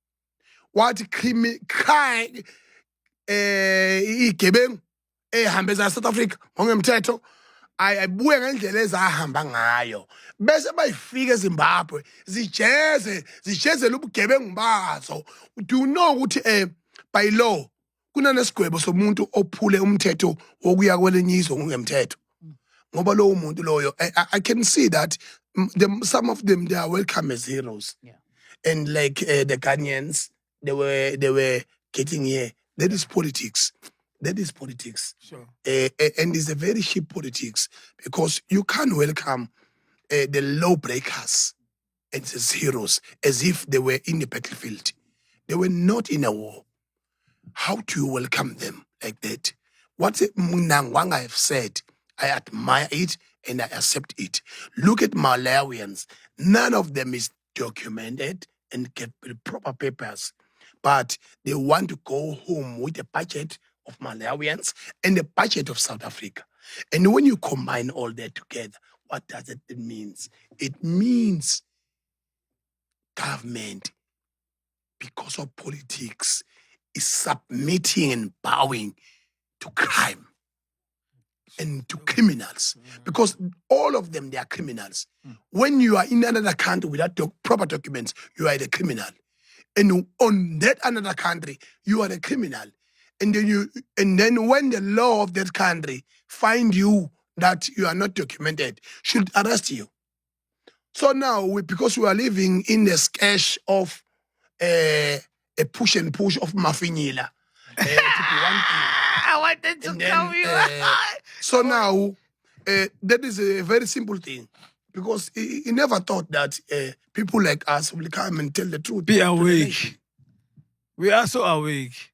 What crime igebengu ehambe za South Africa ngokungemthetho ayibuye ngendlela ezahamba ngayo bese bayifika eZimbabwe, zijeze, zijezele ubugebengu bazo. Do you know ukuthi by law kunanesigwebo somuntu ophule umthetho wokuya kwelinye izwe ngokungemthetho? Ngoba lowo muntu loyo, I can see that some of them, they are welcome as heroes. And like the Ghanaians, they were getting here. That is politics, that is politics. And it's a very cheap politics because you can't welcome the lawbreakers as heroes, as if they were in the battlefield. They were not in a war. How do you welcome them like that? What Mnangagwa have said, I admire it and I accept it. Look at Malawians. None of them is documented and get the proper papers, but they want to go home with the budget of Malawians and the budget of South Africa. And when you combine all that together, what does it mean? It means government, because of politics, is submitting and bowing to crime and to criminals, because all of them, they are criminals. When you are in another country without proper documents, you are the criminal, and on that another country you are a criminal. And then when the law of that country find you that you are not documented, should arrest you. So now we, because we are living in the sketch of a push and push of mafinyila to be one thing. I wanted to And then, come you. So now, that is a very simple thing. Because he never thought that people like us will come and tell the truth Be to the awake. Nation. We are so awake.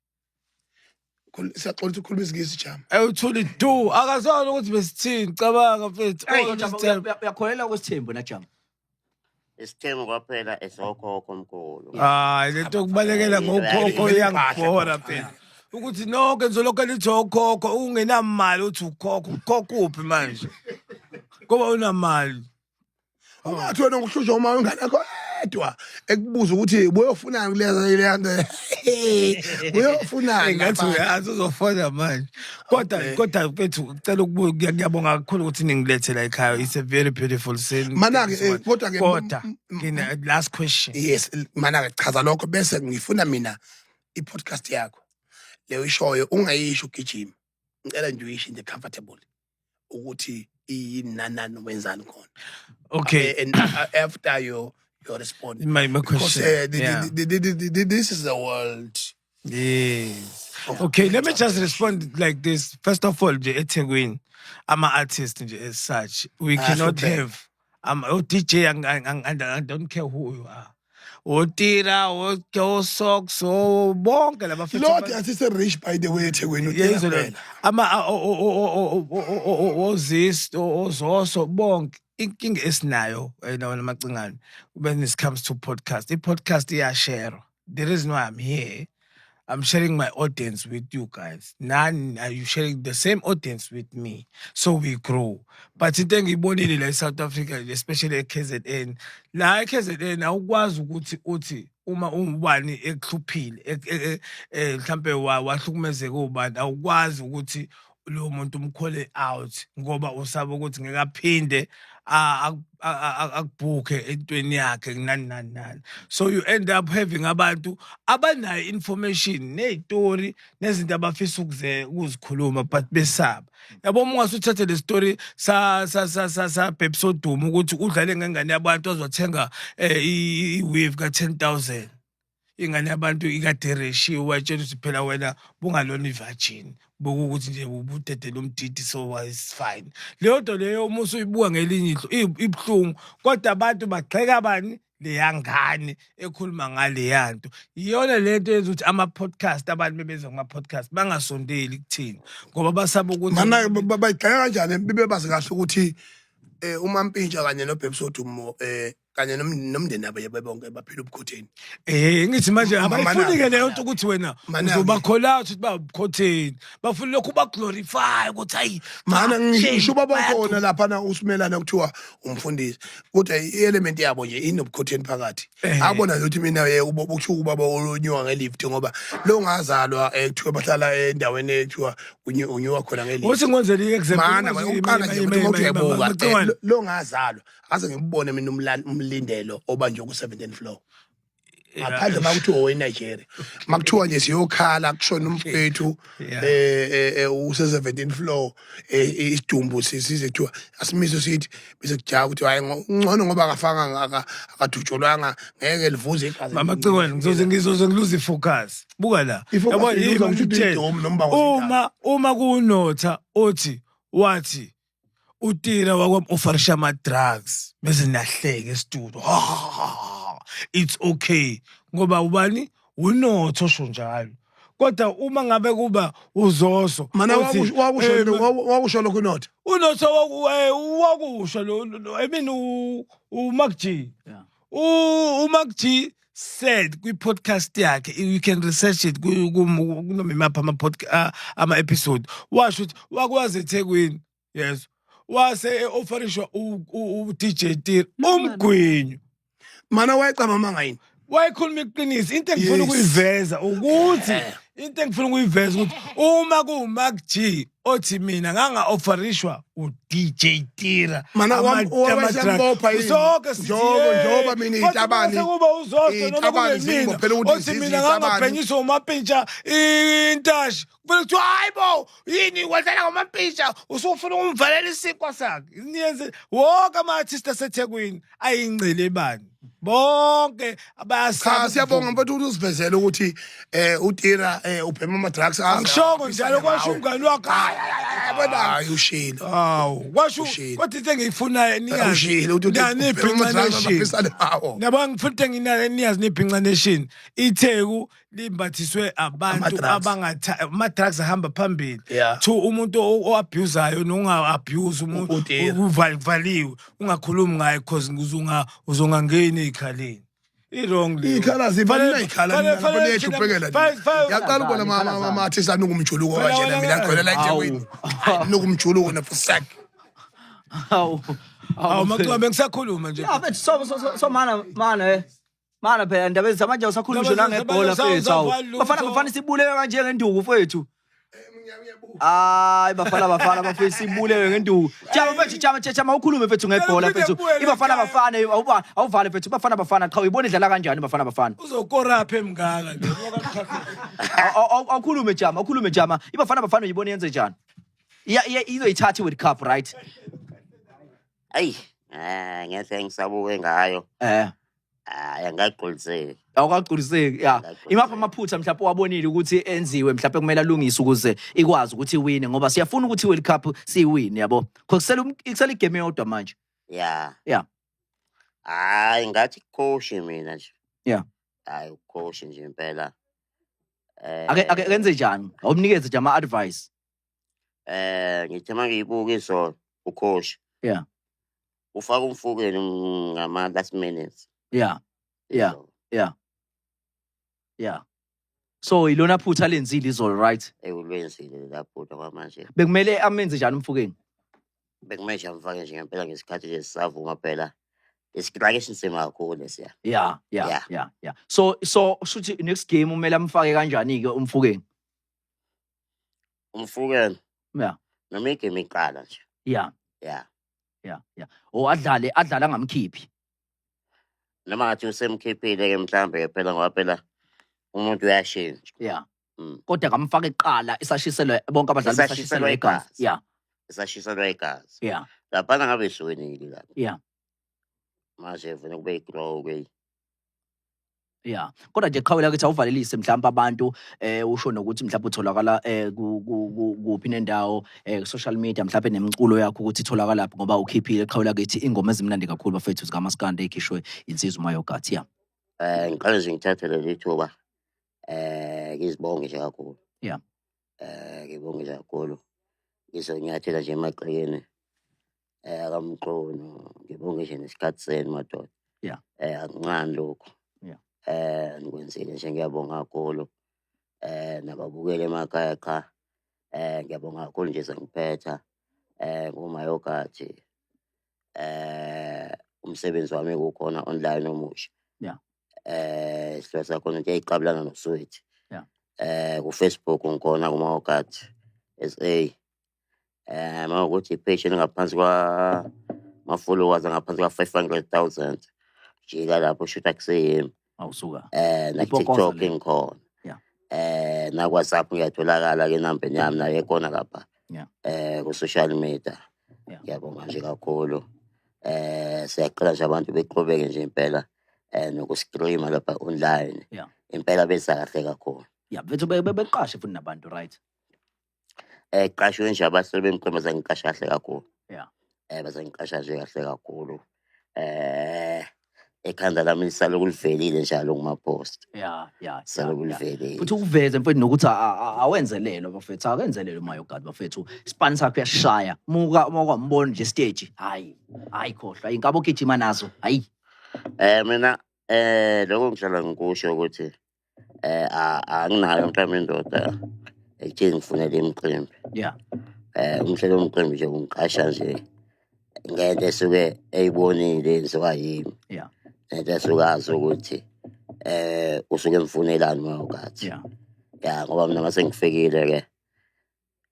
Siyaxolisa ukukhuluma isiNgisi, jam. Ayuthuli du akazwana ukuthi besithini, cabanga mfethu. Hey, Oh, Jama, just tell- uyakholelwa kwesithembu na, Jama? Isithembu kwaphela esokhokho mkhulu. Hayi, lento yokubalekela ngokhokho iyangibhora phela. Ukuthi nonke nizolokhu lithi okhokho, ungenamali uthi ukhokho, ukhokho uphi manje? Ngoba unamali. Ungathi wena ngokuhlushwa uma ingane yakho. yedwa ekubuza ukuthi ubuyofunani kuleza leya nto. Uyofunani Engathi lapha? uyazi uzofona manje. Kodwa kodwa mfethu ngicela ukubuya, ngiyabonga kakhulu ukuthi ningilethela ekhaya. It's a very beautiful scene. Mana-ke, Thank you so much. kodwa-ke, Kodwa ngine last question. Yes, mana-ke chaza lokho bese ngifuna mina i-podcast yakho leyo ishoyo ungayisho ugijima. Ngicela nje uyisho nje comfortable ukuthi iyini nanani wenzani khona. Okay. And after your response. My Because question. This is the world. Yes. Okay, let me just respond like this. First of all, nje eThekwini, ama artists nje as such, we Ah, cannot hlupheka. have oh DJ, I don't care who you are. Otira, o Socks, o bonke laba futhi. Lord asise rich by the way eThekwini Yeah, utela izolo phela. ama ozist ozoso bonke inkinga esinayo wena Macingane, when it comes to podcast, i-podcast iyashare. The reason why I'm here, I'm sharing my audience with you guys. Nani, are you sharing the same audience with me? So we grow. But into engiyibonile la e-South Africa, especially e-KZN, la e-KZN awukwazi ukuthi uthi uma ungubani ekuhluphile, mhlampe wahlukumezeka ubani, awukwazi ukuthi lo muntu um-call-e out ngoba usaba ukuthi ngeke aphinde akubhukhe entweni yakhe nani nani nani. So you end up having abantu abanayo information ney'tori nezinto abafisa ukuzikhuluma but besaba. Yabo, uma ungase uthathe le story sa Babes Wodumo ukuthi udlale ngengane yabantu wazothenga i-weave ka 10,000, ingane yabantu ikade reshiwe, wayitshela ukuthi phela wena bungalona i-virgin, bokuthi nje ubudedela umdidi, so is fine. Leyo nto leyo uma usuyibuka ngelinye ihlo ibuhlungu, kodwa abantu bagxeka bani? Leya ngane ekhuluma ngaleya nto. Iyona lento yenza ukuthi ama-podcast, abantu bebeza kuma-podcast bangasondeli kuthina ngoba basaba ukuthi Mana bayigxeka kanjani bebe bazi kahle ukuthi uMampintsha kanye noBabes Wodumo kanye nomndeni nabo yebo bonke baphila ubukhotheni. Ngithi manje abayifuni-ke leyo nto ukuthi wena Mana-ke. uzoba-call-a out ukuthi bawubukhotheni, bafuna lokhu ba-glorify ukuthi hayi. Mana cha, shame, ngisho ubaba bayaduma. khona laphana usimelana kuthiwa umfundisi kodwa i-element yabo nje inobukhotheni phakathi. Abona nje ukuthi mina kuthiwa ubaba olunyuka nge-lift ngoba lo ngazalwa kuthiwa bahlala endaweni ekuthiwa unyuka khona nge-lift. Uthi ngikwenzele i-example. Mana uqala nje ukuthi uma uthi uyabuka lo ngazalwa aze ngibone mina umlindelo obanjwe ku-17 floor ngaphandle uma kuthiwa oweNigeria, makuthiwa nje siyokhala kushona umfethu use-17 floor, isidumbu size kuthiwa asimise sithi bese kujaka ukuthi hayi ngcono ngoba akafanga akadutshulwanga ngeke livuze igazi. Mama Cingwane, ngizoze ngiluze i-focus. Buka la. I-focus Yabo, iluza yimi ukuthi ngikutshele. uyidomu noma uba Uma kunotha othi wathi utira wakwam-offerisha ama-drugs bese niyahleka e-studio, it's okay ngoba ubani unotho osho njalo, kodwa uma ngabe kuba uzoso Mana othi, wakusho wakusho lokhu unotha. Unotho wakusho I mean uMark G. UMark G said kwi-podcast yakhe, you can research it kunoma imaphi ama-podcast, ama-episode, washo ukuthi wakwazi eThekwini, yes, wase e-offerishwa u-DJ Tira umgwinyo. Mana wayecaba manga yini? Wayekhuluma iqiniso. Into engifuna ukuyiveza ukuthi into engifuna ukuyiveza ukuthi uma kuwuMark G othi mina nganga-offerishwa u-DJ Tira Mana wayesembopha yini? Sonke sithi Njengoba mina Kodwa iy'tabani- bese kuba uZoso noma iy'tabani kube mina zingibophela ukuthi othi mina ziziy'tabani. ngangabhenyiswa uMampintsha intashi, kuvele kuthiwa hayi bo, yini wadlala ngoMampintsha, usufuna ukumvalela isinkwa sakhe. Niyenze wonke ama-artist aseThekwini ayingcelebani bonke bayasaba. Cha, siyabonga mfethu ukuthi usivezele ukuthi uTira ubhema ama drugs. Angishongo njalo, kwasho umngani wakho. Hayi, hayi, hayi, yabona. Hayi, ushilo. Hawu, kwasho. Ushilo. Kodwa into engiyifunayo niyazi. Ushilo ukuthi Nani ubhema ama drugs Nation. aphisane ngawo. Nabo ngifuna into enginayo niyazi niBhinca Nation. ITheku limbathiswe abantu Ama-drugs. abangatha ama-drugs ahamba phambili. Two, umuntu o-abusayo nonga-abuse umuntu Utira. uvaliwe, ungakhulumi ngaye because uzongangeni ey'khaleni. I-wrong leyo. Iy'khala zivalile iy'khala niyehluphekela. Ngiyaqala ukubona Ikhala zani. ama-artist anuka umjuluko Fanele kanjena mina wena- ngigcwele la Hawu. eThekwini. Nuka umjuluko na for sec. Hawu. Awu Macwambe, bengisakhuluma nje. Ya mfethu, so mana mana mana phela ndaba ezamanje awusakhuluma ngisho Ndaba nangebhola mfethu, awu. awusavala lutho. Bafana Bafana sibulewe kanje ngenduku mfethu. Hayi, Bafana Bafana bafethu, sibulewe ngenduku. Jama mfethu, jama jama, ukhulume mfethu ngebhola mfethu. Ibafana Bafana awuba awuvale mfethu. Bafana Bafana qha, uyibona idlala kanjani Bafana Bafana? Uzokora apha emngaka nje. Awukhulume jama, awukhulume jama. Ibafana Bafana uyibona yenze njani? Iya iya, izoyithatha i-World Cup, right? Ayi, ngehle ngisabuke ngayo. Hayi, angagculiseki. Awukagculiseki, ya. Angagculiseki. Imaphi amaphutha mhlawumbe wabonile ukuthi enziwe, mhlawumbe kumele alungise ukuze ikwazi ukuthi iwine, ngoba siyafuna ukuthi i-World Cup siyiwine, yabo? Kusele kusele igame eyodwa manje. Ya. Hayi, ngathi coach mina nje. Hayi, ucoach nje impela. Ake kenze njani? Awumnikeze nje ama-advice. Ngithe mangiyibuka izolo ucoach. Ufaka uMofokeng ngama last minutes. Izolo. Yeah. So ilona phutha lenzile izolo, right? Ewulwenzile lapho kwamanje. Bekumele amenze njani uMofokeng? Bekumele nje amfake nje ngempela ngesikhathi nje sisavuma phela. Isiklaki esinzima kakhulu lesiya. Yeah. So shuthi next game umele amfake kanjani ke uMofokeng? UMofokeng. Noma igame iqala nje. Yeah. O adlale angamkhiphi. Noma ngathi usemkhiphile ke mhlambe phela, ngoba phela umuntu uyashintsha. Kodwa ngamfaka eqala isashiselwe bonke abadlali Isashiselwe besashiselwe igazi. igazi. Isashiselwe igazi. Laphana ngabe siwinile lapha. Manje vele kube igrow ke. Yeah. Kodwa nje qhawela ukuthi awuvalelise mhlawumbe abantu, usho nokuthi mhlawumbe utholakala kuphi nendawo, social media mhlawumbe, nemiculo yakho ukuthi itholakala laphi, ngoba ukhiphile qhawela kithi ingoma ezimnandi kakhulu bafethu zikaMaskandi ekhishwe insizwa uMayogathi. Yeah. Ngiqale nje ngithathe leli thuba ngizibonge nje kakhulu. Ngibonge nje kakhulu. Ngizonyathela nje emagcekeni akaMqono, ngibonge nje nesikhathi senu madoda. Akuncane lokho. Nikwenzile nje, ngiyabonga kakhulu. Nababukeli emakhaya cha. Ngiyabonga kakhulu nje, sengiphetha. NguMayogathi. Umsebenzi wami kukhona online omusha. Isihloko sakhona into eyiqabulana noSweet. Ku Facebook ngikhona kuMayogathi SA. Mawukuthi ipage elingaphansi kwa ma followers angaphansi kwa 500,000. Jika lapho shoot akuseyimi. Awusuka. Na Ipokoza TikTok le. ngikhona. Na WhatsApp ngiyatholakala ke, number yami nayo ikhona lapha. Ku social media. Ngiyabonga nje kakhulu. Siyacela nje abantu beqhubeke nje impela nokuscreama lapha online. Impela beza kahle kakhulu. Yeah, bethu beqashe futhi nabantu, right? Qashwe nje abahleli bemcimbi, bazangiqasha kahle kakhulu. Bazangiqasha nje kahle kakhulu. Ekhanda lami lisale kulivelile njalo kuma post. Sale kulivelile. Futhi ukuveze mfethu nokuthi awenzelelo bafethu, akenzelelo uMayogathi bafethu. Isipani sakhe uyashaya. Muka uma kwambona nje stage. Hayi, hayi khohlwa, inkabo ogijima nazo. Hayi. Mina lokho ngihlala ngikusho ukuthi anginayo mhlawumbe indoda ekutheni ngifunele imicimbi. Umhlelo womcimbi nje ungiqasha nje ngento esuke eyibonile yenziwa yimi. Nento esuke azi ukuthi usuke emfunelani uMayogathi. Ya, ngoba mina mase ngifikile ke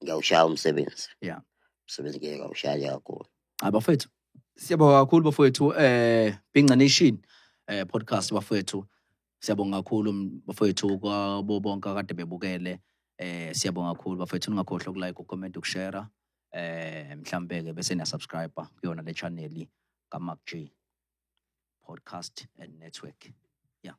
ngiyawushaya umsebenzi. Umsebenzi ngeke ngawushaya kakhulu. Hayi bafethu. Siyabonga kakhulu bafethu, Bhinca Nation podcast bafethu. Siyabonga kakhulu bafethu kwabo bonke akade bebukele. Siyabonga kakhulu bafethu, ningakhohlwa ukulike, ucomment, ukushare. Mhlambe ke bese niya subscribe kuyona le channel kaMac G Podcast and Network. Yeah.